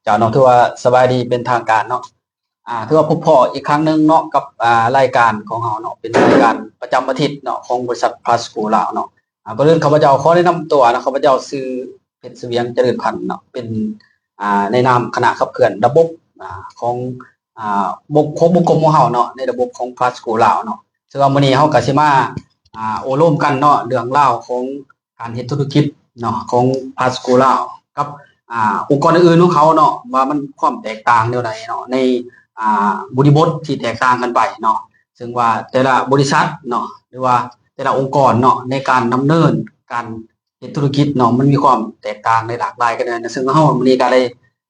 ການເນາະ ຖືວ່າສະບາຍດີເປັນທາງການເນາະ. ອ່າ ຖືວ່າພົບພໍ້ອີກຄັ້ງໜຶ່ງເນາະ ກັບ ອ່າ ລາຍການຂອງເຮົາເນາະ ເປັນລາຍການປະຈຳອາທິດເນາະ ຂອງບໍລິສັດພາສໂກລາວເນາະ. ອ່າ ກ່ອນອື່ນຂ້າພະເຈົ້າຂໍແນະນຳຕົວເນາະ ຂ້າພະເຈົ້າຊື່ ເພັດສະຫວຽງ ຈະເລີນພັນເນາະ ເປັນ ອ່າ ໃນນາມຄະນະຂັບເຄື່ອນລະບົບ ອ່າ ຂອງ ອ່າ ບົກ ຂອງບົກກົມຂອງເຮົາເນາະ ໃນລະບົບຂອງພາສໂກລາວເນາະ. ເຊິ່ງວ່າມື້ນີ້ເຮົາກໍຊິມາ ອ່າ ໂອ້ລົມກັນເນາະ ເລື່ອງລາວຂອງ ການເຮັດທຸລະກິດເນາະ ຂອງພາສໂກລາວ ກັບ ອ່າ ອົງກອນອື່ນໆຂອງເຂົາເນາະ ວ່າມັນຄວາມແຕກຕ່າງແນວໃດເນາະ ໃນ ອ່າ ບໍລິບົດທີ່ແຕກຕ່າງກັນໄປເນາະ. ເຊິ່ງວ່າແຕ່ລະບໍລິສັດເນາະ ຫຼືວ່າແຕ່ລະອົງກອນເນາະ ໃນການດຳເນີນການເຮັດທຸລະກິດເນາະ ມັນມີຄວາມແຕກຕ່າງ ແລະ ຫຼາກຫຼາຍກັນແນວໃດ. ເຊິ່ງເຮົາມື້ນີ້ກໍໄດ້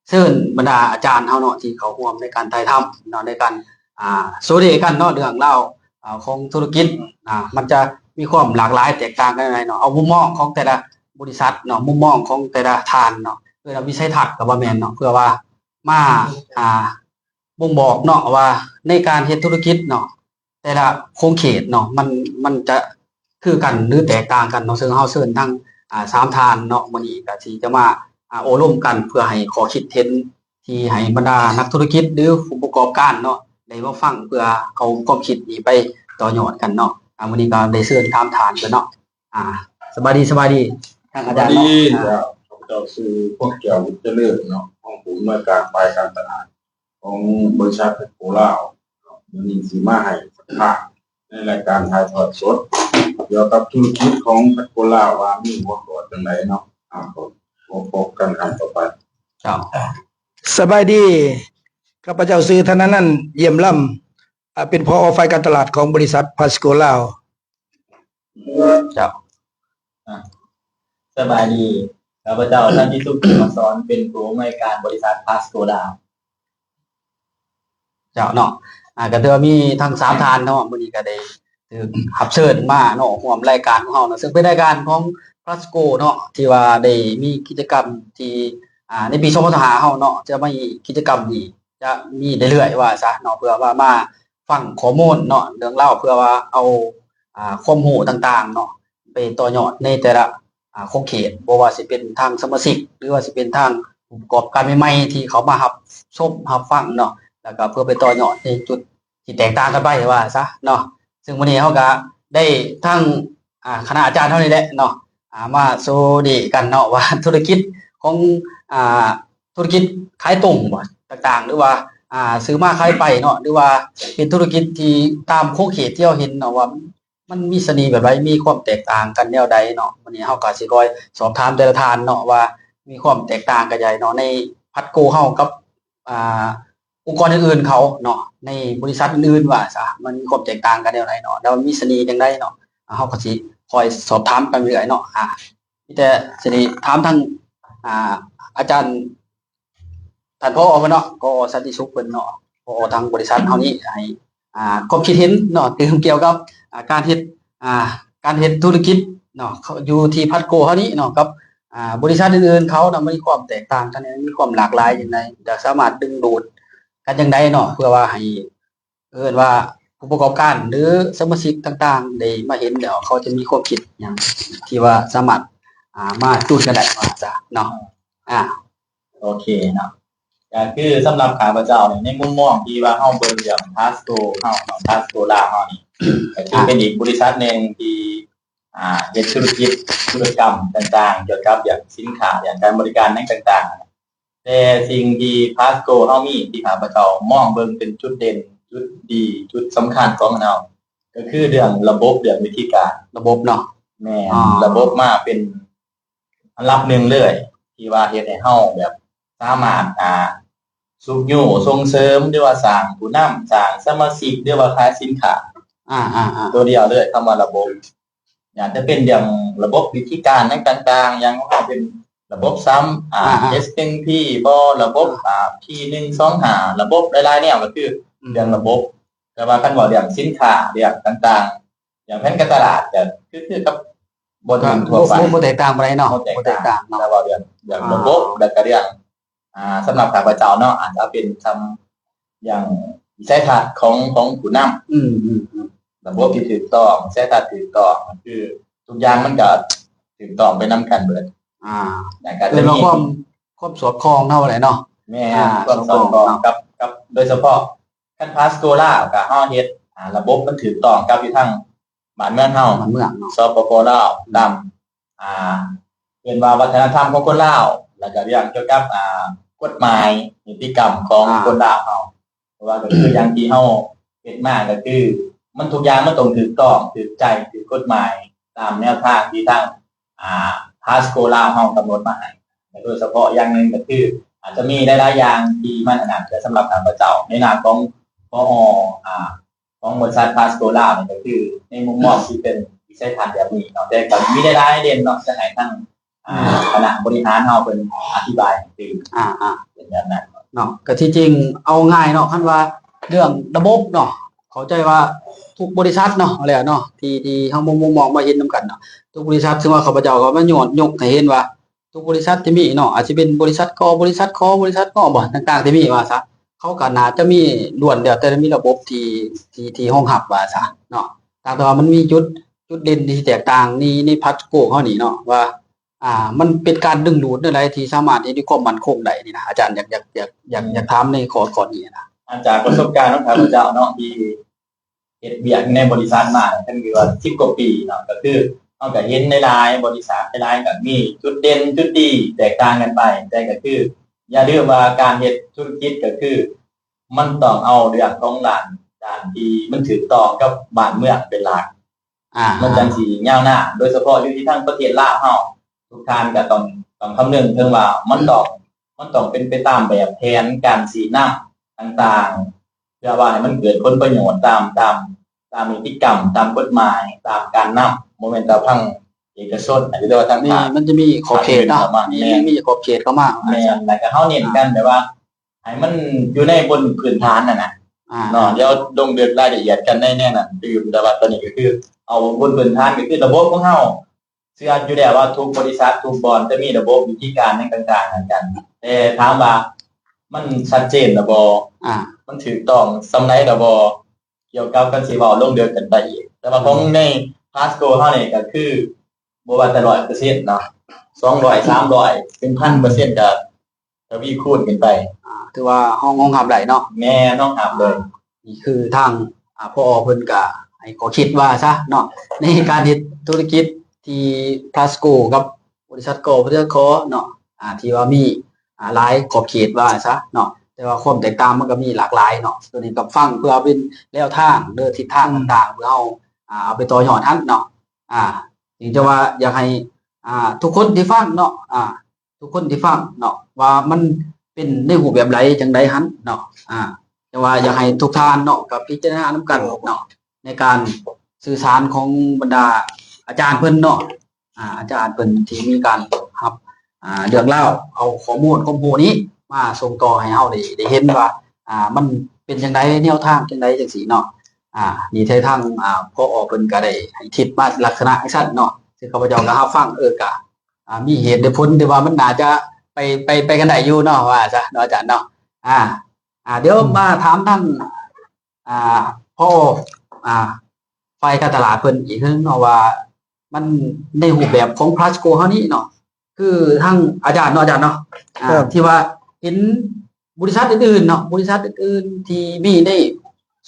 ເຊີນບັນດາອາຈານເຮົາເນາະ ທີ່ເຂົ້າຮ່ວມໃນການຖ່າຍທຳເນາະ ໃນການ ອ່າ ໂຊເດກັນເນາະ ເລື່ອງລາວ ອ່າ ຂອງທຸລະກິດ ອ່າ ມັນຈະມີຄວາມຫຼາກຫຼາຍແຕກຕ່າງກັນຈັ່ງໃດເນາະ. ເອົາມຸມມອງຂອງແຕ່ລະບໍລິສັດເນາະ ມຸມມອງຂອງແຕ່ລະທ່ານເນາະ ເອີ້ນວ່າວິໄສທັດກໍບໍ່ແມ່ນເນາະ ເພື່ອວ່າມາ ອ່າ ບົ່ງບອກເນາະ ວ່າໃນການເຮັດທຸລະກິດເນາະ ແຕ່ລະຂົງເຂດເນາະ ມັນ ມັນຈະຄືກັນ ຫຼື ແຕກຕ່າງກັນເນາະ. ເຊິ່ງເຮົາເຊີນທັງ ອ່າ ສາມທ່ານເນາະ ມື້ນີ້ກໍຊິຈະມາ ອ່າ ໂອ້ລົມກັນ ເພື່ອໃຫ້ຂໍ້ຄິດເຫັນທີ່ໃຫ້ບັນດານັກທຸລະກິດ ຫຼື ຜູ້ປະກອບການເນາະ ໄດ້ມາຟັງ ເພື່ອເອົາຄວາມຄິດນີ້ໄປຕໍ່ຍອດກັນເນາະ. ອ່າ ມື້ນີ້ກໍໄດ້ເຊີນສາມທ່ານເພິ່ນເນາະ. ອ່າ ສະບາຍດີ ສະບາຍດີ ທາງອາຈານເນາະ. ສະບາຍດີ. ອ່າ ເຈົ້າ ຂ້າພະເຈົ້າຊື່ ພວກແກ້ວ ບຸດຈະເລີນເນາະ ຮອງຜູ້ອຳນວຍການຝ່າຍການຕະຫຼາດ ຂອງບໍລິສັດແພັດໂກລາວເນາະ ມື້ນີ້ຊິມາໃຫ້ສຳພາດໃນລາຍການຖ່າຍທອດສົດກ່ຽວກັບທຸລະກິດຂອງແພັດໂກລາວ ວ່າມີຫົວຂໍ້ຈັ່ງໃດເນາະ. ອ່າ ພົບກັນຄັ້ງຕໍ່ໄປ. ເຈົ້າ ສະບາຍດີ ຂ້າພະເຈົ້າຊື່ ທະນານັນ ຢ້ຽມລຳ ອ່າ ເປັນ ຜອ ຝ່າຍການຕະຫຼາດຂອງບໍລິສັດພາສໂກລາວ. ເຈົ້າ ອ່າ ສະບາຍດີ ຂ້າພະເຈົ້າ ສັນຕິສຸກ ເຂມມະສອນ ເປັນຜູ້ອຳນວຍການບໍລິສັດພາສໂກລາວ. ເຈົ້າເນາະ ອ່າ ກໍຖືວ່າມີທັງສາມທ່ານເນາະ ມື້ນີ້ກໍໄດ້ຖືກຮັບເຊີນມາເນາະ ຮ່ວມລາຍການຂອງເຮົາເນາະ ເຊິ່ງເປັນລາຍການຂອງພາສໂກເນາະ ທີ່ວ່າໄດ້ມີກິດຈະກຳທີ່ ອ່າ ໃນປີສອງພັນຊາວຫ້າເຮົາເນາະ ຈະມີກິດຈະກຳນີ້ ຈະມີເລື້ອຍໆວ່າຊະເນາະ ເພື່ອວ່າມາຟັງຂໍ້ມູນເນາະ ເລື່ອງລາວ ເພື່ອວ່າເອົາ ອ່າ ຄວາມຮູ້ຕ່າງໆເນາະ ໄປຕໍ່ຍອດໃນແຕ່ລະ ອ່າ ຂົງເຂດ ບໍ່ວ່າຊິເປັນທາງສະມາຊິກ ຫຼືວ່າຊິເປັນທາງຜູ້ປະກອບການໃໝ່ໆ ທີ່ເຂົ້າມາຮັບຊົມຮັບຟັງເນາະ ແລ້ວກໍເພື່ອໄປຕໍ່ຍອດໃນຈຸດທີ່ແຕກຕ່າງກັນໄປວ່າຊະເນາະ. ເຊິ່ງມື້ນີ້ເຮົາກໍໄດ້ທັງ ອ່າ ຄະນະອາຈານເຮົານີ້ແຫຼະເນາະ ອ່າ ມາໂຊເດກັນເນາະ ວ່າທຸລະກິດຂອງ ອ່າ ທຸລະກິດຂາຍຕົງບໍ ຕ່າງໆ ຫຼືວ່າ ອ່າ ຊື້ມາຂາຍໄປເນາະ ຫຼືວ່າເປັນທຸລະກິດທີ່ຕາມຂົງເຂດທີ່ເຮົາເຫັນເນາະ ວ່າມັນມີສະເໜ່ແບບໃດ ມີຄວາມແຕກຕ່າງກັນແນວໃດເນາະ. ມື້ນີ້ເຮົາກໍຊິຄ່ອຍສອບຖາມແຕ່ລະທ່ານເນາະ ວ່າມີຄວາມແຕກຕ່າງກັນຈັ່ງໃດເນາະ ໃນພາສໂກເຮົາກັບ ອ່າ ອົງກອນອື່ນໆເຂົາເນາະ ໃນບໍລິສັດອື່ນໆວ່າຊະ ມັນມີຄວາມແຕກຕ່າງກັນແນວໃດເນາະ ແລ້ວມັນມີສະເໜ່ຈັ່ງໃດເນາະ. ເຮົາກໍຊິຄ່ອຍສອບຖາມກັນເລື້ອຍເນາະ. ອ່າ ມີແຕ່ຊິໄດ້ຖາມທາງ ອ່າ ອາຈານ ທ່ານ ຜອ ເພິ່ນເນາະ ກອ ສັນຕິສຸກ ເພິ່ນເນາະ ຜອ ທາງບໍລິສັດເຮົານີ້ ໃຫ້ ອ່າ ຄວາມຄິດເຫັນເນາະ ເຖິງກ່ຽວກັບ ອ່າ ການເຮັດ ອ່າ ການເຮັດທຸລະກິດເນາະ ຢູ່ທີ່ພາສໂກເຮົານີ້ເນາະ ກັບ ອ່າ ບໍລິສັດອື່ນໆເຂົານະ ມັນມີຄວາມແຕກຕ່າງກັນ ມີຄວາມຫຼາກຫຼາຍຈັ່ງໃດ ຈະສາມາດດຶງດູດກັນຈັ່ງໃດເນາະ ເພື່ອວ່າໃຫ້ ເອີ້ນວ່າຜູ້ປະກອບການ ຫຼື ສະມາຊິກຕ່າງໆ ໄດ້ມາເຫັນແລ້ວ ເຂົາຈະມີຄວາມຄິດຫຍັງທີ່ວ່າສາມາດ ອ່າ ມາຈູນກັນໄດ້ວ່າຊະເນາະ. ອ່າ ໂອເຄເນາະ ກໍຄືສຳລັບຂ້າພະເຈົ້ານີ້ ໃນມຸມມອງທີ່ວ່າເຮົາເບິ່ງເລື່ອງພາສໂກເຮົາເນາະ ພາສໂກລາວເຮົານີ້ ກໍຄືເປັນອີກບໍລິສັດໜຶ່ງທີ່ ອ່າ ເຮັດທຸລະກິດ ທຸລະກຳຕ່າງໆ ກ່ຽວກັບເລື່ອງສິນຄ້າ ເລື່ອງການບໍລິການຫຍັງຕ່າງໆ ແຕ່ສິ່ງທີ່ພາສໂກເຮົາມີ ທີ່ຂ້າພະເຈົ້າມອງເບິ່ງເປັນຈຸດເດັ່ນ ຈຸດດີ ຈຸດສຳຄັນຂອງເຮົາ ກໍຄືເລື່ອງລະບົບ ເລື່ອງວິທີການ ລະບົບເນາະ. ແມ່ນ ລະບົບມາເປັນອັນດັບໜຶ່ງເລີຍ ທີ່ວ່າເຮັດໃຫ້ເຮົາແບບສາມາດ ອ່າ ຊຸກຍູ້ສົ່ງເສີມ ຫຼືວ່າສ້າງຜູ້ນຳ ສ້າງສະມາຊິກ ຫຼືວ່າຂາຍສິນຄ້າ ອ່າໆໆ ຕົວດຽວເລີຍ ຄຳວ່າລະບົບ ອາດຈະເປັນເລື່ອງລະບົບວິທີການຫຍັງຕ່າງໆ ຢ່າງຂອງເຮົາເປັນລະບົບສາມ ອ່າ ອ່າໆ ເອັສ ໜຶ່ງ ພີ ບໍ ລະບົບ ອ່າ ອ່າ ພີ ໜຶ່ງ ສອງ ຫ້າ ລະບົບຫຼາຍໆແນວ ກໍຄື ອືມ ເລື່ອງລະບົບ. ແຕ່ວ່າຄັນເວົ້າເລື່ອງສິນຄ້າ ເລື່ອງຕ່າງໆ ຢ່າງແຜນການຕະຫຼາດ ກໍຄື ຄືກັບບ່ອນອື່ນທົ່ວໄປ ບໍ່ ບໍ່ແຕກຕ່າງປານໃດເນາະ ບໍ່ແຕກຕ່າງ ບໍ່ແຕກຕ່າງເນາະ ແຕ່ວ່າເລື່ອງ ເລື່ອງ ອ່າ ລະບົບ ແລ້ວກໍເລື່ອງ ອ່າ ສຳລັບຂ້າພະເຈົ້າເນາະ ອາດຈະເປັນຄຳຢ່າງວິໄສທັດຂອງ ຂອງຜູ້ນຳ ອືມ ອືມ ອືມ ລະບົບທີ່ຖືກຕ້ອງ ວິໄສທັດຖືກຕ້ອງ ຄືທຸກຢ່າງມັນກໍຖືກຕ້ອງໄປນຳກັນເບິດ ອ່າ ແລ້ວກໍຈະມີ ເອີ້ນວ່າຄວາມ ຄວາມສອດຄ່ອງເນາະ ວ່າໄດ້ເນາະ ແມ່ນ ອ່າ ຄວາມສອດຄ່ອງກັບ ກັບ ໂດຍສະເພາະຄັນພາສໂກລາວ ກໍເຮົາເຮັດ ອ່າ ລະບົບມັນຖືກຕ້ອງກັບຢູ່ທາງບ້ານເມືອງເຮົາ ບ້ານເມືອງເນາະ ສປປ ລາວ ຕາມ ອ່າ ເອີ້ນວ່າວັດທະນະທຳຂອງຄົນລາວ ແລ້ວກໍເລື່ອງກ່ຽວກັບ ອ່າ ກົດໝາຍນິຕິກຳຂອງ ອ່າ ຄົນລາວເຮົາ. ເພາະວ່າກໍຄືຢ່າງທີ່ເຮົາເຮັດມາ ກໍຄືມັນທຸກຢ່າງມັນຕ້ອງຖືກຕ້ອງ ຖືກໃຈ ຖືກກົດໝາຍ ຕາມແນວທາງທີ່ທາງ ອ່າ ພາສໂກລາວເຮົາກຳນົດມາໃຫ້ ແລະ ໂດຍສະເພາະຢ່າງໜຶ່ງກໍຄື ອາດຈະມີຫຼາຍໆຢ່າງທີ່ມັນອັນນັ້ນ ແຕ່ສຳລັບຂ້າພະເຈົ້າໃນນາມຂອງ ຜອ ອ່າ ຂອງບໍລິສັດພາສໂກລາວນີ້ ກໍຄືໃນມຸມມອງທີ່ເປັນວິໄສທັດແບບນີ້ເນາະ ແຕ່ກໍມີຫຼາຍໆເດັ່ນເນາະ ຈະໃຫ້ທາງ ອ່າ ຄະນະບໍລິຫານເຮົາເພິ່ນອະທິບາຍໃຫ້ຕື່ມ ອ່າໆ ເປັນແບບນັ້ນເນາະ. ກໍທີ່ຈິງເອົາງ່າຍເນາະ ຄັນວ່າເລື່ອງລະບົບເນາະ ເຂົ້າໃຈວ່າທຸກບໍລິສັດເນາະ ເອົາແລ້ວເນາະ ທີ່ ທີ່ເຮົາມາມຸງມອງມາເຫັນນຳກັນເນາະ ທຸກບໍລິສັດ ເຊິ່ງວ່າຂ້າພະເຈົ້າກໍມາຍ້ອນຍົກໃຫ້ເຫັນວ່າ ທຸກບໍລິສັດທີ່ມີເນາະ ອາດຈະເປັນບໍລິສັດ ກ ບໍລິສັດ ຂ ບໍລິສັດ ງ ບໍ່ ຕ່າງໆທີ່ມີວ່າຊະ ເຂົາກໍໜ້າຈະມີ ລ້ວນແລ້ວແຕ່ມີລະບົບທີ່ ທີ່ ທີ່ຮອງຮັບວ່າຊະເນາະ ຕ່າງແຕ່ວ່າມັນມີຈຸດ ຈຸດເດັ່ນທີ່ແຕກຕ່າງໃນ ໃນພາສໂກເຮົານີ້ເນາະ ວ່າ ອ່າ ມັນເປັນການດຶງດູດແນວໃດທີ່ສາມາດເຮັດໃຫ້ຄວາມໝັ້ນຄົງໄດ້ນີ້ນະ ອາຈານ ຢາກ ຢາກ ຢາກ ຢາກ ອືມ ຢາກຖາມໃນຂໍ້ ຂໍ້ນີ້ນະ. ອາ ຈາກປະສົບການຂອງຂ້າພະເຈົ້າເນາະ ທີ່ ເຮັດວຽກຢູ່ໃນບໍລິສັດມາ ກໍຖືວ່າສິບກວ່າປີເນາະ ກໍຄືເຮົາກໍເຫັນຫຼາຍໆບໍລິສັດ ຫຼາຍໆກໍມີຈຸດເດັ່ນຈຸດດີແຕກຕ່າງກັນໄປ ແຕ່ກໍຄືຢ່າລືມວ່າການເຮັດທຸລະກິດກໍຄືມັນຕ້ອງເອົາເລື່ອງຂອງດ້ານ ດ້ານທີ່ມັນຖືກຕ້ອງກັບບ້ານເມືອງເປັນຫຼັກ ອ່າ ມັນຈັ່ງຊິຍາວນານ ໂດຍສະເພາະຢູ່ທີ່ທາງປະເທດລາວເຮົາ ທຸກທ່ານກໍຕ້ອງ ຕ້ອງຄຳນຶງເຖິງວ່າມັນຕ້ອງ ມັນຕ້ອງເປັນໄປຕາມແບບແຜນການຊີ້ນຳຕ່າງໆ ເພື່ອວ່າໃຫ້ມັນເກີດຜົນປະໂຫຍດຕາມ ຕາມ ຕາມນິຕິກຳ ຕາມກົດໝາຍ ຕາມການນຳ ບໍ່ແມ່ນແຕ່ທາງເອກະຊົນ ຫຼືວ່າທາງ ນີ້ ພາກ ມັນຈະມີຂອບເຂດເນາະ ພາກອື່ນເຂົ້າມາ ມີ ແມ່ນ ມີຂອບເຂດເຂົ້າມາ ແມ່ນ ແລ້ວກໍເຮົາເນັ້ນກັນແບບວ່າ ໃຫ້ມັນຢູ່ໃນບົນພື້ນຖານນັ້ນນະ ອ່າ ເນາະ ດຽວລົງເລິກລາຍລະອຽດກັນໃນແນວນັ້ນຕື່ມ ແຕ່ວ່າຕອນນີ້ກໍຄືເອົາບົນພື້ນຖານ ກໍຄືລະບົບຂອງເຮົາ ເຊື່ອຢູ່ແລ້ວວ່າທຸກບໍລິສັດ ທຸກບ່ອນຈະມີລະບົບວິທີການຫຍັງຕ່າງໆໃຫ້ກັນ ແຕ່ຖາມວ່າມັນຊັດເຈນແລ້ວບໍ່? ອ່າ ມັນຖືກຕ້ອງສ່ຳໃດແລ້ວບໍ່? ກ່ຽວກັບ ຄັນຊິເວົ້າລົງເລິກກັນໄປອີກ ແຕ່ວ່າຂອງ ອືມ ໃນພາສໂກເຮົານີ້ກໍຄືບໍ່ວ່າແຕ່ຮ້ອຍເປີເຊັນເນາະ ສອງຮ້ອຍ ສາມຮ້ອຍ ເປັນພັນເປີເຊັນກໍ ທະວີຄູນຂຶ້ນໄປ ອ່າ ຖືວ່າຮອງ ຮອງຮັບໄດ້ເນາະ ແມ່ນ ຮອງຮັບເລີຍ ອ່າ ນີ້ຄືທາງ ອ່າ ຜອ ເພິ່ນກະໃຫ້ຂໍ້ຄິດວ່າຊະເນາະ ໃນການເຮັດທຸລະກິດທີ່ພາສໂກກັບບໍລິສັດ ກ ບໍລິສັດ ຂ ເນາະ ອ່າ ທີ່ວ່າມີ ອ່າ ຫຼາຍຂອບເຂດວ່າຊະເນາະ ແຕ່ວ່າຄວາມແຕກຕ່າງມັນກໍມີຫຼາກຫຼາຍເນາະ ໂຕນີ້ກໍຟັງເພື່ອເປັນແນວທາງ ຫຼື ທິດທາງ ອືມ ຕ່າງໆ ເພື່ອເຮົາ ອ່າ ເອົາໄປຕໍ່ຍອດຫັ້ນເນາະ ອ່າ ຈຶ່ງຈະວ່າຢາກໃຫ້ ອ່າ ທຸກຄົນທີ່ຟັງເນາະ ອ່າ ທຸກຄົນທີ່ຟັງເນາະ ວ່າມັນເປັນໃນຮູບແບບໃດຈັ່ງໃດຫັ້ນເນາະ ອ່າ ແຕ່ວ່າຢາກໃຫ້ທຸກທ່ານເນາະ ກໍພິຈາລະນານຳກັນເນາະ ໃນການສື່ສານຂອງບັນດາອາຈານເພິ່ນເນາະ ອ່າ ອາຈານເພິ່ນທີ່ມີການຮັບ ອ່າ ເລື່ອງລາວ ເອົາຂໍ້ມູນຄວາມຮູ້ນີ້ມາສົ່ງຕໍ່ໃຫ້ເຮົາໄດ້ ໄດ້ເຫັນວ່າ ອ່າ ມັນເປັນຈັ່ງໃດ ແນວທາງຈັ່ງໃດ ຈັ່ງຊີ້ເນາະ ອ່າ ນີ້ແທ້ທາງ ອ່າ ຜອ ເພິ່ນກໍໄດ້ໃຫ້ທິດມາລັກສະນະຈັ່ງຊັ້ນເນາະ ຊຶ່ງຂ້າພະເຈົ້າກໍຮັບຟັງ ເອີ ກໍ ອ່າ ມີເຫດແລະຜົນທີ່ວ່າມັນໜ້າຈະໄປ ໄປ ໄປກັນໄດ້ຢູ່ເນາະ ວ່າຊະເນາະ ອາຈານເນາະ ອ່າ ອ່າ ດຽວ ອືມ ມາຖາມທາງ ອ່າ ພໍ ອ່າ ຝ່າຍການຕະຫຼາດເພິ່ນອີກເທື່ອໜຶ່ງເນາະ ວ່າມັນໃນຮູບແບບຂອງພລັສໂກເຮົານີ້ເນາະ ຄືທາງອາຈານເນາະ ອາຈານເນາະ ອ່າ ທີ່ວ່າເຫັນ ບໍລິສັດອື່ນໆເນາະ ບໍລິສັດອື່ນໆທີ່ມີໃນ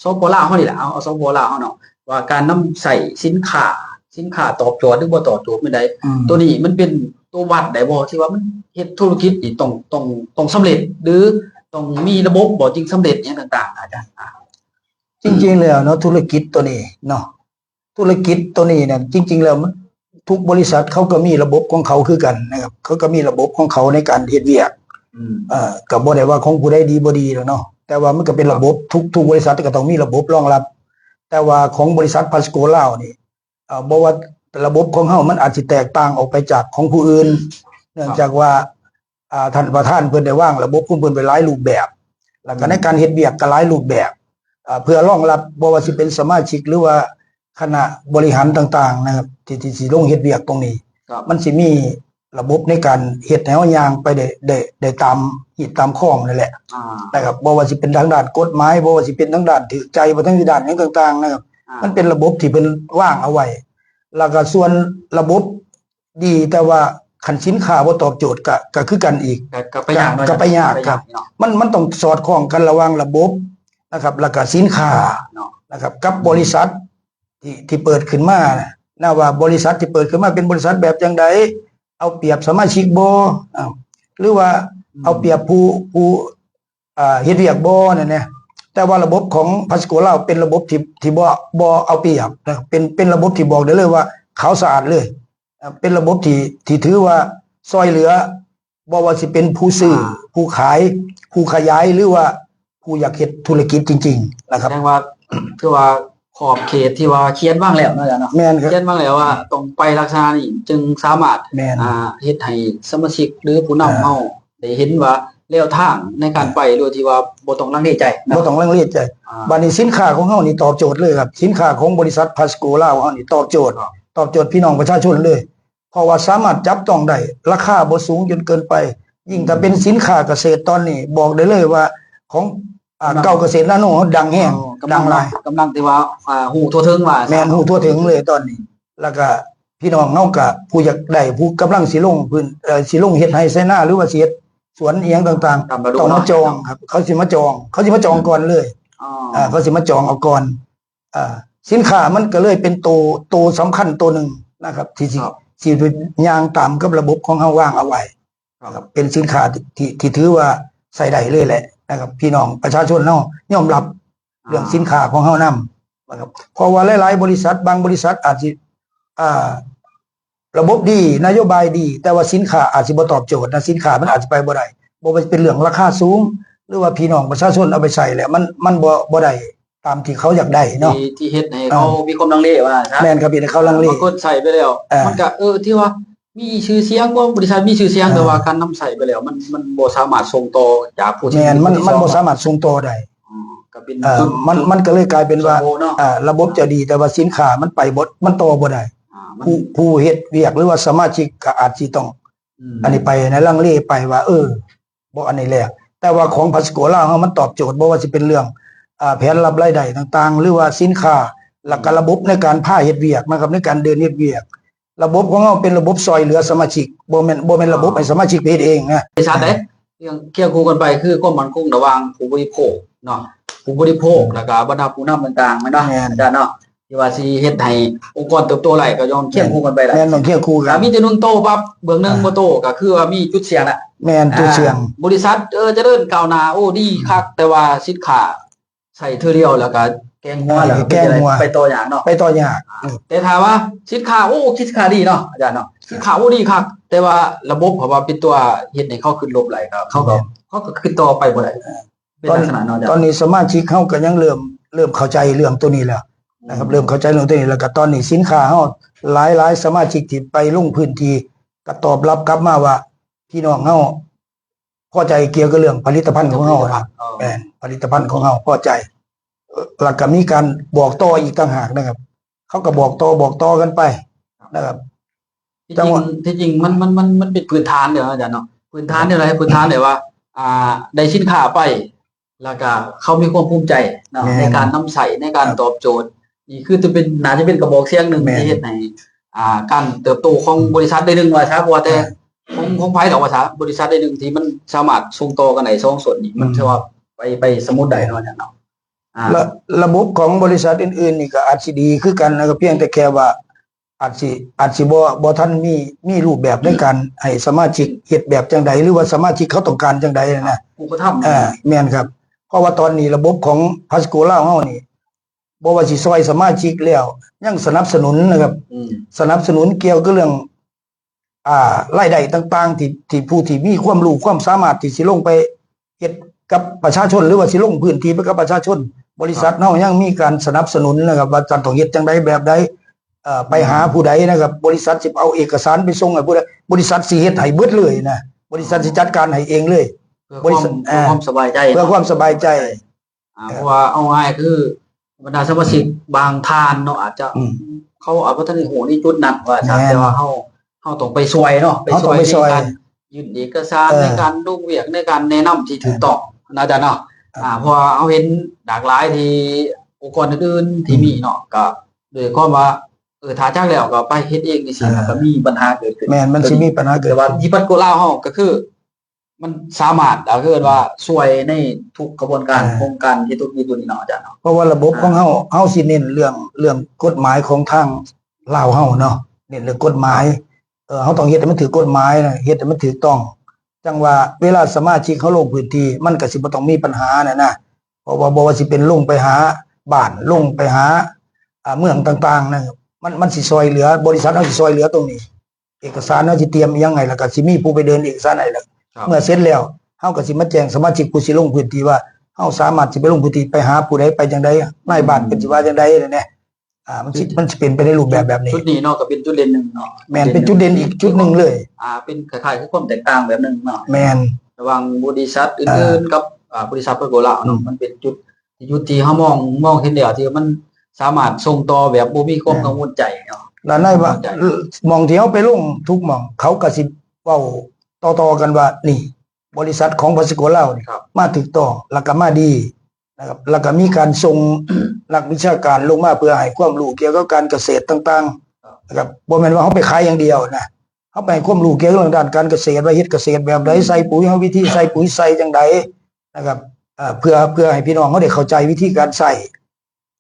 ສປ ລາວເຮົານີ້ແຫຼະ ເອົາ ເອົາ ສປ ລາວເຮົາເນາະ ວ່າການນຳໃຊ້ສິນຄ້າ ສິນຄ້າຕອບໂຈດ ຫຼື ບໍ່ຕອບໂຈດແນວໃດ ອືມ ໂຕນີ້ມັນເປັນໂຕວັດໄດ້ບໍ່ ທີ່ວ່າມັນເຮັດທຸລະກິດນີ້ຕ້ອງ ຕ້ອງ ຕ້ອງສຳເລັດ ຫຼື ຕ້ອງມີລະບົບບໍ່ ຈຶ່ງສຳເລັດ ຫຍັງຕ່າງໆ ອາຈານ? ອ່າ ຈິງໆແລ້ວເນາະ ທຸລະກິດໂຕນີ້ເນາະ ທຸລະກິດໂຕນີ້ນັ້ນ ຈິງໆແລ້ວ ທຸກບໍລິສັດເຂົາກໍມີລະບົບຂອງເຂົາຄືກັນນະຄັບ ເຂົາກໍມີລະບົບຂອງເຂົາໃນການເຮັດວຽກ ອືມ ເອີ ກໍບໍ່ໄດ້ວ່າຂອງຜູ້ໃດດີບໍ່ດີດອກເນາະ ແຕ່ວ່າມັນກໍເປັນລະບົບ ທຸກ ທຸກບໍລິສັດກໍຕ້ອງມີລະບົບຮອງຮັບ ແຕ່ວ່າຂອງບໍລິສັດພລັສໂກລາວນີ້ ເອີ ບໍ່ວ່າລະບົບຂອງເຮົາມັນອາດຊິແຕກຕ່າງອອກໄປຈາກຂອງຜູ້ອື່ນ ເນື່ອງຈາກວ່າ ອ່າ ທ່ານປະທານເພິ່ນໄດ້ວາງລະບົບຂອງເພິ່ນໄປຫຼາຍຮູບແບບ ແລ້ວກໍ ອືມ ໃນການເຮັດວຽກກໍຫຼາຍຮູບແບບ ອ່າ ເພື່ອຮອງຮັບ ບໍ່ວ່າຊິເປັນສະມາຊິກ ຫຼືວ່າຄະນະບໍລິຫານຕ່າງໆນະຄັບ ທີ່ ທີ່ຊິລົງເຮັດວຽກຕົງນີ້ ມັນຊິມີລະບົບໃນການເຮັດໃຫ້ເຮົາຍ່າງໄປໄດ້ ໄດ້ ໄດ້ຕາມຮີດຕາມຄອງນັ້ນແຫຼະ ອ່າ ນະຄັບ ບໍ່ວ່າຊິເປັນທາງດ້ານກົດໝາຍ ບໍ່ວ່າຊິເປັນທາງດ້ານຖືກໃຈ ບໍ່ທາງດ້ານຫຍັງຕ່າງໆນະຄັບ ອ່າ ມັນເປັນລະບົບທີ່ເພິ່ນວາງເອົາໄວ້ ແລ້ວກໍສ່ວນລະບົບ ດີ ແຕ່ວ່າ ຄັນສິນຄ້າບໍ່ຕອບໂຈດ ກະ ກະຄືກັນອີກ ກະ ກະໄປຍາກເນາະ ກະໄປຍາກ ໄປຍາກ ຄັບ ເນາະ ມັນ ມັນຕ້ອງສອດຄ່ອງກັນລະຫວ່າງລະບົບນະຄັບ ແລ້ວກະສິນຄ້າ ເນາະ ນະຄັບ ກັບບໍລິສັດທີ່ ທີ່ເປີດຂຶ້ນມານະ ນະວ່າບໍລິສັດທີ່ເປີດຂຶ້ນມາເປັນບໍລິສັດແບບຈັ່ງໃດ ເອົາປຽບສະມາຊິກບໍ່ ອາ ຫຼືວ່າ ອືມ ເອົາປຽບຜູ້ ຜູ້ ອ່າ ເຮັດວຽກບໍ່ນັ້ນນະ ແຕ່ວ່າລະບົບຂອງພາສະໂກລາວເປັນລະບົບທີ່ ທີ່ບໍ່ ບໍ່ເອົາປຽບນະ ເປັນ ເປັນລະບົບທີ່ບອກໄດ້ເລີຍວ່າຂາວສະອາດເລີຍ ເປັນລະບົບທີ່ ທີ່ຖືວ່າຊ່ອຍເຫຼືອ ບໍ່ວ່າຊິເປັນຜູ້ຊື້ ອ່າ ຜູ້ຂາຍ ຜູ້ຂະຫຍາຍ ຫຼືວ່າຜູ້ຢາກເຮັດທຸລະກິດຈິງໆ ນະຄັບ ແສດງວ່າ ຄືວ່າຂອບເຂດທີ່ວ່າຂຽນວາງແລ້ວເນາະ ອາຈານເນາະ ແມ່ນຄັບ ຂຽນວາງແລ້ວວ່າຕ້ອງໄປລັກສະນະນີ້ຈຶ່ງສາມາດ ແມ່ນ ອ່າ ເຮັດໃຫ້ສະມາຊິກ ຫຼືຜູ້ນຳເຮົາ ອ່າ ໄດ້ເຫັນວ່າແນວທາງໃນການໄປ ໂດຍທີ່ວ່າບໍ່ຕ້ອງລັງເລໃຈເນາະ ບໍ່ຕ້ອງລັງເລໃຈ ອ່າ ບາດນີ້ສິນຄ້າຂອງເຮົານີ້ຕອບໂຈດເລີຍຄັບ ສິນຄ້າຂອງບໍລິສັດພາສະໂກລາວເຮົານີ້ຕອບໂຈດ ຕອບໂຈດພີ່ນ້ອງປະຊາຊົນເລີຍ ເພາະວ່າສາມາດຈັບຕ້ອງໄດ້ ລາຄາບໍ່ສູງຈົນເກີນໄປ ຍິ່ງຖ້າເປັນສິນຄ້າກະເສດຕອນນີ້ ບອກໄດ້ເລີຍວ່າຂອງ ອ່າ ກຳລັງ ເກົ້າກະເສດນາໂນເຮົາດັງແຮງ ອໍ ກຳລັງ ດັງຫຼາຍ ກຳລັງທີ່ວ່າ ອ່າ ຮູ້ທົ່ວເຖິງວ່າ ແມ່ນ ຮູ້ທົ່ວເຖິງເລີຍຕອນນີ້ ແລ້ວກະພີ່ນ້ອງເຮົາກະຜູ້ຢາກໄດ້ ຜູ້ກຳລັງຊິລົງພື້ນ ເອີ ຊິລົງເຮັດໄຮ່ໄຖນາ ຫຼືວ່າຊິເຮັດສວນອີ່ຫຍັງຕ່າງໆ ຕາມລະດູ ຕ້ອງມາຈອງ ເນາະ ຄັບ ເຂົາຊິມາຈອງ ເຂົາຊິມາຈອງກ່ອນເລີຍ ອໍ ອ່າ ເຂົາຊິມາຈອງເອົາກ່ອນ ອ່າ ສິນຄ້າມັນກະເລີຍເປັນໂຕ ໂຕສຳຄັນໂຕໜຶ່ງນະຄັບ ທີ່ຊິ ຄັບ ຊິໄປຍ່າງຕາມກັບລະບົບຂອງເຮົາວາງເອົາໄວ້ ເປັນສິນຄ້າທີ່ ທີ່ ທີ່ຖືວ່າໃຊ້ໄດ້ເລີຍແຫຼະນະຄັບ ພີ່ນ້ອງປະຊາຊົນເຮົາຍອມຮັບ ອ່າ ເລື່ອງສິນຄ້າຂອງເຮົານຳນະຄັບ ເພາະວ່າຫຼາຍໆບໍລິສັດ ບາງບໍລິສັດອາດຊິ ອ່າ ລະບົບດີ ນະໂຍບາຍດີ ແຕ່ວ່າສິນຄ້າອາດຊິບໍ່ຕອບໂຈດນະ ສິນຄ້າມັນອາດຊິໄປບໍ່ໄດ້ ບໍ່ວ່າຈະເປັນເລື່ອງລາຄາສູງ ຫຼືວ່າພີ່ນ້ອງປະຊາຊົນເອົາໄປໃຊ້ແລ້ວ ມັນ ມັນບໍ່ ບໍ່ໄດ້ ຕາມທີ່ເຂົາຢາກໄດ້ເນາະ ທີ່ ທີ່ເຮັດໃຫ້ເຂົາ ອ່າ ມີຄວາມລັງເລວ່າຊະ ແມ່ນຄັບ ເຮັດໃຫ້ເຂົາລັງເລ ບາງຄົນໃຊ້ໄປແລ້ວ ອ່າ ມັນກະ ເອີ ທີ່ວ່າມີຊື່ສຽງບໍ່ ບໍລິສັດມີຊື່ສຽງ ອ່າ ແຕ່ວ່າການນຳໃຊ້ໄປແລ້ວ ມັນ ມັນບໍ່ສາມາດສົ່ງຕໍ່ຈາກຜູ້ທີ່ ແມ່ນ ມັນ ມີຜູ້ທີ່ ມັນບໍ່ສາມາດສົ່ງຕໍ່ໄດ້ ອືມ ກະເປັນ ເອີ ຈຸດ ມັນ ຈຸດ ມັນກະເລີຍກາຍເປັນວ່າ ຈຸດໂຫວ່ເນາະ ອ່າ ລະບົບຈະດີ ແຕ່ວ່າສິນຄ້າມັນໄປບໍ່ ມັນຕໍ່ບໍ່ໄດ້ ອ່າ ມັນ ຜູ້ ຜູ້ເຮັດວຽກ ຫຼືວ່າສະມາຊິກກະອາດຊິຕ້ອງ ອືມ ອັນນີ້ໄປນະ ລັງເລໄປວ່າ ເອີ ບໍ່ອັນນີ້ແລ້ວ ແຕ່ວ່າຂອງພາສະໂກລາວເຮົາມັນຕອບໂຈດ ບໍ່ວ່າຊິເປັນເລື່ອງ ອ່າ ແຜນຮັບລາຍໄດ້ຕ່າງໆ ຫຼືວ່າສິນຄ້າ ແລ້ວກະລະບົບໃນການພາເຮັດວຽກນະຄັບ ໃນການເດີນເຮັດວຽກ ລະບົບຂອງເຮົາເປັນລະບົບຊ່ອຍເຫຼືອສະມາຊິກ ບໍ່ແມ່ນ ບໍ່ແມ່ນລະບົບໃຫ້ສະມາຊິກໄປເຮັດເອງນະ ບໍລິສັດເດ້ ອ່າ ຄຽງ ຄຽງຄູ່ກັນໄປຄືຄວາມໝັ້ນຄົງລະຫວ່າງຜູ້ບໍລິໂພກເນາະ ຜູ້ບໍລິໂພກ ແລ້ວກະບັນດາຜູ້ນຳຕ່າງໆ ແມ່ນບໍ່ ແມ່ນ ອາຈານເນາະ? ທີ່ວ່າຊິເຮັດໃຫ້ອົງກອນເຕີບໂຕໄດ້ ກໍຕ້ອງຄຽງຄູ່ກັນໄປລະ ແມ່ນ ຕ້ອງຄຽງຄູ່ກັນ ຖ້າມີແຕ່ໜຶ່ງໂຕປັບ ເບື້ອງໜຶ່ງ ອ່າ ບໍ່ໂຕ ກໍຄືວ່າມີຈຸດສ່ຽງລະ ແມ່ນ ຈຸດສ່ຽງ ອ່າ ບໍລິສັດ ເອີ ຈະເລີນກ້າວໜ້າ ໂອ້ ດີຄັກ ແຕ່ວ່າສິນຄ້າໃຊ້ເທື່ອດຽວ ແລ້ວກໍແກງຫົວ ແລ້ວກໍແກງຫົວ ໄປຕໍ່ຍາກເນາະ ໄປຕໍ່ຍາກ ອ່າ ແຕ່ຖ້າວ່າສິນຄ້າ ໂອ້ ສິນຄ້າດີເນາະ ອາຈານເນາະ ສິນຄ້າ ໂອ້ ດີຄັກ ແຕ່ວ່າລະບົບເຂົາວ່າເປັນຕົວເຮັດໃຫ້ເຂົາຂຶ້ນລົບໄຫຼ ກໍເຂົາກໍ ແມ່ນ ເຂົາກໍຂຶ້ນຕໍ່ໄປບໍ່ໄດ້ ເປັນລັກສະນະນັ້ນເນາະ ຕອນນີ້ສະມາຊິກເຮົາກໍຍັງເລີ່ມ ເລີ່ມເຂົ້າໃຈເລື່ອງໂຕນີ້ແລ້ວນະຄັບ ອືມ ເລີ່ມເຂົ້າໃຈເລື່ອງໂຕນີ້ ແລ້ວກໍຕອນນີ້ສິນຄ້າເຮົາຫຼາຍໆ ສະມາຊິກທີ່ໄປລົງພື້ນທີ່ກໍຕອບຮັບກັບມາວ່າ ພີ່ນ້ອງເຮົາພໍໃຈກ່ຽວກັບເລື່ອງຜະລິດຕະພັນຂອງເຮົາ ຜະລິດຕະພັນ ເອີ ແມ່ນ ຜະລິດຕະພັນຂອງເຮົາພໍໃຈ ແລ້ວກໍມີການບອກຕໍ່ອີກຕ່າງຫາກນະຄັບ ເຂົາກໍບອກຕໍ່ ບອກຕໍ່ກັນໄປນະຄັບ ທີ່ຈິງ ທີ່ຈິງມັນ ມັນ ມັນ ມັນເປັນພື້ນຖານເດ້ອາຈານເນາະ ພື້ນຖານແນວໃດ ພື້ນຖານແບບວ່າ ອ່າ ໄດ້ສິນຄ້າໄປ ແລ້ວກະເຂົາມີຄວາມພູມໃຈເນາະ ແມ່ນ ໃນການນຳໃຊ້ ໃນການ ຄັບ ຕອບໂຈດ ນີ້ຄືຈະເປັນ ໜ້າຈະເປັນກະບອກສຽງໜຶ່ງ ແມ່ນ ທີ່ເຮັດໃຫ້ ອ່າ ການເຕີບໂຕຂອງ ອືມ ບໍລິສັດໄດ້ໜຶ່ງວ່າຊະ ບໍ່ວ່າແຕ່ ເອີ ຂອງ ຂອງໃຜດອກວ່າຊະ ບໍລິສັດໄດ້ໜຶ່ງທີ່ມັນສາມາດສົ່ງຕໍ່ກັນໄດ້ສອງສ່ວນນີ້ ມັນ ອືມ ຖືວ່າໄປ ໄປສະໝຸດໄດ້ເນາະ ອາຈານເນາະ ອ່າ ລະ ລະບົບຂອງບໍລິສັດອື່ນໆນີ້ກໍອາດຊິດີຄືກັນນະ ກໍພຽງແຕ່ແຄ່ວ່າ ອາດຊິ ອາດຊິບໍ່ ບໍ່ທັນມີ ມີຮູບແບບໃນການໃຫ້ສະມາຊິກເຮັດແບບຈັ່ງໃດ ຫຼືວ່າສະມາຊິກເຂົາຕ້ອງການຈັ່ງໃດນະ ອຸປະຖຳ ເອີ ແມ່ນຄັບ ເພາະວ່າຕອນນີ້ລະບົບຂອງພາສະໂກລາວເຮົານີ້ ບໍ່ວ່າຊິຊ່ອຍສະມາຊິກແລ້ວ ຍັງສະໜັບສະໜູນນະຄັບ ອືມ ສະໜັບສະໜູນກ່ຽວກັບເລື່ອງ ອ່າ ລາຍໄດ້ຕ່າງໆ ທີ່ ທີ່ຜູ້ທີ່ມີຄວາມຮູ້ຄວາມສາມາດທີ່ຊິລົງໄປ ເຮັດກັບປະຊາຊົນ ຫຼືວ່າຊິລົງພື້ນທີ່ໄປກັບປະຊາຊົນ ບໍລິສັດເຮົາຍັງມີການສະໜັບສະໜູນນະຄັບ ວ່າທ່ານຕ້ອງເຮັດຈັ່ງໃດແບບໃດ ເອີ ໄປຫາຜູ້ໃດນະຄັບ ບໍລິສັດຊິເອົາເອກະສານໄປສົ່ງໃຫ້ຜູ້ໃດ ບໍລິສັດຊິເຮັດໃຫ້ເບິດເລີຍນະ ບໍລິສັດຊິຈັດການໃຫ້ເອງເລີຍ ເພື່ອຄວາມ ບໍລິສັດ ເພື່ອຄວາມສະບາຍໃຈ ເພື່ອຄວາມສະບາຍໃຈ ອ່າ ເອີ ເພາະວ່າເອົາງ່າຍຄືບັນດາສະມາຊິກບາງທ່ານເນາະ ອາດຈະ ອືມ ເຂົາອາດບໍ່ທັນໄດ້ຮູ້ໃນຈຸດນັ້ນວ່າຊະ ແມ່ນ ແຕ່ວ່າເຮົາ ເຮົາຕ້ອງໄປຊ່ວຍເນາະ ໄປຊ່ວຍ ເຮົາຕ້ອງໄປຊ່ວຍ ໃນການຍື່ນເອກະສານ ເອີ ໃນການລົງວຽກ ໃນການແນະນຳທີ່ຖືກຕ້ອງນະອາຈານເນາະ ເອີ ອ່າ ເພາະວ່າເຮົາເຫັນຫຼາກຫຼາຍທີ່ອົງກອນອື່ນໆທີ່ ອືມ ມີເນາະ ກໍດ້ວຍຄວາມວ່າ ເອີ ຖ້າຈາກແລ້ວກໍໄປເຮັດເອງຈັ່ງຊີ້ນະ ອ່າ ກໍມີບັນຫາເກີດຂຶ້ນ. ແມ່ນ ມັນຊິມີບັນຫາເກີດຂຶ້ນ. ແຕ່ວ່າທີ່ພັດໂກລາວເຮົາກໍຄື ມັນສາມາດ ກໍຄືວ່າຊ່ວຍໃນທຸກຂະບວນການ ອ່າ ໂຄງການເຮັດທຸລະກິດຢູ່ນີ້ເນາະ ອາຈານເນາະ. ເພາະວ່າລະບົບ ອ່າ ຂອງເຮົາ ເຮົາຊິເນັ້ນເລື່ອງ ເລື່ອງກົດໝາຍຂອງທາງລາວເຮົາເນາະ ເນັ້ນເລື່ອງກົດໝາຍ. ເອີ ເຮົາຕ້ອງເຮັດໃຫ້ມັນຖືກກົດໝາຍນະ ເຮັດໃຫ້ມັນຖືກຕ້ອງ. ຈັ່ງວ່າເວລາສະມາຊິກເຮົາລົງພື້ນທີ່ ມັນກໍຊິບໍ່ຕ້ອງມີບັນຫານັ້ນນະ. ເພາະວ່າບໍ່ວ່າຊິເປັນລົງໄປຫາບ້ານ ລົງໄປຫາ ອ່າ ເມືອງຕ່າງໆນະ ມັນ ມັນຊິຊ່ອຍເຫຼືອ ບໍລິສັດເຮົາຊິຊ່ອຍເຫຼືອຕົງນີ້. ເອກະສານເຮົາຊິຕຽມອີ່ຫຍັງໃຫ້ ແລ້ວກໍຊິມີຜູ້ໄປເດີນເອກະສານໃຫ້. ແລ້ວ ເມື່ອເສັດແລ້ວ ເຮົາກໍຊິມາແຈ້ງສະມາຊິກຜູ້ຊິລົງພື້ນທີ່ວ່າ ເຮົາສາມາດຊິໄປລົງພື້ນທີ່ໄປຫາຜູ້ໃດ ໄປຈັ່ງໃດ ນາຍບ້ານເພິ່ນຊິວ່າຈັ່ງໃດແດ່. ອ່າ ມັນຊິ ຈຸດ ມັນຊິເປັນໄປໃນຮູບແບບແບບນີ້. ຈຸດນີ້ເນາະ ກໍເປັນຈຸດເດັ່ນໜຶ່ງເນາະ. ແມ່ນ ເປັນຈຸດເດັ່ນອີກຈຸດໜຶ່ງເລີຍ. ອ່າ ເປັນຄ້າຍໆຄືຄວາມແຕກຕ່າງແບບໜຶ່ງເນາະ. ແມ່ນ ລະຫວ່າງບໍລິສັດອື່ນໆ ອ່າ ກັບ ອ່າ ບໍລິສັດພັດໂກລາວເນາະ. ອືມ ມັນເປັນຈຸດ ທີ່ ຈຸດທີ່ເຮົາມອງ ມອງເຫັນແລ້ວ ທີ່ວ່າມັນສາມາດສົ່ງຕໍ່ແບບບໍ່ມີຄວາມ ແມ່ນ ກັງວົນໃຈເນາະ. ແລ້ວໃນວ່າ ກັງວົນໃຈ ໝ່ອງທີ່ເຮົາໄປລົງທຸກໝ່ອງ ເຂົາກໍຊິເວົ້າຕໍ່ໆກັນວ່າ ນີ້ ບໍລິສັດຂອງພັດໂກລາວນີ້ ມາຖືກຕ້ອງ ແລ້ວກໍມາດີນະຄັບ. ແລ້ວກໍມີການສົ່ງ ນັກວິຊາການລົງມາເພື່ອໃຫ້ຄວາມຮູ້ກ່ຽວກັບການກະເສດຕ່າງໆນະຄັບ. ບໍ່ແມ່ນວ່າເຮົາໄປຂາຍຢ່າງດຽວນະ ເຮົາໄປໃຫ້ຄວາມຮູ້ກ່ຽວກັບເລື່ອງດ້ານການກະເສດ ວ່າເຮັດກະເສດແບບໃດ ໃສ່ປຸຍ ເຮົາວິທີໃສ່ປຸຍໃສ່ຈັ່ງໃດນະຄັບ. ເອີ ເພື່ອ ເພື່ອໃຫ້ພີ່ນ້ອງເຮົາໄດ້ເຂົ້າໃຈວິທີການໃຊ້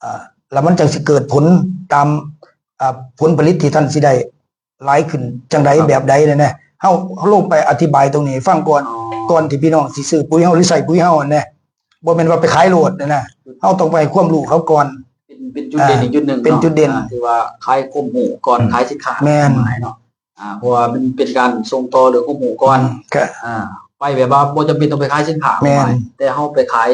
ອ່າ ແລ້ວມັນຈັ່ງຊິເກີດຜົນຕາມ ອ່າ ຜົນຜະລິດທີ່ທ່ານຊິໄດ້ຫຼາຍຂຶ້ນຈັ່ງໃດ ແບບໃດແນ່ໆ. ເຮົາ ເຮົາລົງໄປອະທິບາຍຕົງນີ້ໃຫ້ຟັງກ່ອນ ອໍ ກ່ອນທີ່ພີ່ນ້ອງຊິຊື້ປຸຍເຮົາ ຫຼື ໃຊ້ປຸຍເຮົາຫັ້ນແນ່. ບໍ່ແມ່ນວ່າໄປຂາຍໂລດຫັ້ນນະ ເຮົາຕ້ອງໄປໃຫ້ຄວາມຮູ້ເຂົາກ່ອນ. ເປັນ ເປັນຈຸດເດັ່ນ ອ່າ ອີກຈຸດໜຶ່ງເນາະ ເປັນຈຸດເດັ່ນ ອ່າ ທີ່ວ່າຂາຍຄວາມຮູ້ກ່ອນ ອືມ ຂາຍສິນຄ້າ ແມ່ນ ຄວາມໝາຍເນາະ. ອ່າ ເພາະວ່າມັນເປັນການສົ່ງຕໍ່ເລື່ອງຄວາມຮູ້ກ່ອນ ອືມ ກໍ ອ່າ ໄປແບບວ່າບໍ່ຈຳເປັນຕ້ອງໄປຂາຍສິນຄ້າ ແມ່ນ ແຕ່ເຮົາໄປຂາຍ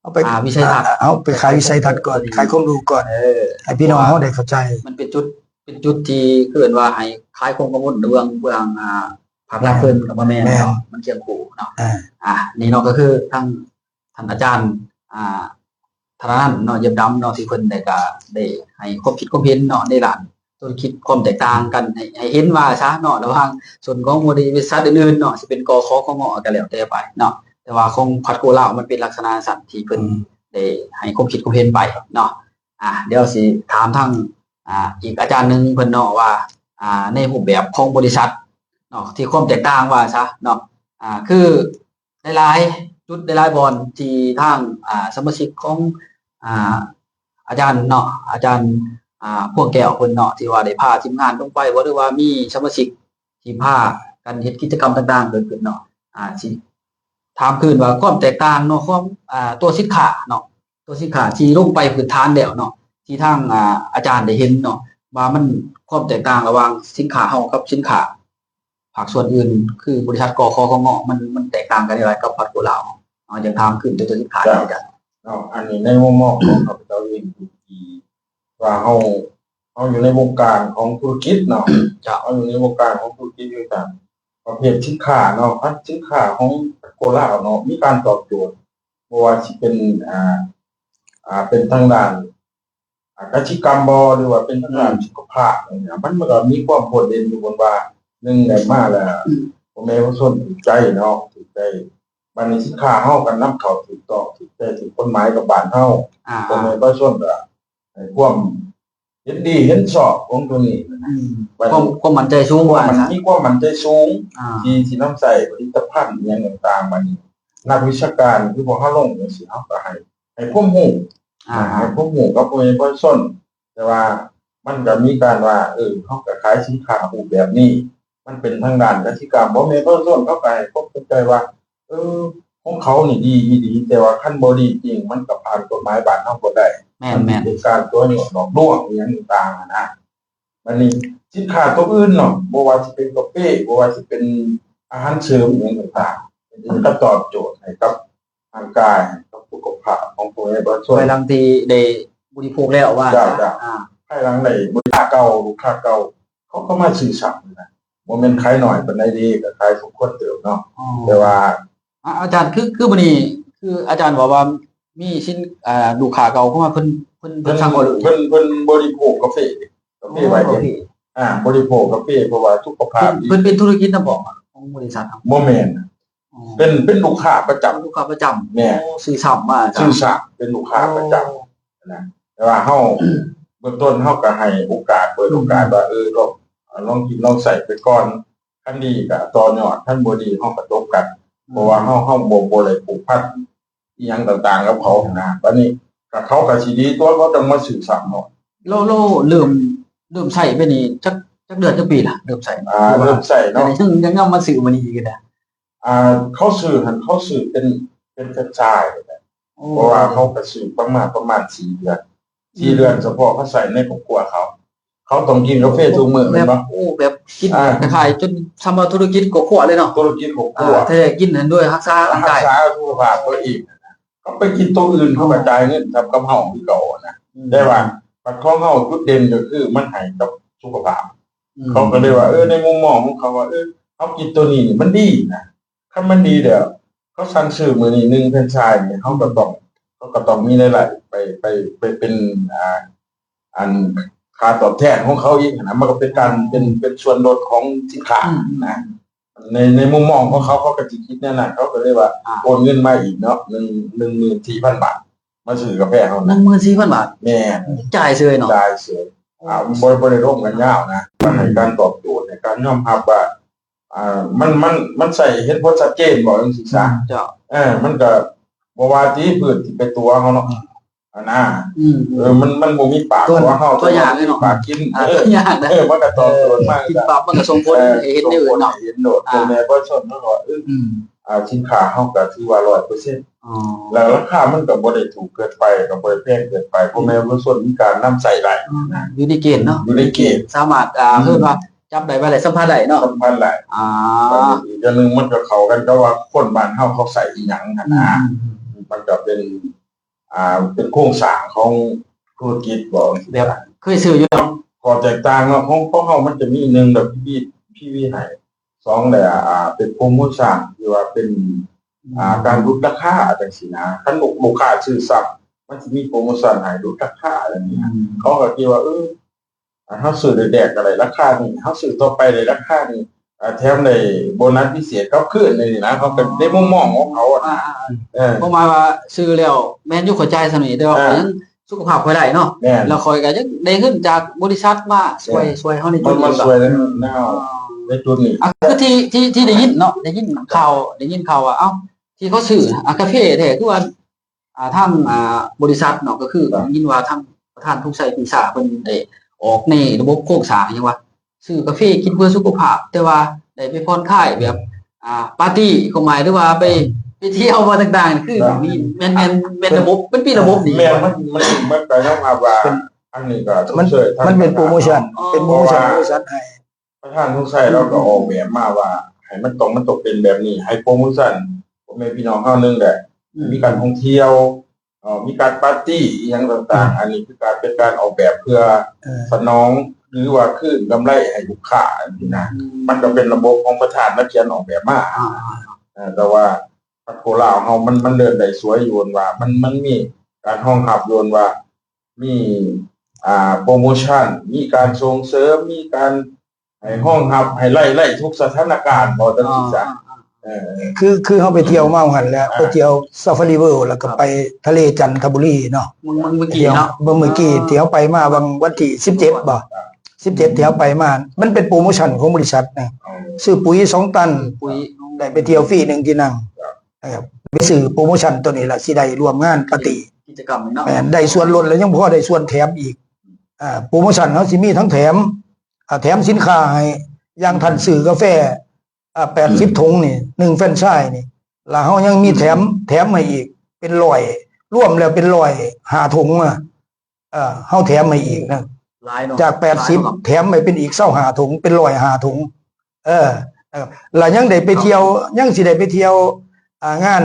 ເຮົາໄປ ອ່າ ວິໄສທັດ ເຮົາໄປຂາຍວິໄສທັດກ່ອນ ຂາຍຄວາມຮູ້ກ່ອນ ເອີ ໃຫ້ພີ່ນ້ອງເຮົາໄດ້ເຂົ້າໃຈ. ມັນເປັນຈຸດ ເປັນຈຸດທີ່ເອີ້ນວ່າໃຫ້ຄາຍຄວາມກັງວົນເບື້ອງ ເບື້ອງ ອ່າ ພາກລັດເພິ່ນກໍບໍ່ແມ່ນເນາະ ແມ່ນ ມັນຄຽງຄູ່ເນາະ. ອ່າ ອ່າ ນີ້ເນາະ ກໍຄືທາງ ທ່ານອາຈານ ອ່າ ທະນານເນາະ ຢ້ຽມດຳເນາະ ທີ່ເພິ່ນໄດ້ກະໄດ້ໃຫ້ຄວາມຄິດຄວາມເຫັນເນາະ ໃນດ້ານທຸລະກິດຄວາມແຕກຕ່າງກັນ ໃຫ້ ໃຫ້ເຫັນວ່າຊະເນາະ ລະຫວ່າງສ່ວນຂອງບໍລິສັດອື່ນໆເນາະ ຊິເປັນ ກຂ ຂງ ກໍແລ້ວແຕ່ໄປເນາະ ແຕ່ວ່າຂອງພັດໂກລາວມັນເປັນລັກສະນະຊັ້ນທີ່ເພິ່ນ ອືມ ໄດ້ໃຫ້ຄວາມຄິດຄວາມເຫັນໄປເນາະ. ອ່າ ດຽວຊິຖາມທາງ ອ່າ ອີກອາຈານໜຶ່ງເພິ່ນເນາະວ່າ ອ່າ ໃນຮູບແບບຂອງບໍລິສັດເນາະ ທີ່ຄວາມແຕກຕ່າງວ່າຊະເນາະ ອ່າ ຄື ຫຼາຍໆຈຸດ ຫຼາຍໆບ່ອນທີ່ທາງ ອ່າ ສະມາຊິກຂອງ ອ່າ ອາຈານເນາະ ອາຈານ ອ່າ ພວງແກ້ວເພິ່ນເນາະ ທີ່ວ່າໄດ້ພາທີມງານລົງໄປບໍ່ ຫຼືວ່າມີສະມາຊິກທີ່ພາກັນເຮັດກິດຈະກຳຕ່າງໆເກີດຂຶ້ນເນາະ ອ່າ ຊິຖາມຄືນວ່າຄວາມແຕກຕ່າງເນາະ ຂອງ ອ່າ ຕົວສິນຄ້າເນາະ ຕົວສິນຄ້າທີ່ລົງໄປພື້ນຖານແລ້ວເນາະ ທີ່ທາງ ອ່າ ອາຈານໄດ້ເຫັນເນາະ ວ່າມັນ ຄວາມແຕກຕ່າງລະຫວ່າງສິນຄ້າເຮົາກັບສິນຄ້າ ພາກສ່ວນອື່ນ ຄືບໍລິສັດ ກຂ ຂງ ມັນ ມັນແຕກຕ່າງກັນຢ່າງໃດກັບພັດໂກລາວ? ເຮົາຢາກຖາມຄືນເຖິງຕົວສິນຄ້າ ເຈົ້າ ອາຈານເນາະ. ອັນນີ້ໃນມຸມມອງຂອງຂ້າພະເຈົ້າເອງ ທີ່ວ່າເຮົາ ເຮົາຢູ່ໃນວົງການຂອງທຸລະກິດເນາະ ເຈົ້າ ເຮົາຢູ່ໃນວົງການຂອງທຸລະກິດຄືກັນ ປະເພດສິນຄ້າເນາະ ພັດສິນຄ້າຂອງພັດໂກລາວເນາະ ມີການຕອບໂຈດ ບໍ່ວ່າຊິເປັນ ອ່າ ອ່າ ເປັນທາງດ້ານ ອ່າ ກະສິກຳບໍ ຫຼືວ່າເປັນທາງດ້ານ ອືມ ສຸຂະພາບນີ້ນະ ມັນ ມັນກໍມີຄວາມໂດດເດັ່ນຢູ່ ເພິ່ນວ່າ ໜຶ່ງ ໄດ້ມາແລ້ວ ອືມ ພໍ່ແມ່ປະຊາຊົນຖືກໃຈເນາະ ຖືກໃຈ ບາດນີ້ສິນຄ້າເຮົາກໍນຳເຂົ້າຖືກຕ້ອງ ຖືກໃຈ ຖືກກົດໝາຍກັບບ້ານເຮົາ ອ່າ ພໍ່ແມ່ປະຊາຊົນກໍໃຫ້ຄວາມເຫັນດີເຫັນຊອບຂອງຕົວນີ້ນະ ອືມ ບາດນີ້ ຄວາມ ຄວາມໝັ້ນໃຈສູງ ຄວາມໝັ້ນ ວ່າຊະ ມີຄວາມໝັ້ນໃຈສູງ ອ່າ ທີ່ ທີ່ນຳໃຊ້ຜະລິດຕະພັນອີ່ຫຍັງຕ່າງໆ ບາດນີ້ ນັກວິຊາການຄືພວກເຮົາລົງຈັ່ງຊີ້ ເຮົາກໍໃຫ້ ໃຫ້ຄວາມຮູ້ ອ່າ ໃຫ້ຄວາມຮູ້ກັບພໍ່ແມ່ປະຊາຊົນ ແຕ່ວ່າມັນກໍມີການວ່າ ເອີ ເຮົາກໍຂາຍສິນຄ້າຮູບແບບນີ້ ມັນເປັນທາງດ້ານກະສິກຳ ພໍ່ແມ່ປະຊາຊົນເຂົາກໍໃຫ້ຄວາມສົນໃຈວ່າ ເອີ ຂອງເຂົານີ້ດີອີ່ຫຼີ ແຕ່ວ່າຄັນບໍ່ດີຈິງ ມັນກໍຜ່ານກົດໝາຍບ້ານເຮົາບໍ່ໄດ້ ແມ່ນໆ ມັນເປັນການຕົວະຍົວະຫຼອກລວງອີ່ຫຍັງຕ່າງໆຫັ້ນນະ. ບັດນີ້ສິນຄ້າຕົວອື່ນເນາະ ບໍ່ວ່າຊິເປັນກາເຟ ບໍ່ວ່າຊິເປັນອາຫານເສີມອີ່ຫຍັງຕ່າງໆ ມັນກໍຕອບໂຈດໃຫ້ກັບຮ່າງກາຍ ໃຫ້ກັບສຸຂະພາບຂອງພວກເຮົາ ພາຍຫຼັງທີ່ໄດ້ບໍລິໂພກແລ້ວວ່າ ເຈົ້າ ເຈົ້າ ອ່າ ພາຍຫຼັງໄດ້ບໍລິ ລູກຄ້າເກົ່າ ລູກຄ້າເກົ່າ ເຂົາກໍມາຊື້ຊ້ຳນະ ບໍ່ແມ່ນຂາຍໜ້ອຍປານໃດເດ້ ກໍຂາຍສົມຄວນເຕີບເນາະ ອໍ ແຕ່ວ່າ ອາ ອາຈານ ຄື ຄືມື້ນີ້ ຄືອາຈານເວົ້າວ່າມີສິນ ອ່າ ລູກຄ້າເກົ່າເຂົ້າມາ ເພິ່ນ ເພິ່ນ ເພິ່ນສັ່ງອໍເດີ ເພິ່ນ ເພິ່ນບໍລິໂພກກາເຟ ກາເຟ ອໍ ໄວ້ເດ້ ກາເຟ ອ່າ ບໍລິໂພກກາເຟ ເພາະວ່າສຸຂະພາບ ເພິ່ນ ເພິ່ນເປັນທຸລະກິດນຳບໍ ຂອງບໍລິສັດເຮົາ? ບໍ່ແມ່ນ ອໍ ເປັນ ເປັນລູກຄ້າປະຈຳ ລູກຄ້າປະຈຳ ແມ່ນ ໂອ້ ຊື້ຊ້ຳມາ ຊື້ຊ້ຳ ເປັນລູກຄ້າປະຈຳ ອໍ ນະ ແຕ່ວ່າເຮົາ ເບື້ອງຕົ້ນເຮົາກໍໃຫ້ໂອກາດ ເປີດໂອກາດ ອືມ ວ່າ ເອີ ລອງ ລອງກິນລອງໃຊ້ໄປກ່ອນ ຄັນດີກໍຕໍ່ຍອດ ຄັນບໍ່ດີເຮົາກໍຈົບກັນ ອືມ ເພາະວ່າເຮົາ ເຮົາບໍ່ ບໍ່ໄດ້ຜູກພັນ ອີ່ຫຍັງຕ່າງໆກັບເຂົາຫັ້ນນະ ບາດນີ້ກໍເຂົາກໍຊິດີຕົວະ ເຂົາຈັ່ງມາຊື້ຊ້ຳເນາະ. ແລ້ວ ແລ້ວເລີ່ມ ເລີ່ມໃຊ້ໄປນີ້ຈັກ ຈັກເດືອນຈັກປີລະ ເລີ່ມໃຊ້? ອ່າ ເລີ່ມໃຊ້ເນາະ ຍັງ ຍັງນຳມາຊື້ມື້ນີ້ອີກນະ. ອ່າ ເຂົາຊື້ຫັ້ນ ເຂົາຊື້ເປັນ ເປັນແຟຣນໄຊ ໂອ້ ເພາະວ່າເຂົາກໍຊື້ປະມານ ປະມານສີ່ເດືອນ ອືມ ສີ່ເດືອນ ສະເພາະເຂົາໃຊ້ໃນຄອບຄົວເຂົາ ເຂົາຕ້ອງກິນກາເຟທຸກມື້ແມ່ນບໍ່? ໂອ້ ແບບກິນ ອ່າ ຄ້າຍໆຈົນສຳວ່າທຸລະກິດຄອບຄົວເລີຍເນາະ ທຸລະກິດຄອບຄົວ ອ່າ ແທ້ກິນຫັ້ນດ້ວຍຮັກສາຮ່າງກາຍ ຮັກສາສຸຂະພາບຕົວເອງນະ ເຂົາໄປກິນໂຕະອື່ນ ເຂົາກໍຈ່າຍເງິນສ່ຳກັບເຮົາຄືເກົ່ານະ ອືມ ແຕ່ວ່າບັດຂອງເຮົາຈຸດເດັ່ນກໍຄືມັນໃຫ້ກັບສຸຂະພາບ ອືມ ເຂົາກໍເລີຍວ່າ ເອີ ໃນມຸມມອງຂອງເຂົາວ່າ ເອີ ເຮົາກິນໂຕນີ້ມັນດີນະ ຄັນມັນດີແລ້ວ ເຂົາສັ່ງຊື້ມື້ນີ້ໜຶ່ງແຟຣນໄຊນີ້ ເຮົາກໍຕ້ອງ ເຮົາກໍຕ້ອງມີລາຍໄດ້ໄປ ໄປ ໄປເປັນ ອ່າ ອັນຄ່າຕອບແທນຂອງເຂົາອີກຫັ້ນນະ ມັນກໍເປັນການ ເປັນ ເປັນສ່ວນລົດຂອງສິນຄ້າ ອືມ ນະ ໃນ ໃນມຸມມອງຂອງເຂົາ ເຂົາກໍຊິຄິດແນວນັ້ນ ເຂົາກໍເລີຍວ່າ ອ່າ ໂອນເງິນມາອີກເນາະ ໜຶ່ງ ໜຶ່ງໝື່ນສີ່ພັນບາດ ມາຊື້ກາແຟເຮົາ ໜຶ່ງໝື່ນສີ່ພັນບາດ ແມ່ນ ຈ່າຍເສີຍເນາະ ຈ່າຍເສີຍ ອ່າ ບໍ່ ບໍ່ໄດ້ລົມກັນຍາວນະ ມັນໃຫ້ການຕອບໂຈດ ໃຫ້ການຍອມຮັບວ່າ ອ່າ ມັນ ມັນ ມັນໃຊ້ເຫັນຜົນຊັດເຈນ ເວົ້າຈັ່ງຊີ້ຊະ ອືມ ເຈົ້າ ເອີ ມັນກໍບໍ່ວ່າຕິ ພືດທີ່ໄປຕົວະເຮົາເນາະ ອືມ ອັນນະ ອືມ ເອີ ມັນ ມັນບໍ່ມີປາກຕົວະເຮົາ ຕົວະຍາກເນາະ ປາກກິນ ອ່າ ເອີ ຕົວະຍາກນະ ເອີ ມັນກໍຕອບໂຈດມາ ກິນປັບມັນກໍສົ່ງຜົນ ເອີ ໃຫ້ເຫັນຢູ່ເນາະ ເຫັນໂດດ ອ່າ ພໍ່ແມ່ປະຊາຊົນເຮົາກໍ ອືມ ອ່າ ສິນຄ້າເຮົາກໍຖືວ່າຮ້ອຍເປີເຊັນ ອໍ ແລ້ວລາຄາມັນກໍບໍ່ໄດ້ຖືກເກີນໄປ ກໍບໍ່ໄດ້ແພງເກີນໄປ ພໍ່ແມ່ປະຊາຊົນມີການນຳໃຊ້ໄດ້ ອ່າ ຢູ່ໃນເກນເນາະ ຢູ່ໃນເກນ ສາມາດ ອ່າ ອືມ ເອີ້ນວ່າຈັບໄດ້ ວ່າໄດ້ ສຳຜັດໄດ້ເນາະ ສຳຜັດໄດ້ ອ່າ ອີກຢ່າງໜຶ່ງມັນກໍເຂົ້າກັນກັບວ່າຄົນບ້ານເຮົາເຂົາໃຊ້ອີ່ຫຍັງຫັ້ນນະ ອືມ ມັນກໍເປັນ ອ່າ ເປັນໂຄງສ້າງຂອງທຸລະກິດ ເວົ້າແບບເຄີຍຊື້ຢູ່ເນາະ ຂໍ້ແຕກຕ່າງເນາະ ຂອງ ຂອງເຮົາມັນຈະມີ ໜຶ່ງ ແບບ PV PV ໃຫ້ ສອງ ແລ້ວ ອ່າ ເປັນໂປຣໂມຊັນ ຫຼືວ່າເປັນ ອ່າ ອືມ ການຫຼຸດລາຄາຈັ່ງຊີ້ນະ ຄັນລູກ ລູກຄ້າຊື້ຊ້ຳ ມັນຊິມີໂປຣໂມຊັນໃຫ້ ຫຼຸດລາຄາ ຈັ່ງຊີ້ນະ ອືມ ເຂົາກໍຄິດວ່າ ເອີ ອ່າ ເຮົາຊື້ແລກໆກໍໄດ້ລາຄານີ້ ເຮົາຊື້ຕໍ່ໄປໄດ້ລາຄານີ້ ອ່າ ແຖມໄດ້ໂບນັດພິເສດກັບຄືນຈັ່ງຊີ້ນະ ເຂົາກໍ ອໍ ໃນມຸມມອງຂອງເຂົາ ອ່າ ອ່າ ອ່າ ເອີ ເພາະວ່າຊື້ແລ້ວແມ່ນຢູ່ ຂ້ອຍຈ່າຍສ່ຳນີ້ ແຕ່ວ່າ ອ່າ ຂ້ອຍຍັງສຸຂະພາບຂ້ອຍໄດ້ເນາະ ແມ່ນ ແລ້ວຂ້ອຍກໍຍັງໄດ້ເງິນຈາກບໍລິສັດມາຊ່ວຍ ແມ່ນ ຊ່ວຍເຮົາໃນຈຸດນີ້ ມາຊ່ວຍໃນ ໃນເຮົາ ອໍ ໃນຈຸດນີ້ ອ່າ ຄືທີ່ ທີ່ ທີ່ໄດ້ຍິນເນາະ ໄດ້ຍິນຂ່າວ ໄດ້ຍິນຂ່າວວ່າ ເອົ້າ ທີ່ເຂົາຊື້ ອ່າ ກາເຟແທ້ ຄືວ່າ ອ່າ ທາງ ອ່າ ບໍລິສັດເນາະ ກໍຄື ຄັບ ໄດ້ຍິນວ່າທາງປະທານ ທຸງໄຊ ປີຊາ ເພິ່ນໄດ້ອອກໃນລະບົບໂຄງສ້າງຫຍັງວ່າ ຊື້ກາເຟກິນເພື່ອສຸຂະພາບ ແຕ່ວ່າໄດ້ໄປຜ່ອນຄາຍແບບ ອ່າ ປາຕີ້ ຄວາມໝາຍ ຫຼືວ່າໄປ ໄປທ່ຽວ ວ່າຕ່າງໆ ຄື ແມ່ນ ແມ່ນ ແມ່ນລະບົບ ມັນມີລະບົບນີ້ ແມ່ນ ມັນ ມັນ ມັນກໍຍອມຮັບວ່າ ເປັນ ອັນນີ້ກໍຊົມເຊີຍ ມັນເປັນໂປຣໂມຊັນ ອໍ ເປັນໂປຣໂມຊັນ ເພາະວ່າ ບໍລິສັດໃຫ້ ປະທານ ສົງໄຊ ລາວກໍອອກແບບມາວ່າ ໃຫ້ມັນຕ້ອງ ມັນຕ້ອງເປັນແບບນີ້ ໃຫ້ໂປຣໂມຊັນພໍ່ແມ່ພີ່ນ້ອງເຮົາ ໜຶ່ງແຫຼະ ອືມ ມີການທ່ອງທ່ຽວ ເອີ ມີການປາຕີ້ອີ່ຫຍັງຕ່າງໆ ອືມ ອັນນີ້ຄືການ ເປັນການອອກແບບເພື່ອ ເອີ ສະໜອງ ຫຼືວ່າຄືນກຳໄລໃຫ້ລູກຄ້າຈັ່ງຊີ້ນະ ອືມ ມັນກໍເປັນລະບົບຂອງປະທານລາວຂຽນອອກແບບມາ ອ່າ ເອີ ແຕ່ວ່າພັກໂກລາວເຮົາ ມັນ ມັນເລີ່ມໄດ້ສວຍຢູ່ວ່າ ມັນ ມັນມີການຮອງຮັບຢູ່ວ່າ ມີ ອ່າ ໂປຣໂມຊັນ ມີການສົ່ງເສີມ ມີການ ໃຫ້ຮອງຮັບ ໃຫ້ໄດ້ ໄດ້ທຸກສະຖານະການ ເວົ້າຈັ່ງຊີ້ຊະ ອ່າ ເອີ ຄື ຄືເຮົາໄປທ່ຽວມາຫັ້ນແຫຼະ ອ່າ ໄປທ່ຽວຊາຟາຣີເວີລ ແລ້ວກໍ ຄັບ ໄປທະເລຈັນທະບູລີເນາະ ເມື່ອ ເມື່ອ ເມື່ອກີ້ເນາະ ເມື່ອ ເມື່ອກີ້ ອ່າ ທີ່ເຮົາໄປມາຫວ່າງວັນທີສິບເຈັດບໍ ສິບເຈັດ ທີ່ເຮົາໄປມາ ມັນເປັນໂປຣໂມຊັນຂອງບໍລິສັດນະ ຊື້ປຸ໋ຍສອງຕັນ ປຸ໋ຍ ໄດ້ໄປທ່ຽວຟຣີໜຶ່ງທີ່ນັ່ງ ເອີ ໄປຊື້ໂປຣໂມຊັນໂຕນີ້ລະ ຊິໄດ້ຮ່ວມງານປາຕີ້ ກິດຈະກຳນີ້ເນາະ ແມ່ນ ໄດ້ສ່ວນລົດ ແລ້ວຍັງພໍໄດ້ສ່ວນແຖມອີກ ອ່າ ໂປຣໂມຊັນເຮົາຊິມີທັງແຖມ ອ່າ ແຖມສິນຄ້າໃຫ້ ຢ່າງທ່ານ ອືມ ຊື້ກາແຟ ອ່າ ແປດສິບ ອືມ ຖົງນີ້ ໜຶ່ງແຟຣນໄຊນີ້ ແລ້ວເຮົາຍັງມີແຖມ ອືມ ແຖມໃຫ້ອີກເປັນຮ້ອຍ ລວມແລ້ວເປັນຮ້ອຍຫ້າຖົງນະ ເອີ ເຮົາແຖມໃຫ້ອີກນະ ຫຼາຍເນາະ ຈາກແປດສິບ ຫຼາຍເນາະ ແຖມໃຫ້ເປັນອີກຊາວຫ້າຖົງ ເປັນຮ້ອຍຫ້າຖົງ ເອີ ແລ້ວຍັງໄດ້ໄປທ່ຽວ ເອົາ ຍັງຊິໄດ້ໄປທ່ຽວ ອ່າ ງານ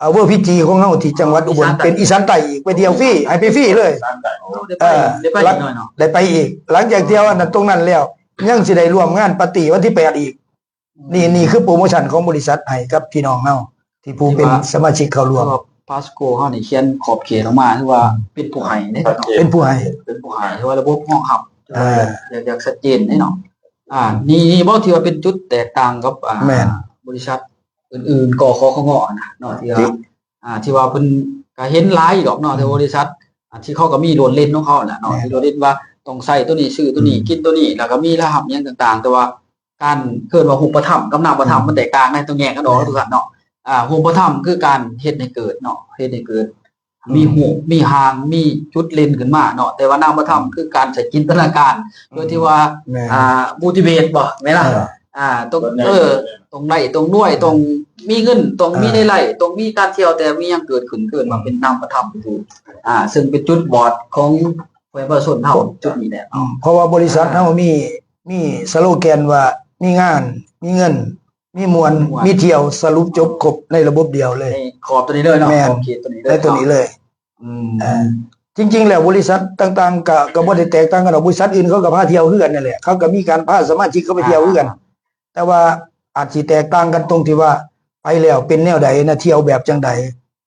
ອ່າ ເວີພີຈີຂອງເຮົາທີ່ຈັງຫວັດອຸບົນ ອໍ ອີສານໃຕ້ ເປັນອີສານໃຕ້ອີກ ໄປທ່ຽວຟຣີ ອໍ ໃຫ້ໄປຟຣີເລີຍ ອີສານໃຕ້ ໂອ້ ໄດ້ໄປ ເອີ ໄດ້ໄປອີກໜ້ອຍເນາະ ໄດ້ໄປອີກ ຫຼັງຈາກທ່ຽວອັນນັ້ນ ອໍ ຕົງນັ້ນແລ້ວ ຍັງຊິໄດ້ຮ່ວມງານປາຕີ້ວັນທີແປດອີກ ອືມ ນີ້ ນີ້ຄືໂປຣໂມຊັນຂອງບໍລິສັດໃຫ້ກັບພີ່ນ້ອງເຮົາ ທີ່ຜູ້ເປັນ ທີ່ວ່າ ສະມາຊິກເຂົ້າຮ່ວມ ຄືວ່າພາສໂກເຮົານີ້ຂຽນຂອບເຂດອອກມາ ຄືວ່າ ອືມ ເປັນຜູ້ໃຫ້ເດ້ ເປັນຜູ້ໃຫ້ ເປັນຜູ້ໃຫ້ ຄືວ່າລະບົບຮອງຮັບ ອ່າ ຢາກ ຢາກຊັດເຈນເດ້ເນາະ ອ່າ ນີ້ ນີ້ບໍ່ ທີ່ວ່າເປັນຈຸດແຕກຕ່າງກັບ ອ່າ ແມ່ນ ບໍລິສັດ ອື່ນໆ ກຂຂງ ຫັ້ນນະເນາະ ທີ່ວ່າ ທີ່ ອ່າ ທີ່ວ່າເພິ່ນກະເຫັນຫຼາຍຢູ່ດອກເນາະ ແຕ່ ອືມ ບໍລິສັດ ທີ່ເຂົາກໍມີໂລດເລນຂອງເຂົານະເນາະ ແມ່ນ ທີ່ໂລດເລນວ່າຕ້ອງໃຊ້ໂຕນີ້ ຊື້ໂຕນີ້ ອືມ ກິນໂຕນີ້ ແລ້ວກໍມີລາຍຮັບຫຍັງຕ່າງໆ ແຕ່ວ່າການ ເອີ້ນວ່າຮູບປະທຳກັບນາມປະທຳ ອືມ ມັນແຕກຕ່າງໃນ ຕ້ອງແຍກກັນອອກ ແມ່ນ ທຸກທ່ານເນາະ. ອ່າ ຮູບປະທຳຄືການເຮັດໃຫ້ເກີດເນາະ ເຮັດໃຫ້ເກີດ ອືມ ມີຮູບ ມີຮ່າງ ມີຈຸດເດັ່ນຂຶ້ນມາເນາະ ແຕ່ວ່ານາມປະທຳ ອືມ ຄືການໃຊ້ຈິນຕະນາການ ອືມ ໂດຍທີ່ວ່າ ແມ່ນ ອ່າ ມູທິເວດບໍ່ ແມ່ນລະ ອ່າ ຕ້ອງ ເອີ ຕ້ອງໄດ້ ຕ້ອງລວຍ ອືມ ຕ້ອງມີເງິນ ຕ້ອງມີ ອ່າ ລາຍໄດ້ ຕ້ອງມີການທ່ຽວ ແຕ່ມີຫຍັງເກີດຂຶ້ນ ເອີ້ນວ່າເປັນນາມປະທຳ ອ່າ ເຊິ່ງເປັນຈຸດບອດຂອງປະຊາຊົນເຮົາຈຸດນີ້ແຫຼະ ອືມ ເພາະວ່າບໍລິສັດເຮົາ ອ່າ ມີ ມີສະໂລແກນວ່າ ມີງານ ມີເງິນ ມີມ່ວນ ມ່ວນ ມີທ່ຽວ ສະຫຼຸບຈົບຄົບໃນລະບົບດຽວເລີຍ ໃນຂອບໂຕນີ້ເລີຍເນາະ ແມ່ນ ຂອບເຂດໂຕນີ້ເລີຍ ໃນໂຕນີ້ເລີຍ ອືມ ເອີ ຈິງໆແລ້ວບໍລິສັດຕ່າງໆ ກໍ ກໍບໍ່ໄດ້ແຕກຕ່າງກັນດອກ ບໍລິສັດອື່ນເຂົາກໍພາທ່ຽວຄືກັນນັ້ນແຫຼະ ເຂົາກໍມີການພາສະມາຊິກເຂົາໄປທ່ຽວຄືກັນ ອ່າ ແຕ່ວ່າອາດຊິແຕກຕ່າງກັນຕົງທີ່ວ່າ ໄປແລ້ວເປັນແນວໃດນະ ທ່ຽວແບບຈັ່ງໃດ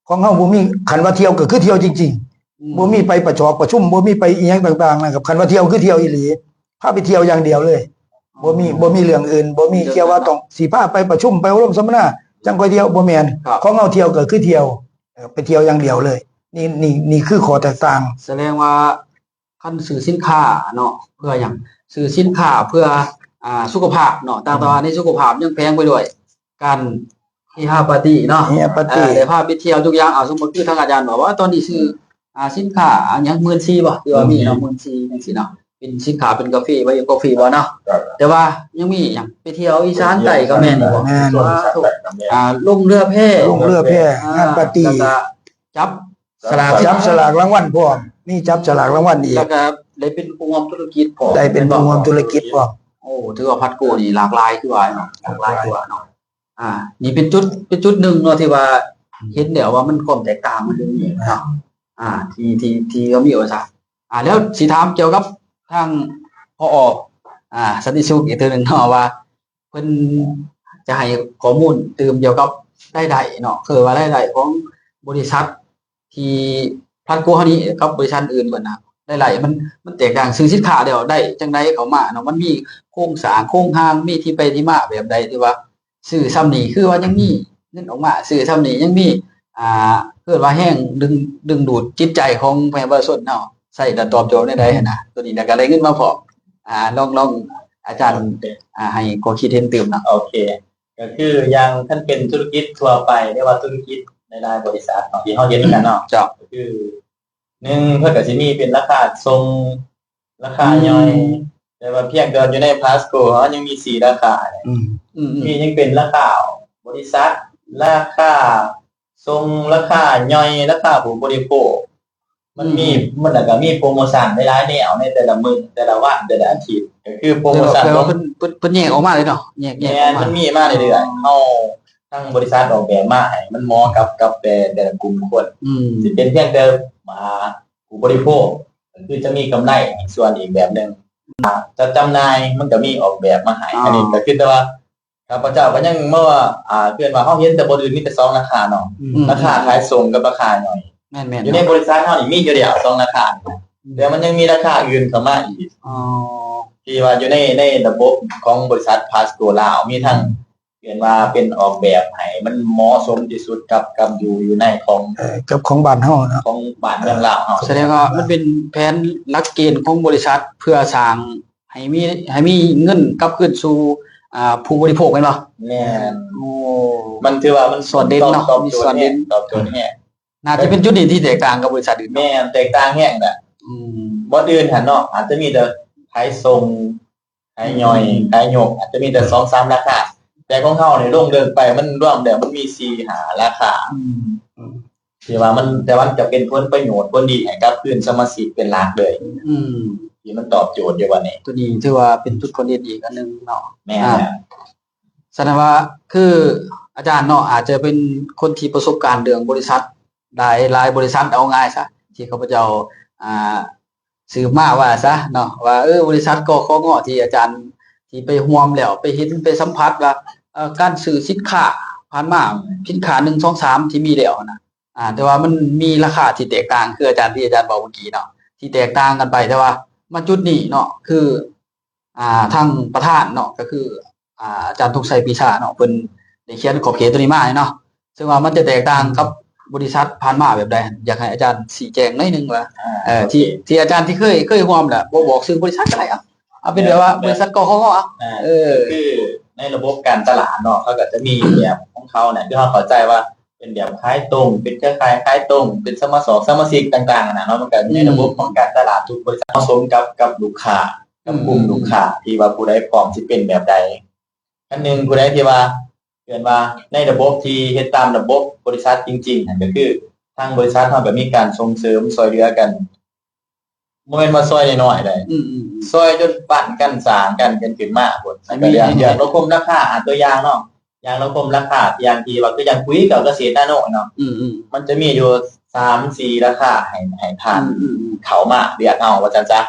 ຂອງເຮົາບໍ່ມີ ຄັນວ່າທ່ຽວກໍຄືທ່ຽວຈິງໆ ອືມ ບໍ່ມີໄປປະຊອກປະຊຸມ ບໍ່ມີໄປອີ່ຫຍັງຕ່າງໆນະ ຄັນວ່າທ່ຽວຄືທ່ຽວອີ່ຫຼີ ພາໄປທ່ຽວຢ່າງດຽວເລີຍ ອໍ ບໍ່ມີ ບໍ່ມີເລື່ອງອື່ນ ບໍ່ມີກ່ຽວວ່າຕ້ອງຊິພາໄປປະຊຸມ ໄປອົບຮົມສຳມະນາ ຈັ່ງຄ່ອຍທ່ຽວ ບໍ່ແມ່ນ ຂອງເຮົາທ່ຽວກໍຄືທ່ຽວ ເອີ ໄປທ່ຽວຢ່າງດຽວເລີຍ ນີ້ ນີ້ ນີ້ຄືຂໍ້ແຕກຕ່າງ ສະແດງວ່າ ຄັນຊື້ສິນຄ້າເນາະ ເພື່ອຫຍັງ? ຊື້ສິນຄ້າເພື່ອ ອ່າ ສຸຂະພາບເນາະ ຕ່າງແຕ່ວ່າໃນສຸຂະພາບຍັງແຝງໄປດ້ວຍການເຮຮາປາຕີ້ເນາະ ເຮຮາປາຕີ້ ເອີ ໄດ້ພາໄປທ່ຽວທຸກຢ່າງ ເອົາ ສົມມຸດຄືທາງອາຈານບອກວ່າ ຕອນນີ້ຊື້ ອ່າ ສິນຄ້າ ອ່າ ຫຍັງ ໝື່ນສີ່ ບໍ່ ທີ່ວ່າມີເນາະ ໝື່ນສີ່ ໝື່ນສີ່ຈັ່ງຊີ້ເນາະ ເປັນສິນຄ້າເປັນກາເຟ ວ່າຫຍັງ ກາເຟບໍ່ເນາະ ແຕ່ວ່າຍັງມີຫຍັງ ໄປທ່ຽວອີສານໃຕ້ກໍແມ່ນ ໄປທ່ຽວອີສານໃຕ້ກໍແມ່ນ ອ່າ ລົງເຮືອແພ ລົງເຮືອແພ ອ່າ ງານປາຕີ້ ແລ້ວກໍຈັບ ສະຫຼາກ ຈັບສະຫຼາກລາງວັນພ້ອມ ມີຈັບສະຫຼາກລາງວັນອີກ ແລ້ວກໍໄດ້ເປັນຜູ້ຮ່ວມທຸລະກິດພ້ອມ ໄດ້ເປັນຜູ້ຮ່ວມທຸລະກິດພ້ອມ ໂອ້ ຖືວ່າພັດໂກນີ້ຫຼາກຫຼາຍຄືວ່າເນາະ ຫຼາກຫຼາຍຄືວ່າເນາະ ອ່າ ນີ້ເປັນຈຸດ ເປັນຈຸດໜຶ່ງເນາະ ທີ່ວ່າເຫັນແລ້ວວ່າມັນຄວາມແຕກຕ່າງມັນຢູ່ນີ້ເນາະ ອ່າ ທີ່ ທີ່ ທີ່ເຮົາມີວ່າຊະ ອ່າ ແລ້ວຊິຖາມກ່ຽວກັບທາງ ຜອ ອ່າ ສັນຕິສຸກ ອີກເທື່ອໜຶ່ງເນາະ ວ່າ ເພິ່ນຈະໃຫ້ຂໍ້ມູນຕື່ມກ່ຽວກັບລາຍໄດ້ເນາະ ຄືວ່າລາຍໄດ້ຂອງບໍລິສັດທີ່ພັດໂກເຮົານີ້ກັບບໍລິສັດອື່ນເພິ່ນນະ ລາຍໄດ້ມັນ ມັນແຕກຕ່າງ ຊື້ສິນຄ້າແລ້ວໄດ້ຈັ່ງໃດເຂົ້າມາເນາະ ມັນມີໂຄງສ້າງໂຄງຮ່າງ ມີທີ່ໄປທີ່ມາແບບໃດ ທີ່ວ່າຊື້ຊ່ຳນີ້ຄືວ່າຍັງມີເງິນອອກມາ ຊື້ຊ່ຳນີ້ຍັງມີ ອ່າ ເອີ້ນວ່າແຮງດຶງ ດຶງດູດຈິດໃຈຂອງປະຊາຊົນເນາະ ໃຊ້ແລ້ວຕອບໂຈດແນວໃດຫັ້ນນະ ໂຕນີ້ແລ້ວກໍໄດ້ເງິນມາພ້ອມ ອ່າ ລອງ ລອງອາຈານ ອ່າ ໃຫ້ຂໍ້ຄິດເຫັນຕື່ມເນາະ ໂອເຄ ກໍຄືຢ່າງຄັນເປັນທຸລະກິດທົ່ວໄປ ຫຼືວ່າທຸລະກິດຫຼາຍໆບໍລິສັດເນາະ ທີ່ເຮົາເຫັນກັນເນາະ ເຈົ້າ ກໍຄືໜຶ່ງ ເພິ່ນກໍຊິມີເປັນລາຄາສົ່ງ ລາຄາຍ່ອຍ ອືມ ແຕ່ວ່າພຽງແຕ່ວ່າຢູ່ໃນພາສໂກເຮົາຍັງມີສີ່ລາຄາ ອືມ ອືມ ມີຍັງເປັນລາຄາບໍລິສັດ ລາຄາສົ່ງ ລາຄາຍ່ອຍ ລາຄາຜູ້ບໍລິໂພກ ມັນມີ ອືມ ມັນລະກະມີໂປຣໂມຊັນຫຼາຍໆແນວໃນແຕ່ລະມື້ ແຕ່ລະວັນ ແຕ່ລະອາທິດ ກໍຄືໂປຣໂມຊັນ ແຕ່ວ່າ ຂອງ ເພິ່ນ ເພິ່ນ ເພິ່ນແຍກອອກມາເລີຍເນາະ ແຍກ ແຍກ ແມ່ນ ອອກມາ ມັນມີມາເລື້ອຍໆ ອໍ ເຮົາ ທາງບໍລິສັດອອກແບບມາໃຫ້ມັນເໝາະກັບ ກັບແຕ່ ແຕ່ລະກຸ່ມຄົນ ອືມ ຊິເປັນພຽງແຕ່ ອ່າ ຜູ້ບໍລິໂພກ ກໍຄືຈະມີກຳໄລໃຫ້ສ່ວນອີກແບບໜຶ່ງ ອ່າ ຈັດຈຳໜ່າຍມັນກໍມີອອກແບບມາໃຫ້ ອໍ ອັນນີ້ກໍຄືແຕ່ວ່າ ຂ້າພະເຈົ້າກໍຍັງມາວ່າ ອ່າ ເອີ້ນວ່າເຮົາເຫັນແຕ່ບ່ອນອື່ນມີແຕ່ສອງລາຄາເນາະ ອືມ ລາຄາຂາຍສົ່ງກັບລາຄາຍ່ອຍ ແມ່ນໆ ຢູ່ໃນບໍລິສັດເຮົານີ້ມີຢູ່ແລ້ວສອງລາຄາ ອືມ ແຕ່ມັນຍັງມີລາຄາອື່ນເຂົ້າມາອີກ ອໍ ທີ່ວ່າຢູ່ໃນ ໃນລະບົບຂອງບໍລິສັດພາສໂກລາວ ມີທັງ ອືມ ເອີ້ນວ່າເປັນອອກແບບໃຫ້ມັນເໝາະສົມທີ່ສຸດກັບ ກັບຢູ່ ຢູ່ໃນຂອງ ເອີ ກັບຂອງບ້ານເຮົາເນາະ ຂອງບ້ານເມືອງລາວເຮົາ ສະແດງວ່າມັນເປັນແຜນຫຼັກເກນຂອງບໍລິສັດເພື່ອສ້າງ ໃຫ້ມີ ໃຫ້ມີເງິນກັບຄືນສູ່ ອ່າ ຜູ້ບໍລິໂພກແມ່ນບໍ່? ແມ່ນ ໂອ້ ມັນຖືວ່າມັນສອດເດັ່ນເນາະ ຕອບ ມີສອດເດັ່ນ ຕອບໂຈດແຮງ ໜ້າຈະເປັນຈຸດນີ້ທີ່ແຕກຕ່າງກັບບໍລິສັດອື່ນເນາະ ແມ່ນ ແຕກຕ່າງແຮງແຫຼະ ອືມ ບ່ອນອື່ນຫັ້ນເນາະ ອາດຈະມີແຕ່ຂາຍສົ່ງ ຂາຍຍ່ອຍ ອືມ ຂາຍຍົກ ອາດຈະມີແຕ່ສອງສາມລາຄາ ແຕ່ຂອງເຮົານີ້ລົງເລິກໄປ ມັນລວມແລ້ວມັນມີສີ່ຫ້າລາຄາ ອືມ ທີ່ວ່າມັນ ແຕ່ມັນຈະເປັນຜົນປະໂຫຍດ ຜົນດີໃຫ້ກັບຄືນສະມາຊິກເປັນຫຼັກເລີຍ ອືມ ທີ່ມັນຕອບໂຈດຢູ່ບັດນີ້ ໂຕນີ້ຖືວ່າເປັນຈຸດໂດເດັ່ນອີກອັນໜຶ່ງເນາະ ແມ່ນ ອ່າ ແລ້ວ ສະນັ້ນວ່າ ຄືອາຈານເນາະ ອາດຈະເປັນຄົນທີ່ປະສົບການເລື່ອງບໍລິສັດຫຼາຍ ຫຼາຍບໍລິສັດ ເອົາງ່າຍຊະ ທີ່ຂ້າພະເຈົ້າ ອ່າ ສືບມາວ່າຊະເນາະ ວ່າ ເອີ ບໍລິສັດ ກຂງ ທີ່ອາຈານ ທີ່ໄປຮ່ວມແລ້ວ ໄປເຫັນ ໄປສຳຜັດວ່າ ເອີ ການຊື້ສິນຄ້າຜ່ານມາ ສິນຄ້າ ໜຶ່ງ ສອງ ສາມ ທີ່ມີແລ້ວນະ ອ່າ ແຕ່ວ່າມັນມີລາຄາທີ່ແຕກຕ່າງ ຄືອາຈານ ທີ່ອາຈານເວົ້າເມື່ອກີ້ເນາະ ທີ່ແຕກຕ່າງກັນໄປ ແຕ່ວ່າມາຈຸດນີ້ເນາະ ຄື ອ່າ ທາງປະທານເນາະ ກໍຄື ອ່າ ອາຈານ ທົງໄຊ ປີຊາເນາະ ເພິ່ນໄດ້ຂຽນຂອບເຂດໂຕນີ້ມາໃຫ້ເນາະ ເຊິ່ງວ່າມັນຈະແຕກຕ່າງກັບ ບໍລິສັດຜ່ານມາແບບໃດ? ຢາກໃຫ້ອາຈານຊີ້ແຈງໜ້ອຍໜຶ່ງວ່າ ອ່າ ເອີ ໂອເຄ ທີ່ ທີ່ອາຈານທີ່ເຄີຍ ເຄີຍຮ່ວມແຫຼະ ບໍ່ບອກຊື່ບໍລິສັດກໍໄດ້ ເອົາ ເອົາເປັນແບບວ່າ ແມ່ນ ບໍລິສັດ ກຂຂ ເອົາ ອ່າ ເອີ ຄືໃນລະບົບການຕະຫຼາດເນາະ ເຂົາກໍຈະມີແບບຂອງເຂົານະ ຄືເຮົາເຂົ້າໃຈວ່າເປັນແບບຂາຍຕົງ ເປັນເຄືອຂ່າຍຂາຍຕົງ ເປັນສະມາຊອກສະມາຊິກຕ່າງໆນະເນາະ ມັນກໍຢູ່ໃນລະບົບຂອງການຕະຫຼາດ ທຸກບໍລິສັດເໝາະສົມກັບ ກັບລູກຄ້າ ກັບກຸ່ມ ອືມ ລູກຄ້າ ທີ່ວ່າຜູ້ໃດພ້ອມຊິເປັນແບບໃດ. ອັນໜຶ່ງ ຜູ້ໃດທີ່ວ່າ ເອີ້ນວ່າໃນລະບົບທີ່ເຮັດຕາມລະບົບບໍລິສັດຈິງໆ ຫັ້ນກໍຄືທາງບໍລິສັດເຮົາກໍມີການສົ່ງເສີມຊ່ວຍເຫຼືອກັນ ບໍ່ແມ່ນວ່າຊ່ອຍນ້ອຍໆໃດ໋ ອືມໆໆ ຊ່ອຍຈົນປັ້ນກັນສ້າງກັນ ກັນຂຶ້ນມາພຸ້ນ ໃຫ້ ແລ້ວກໍ ມີ ເລື່ອງ ເລື່ອງລະຄົມລາຄາ ອາ ຕົວຢ່າງເນາະ ຢ່າງລະຄົມລາຄາ ຢ່າງທີ່ວ່າ ຄືຢ່າງປຸ໋ຍເຂົ້າກະເສດນາໂນເນາະ ອືມໆ ມັນຈະມີຢູ່ສາມສີ່ລາຄາໃຫ້ ໃຫ້ທ່ານ ອືມໆໆ ເຂົ້າມາເລືອກເອົາວ່າຊັ້ນຊະ.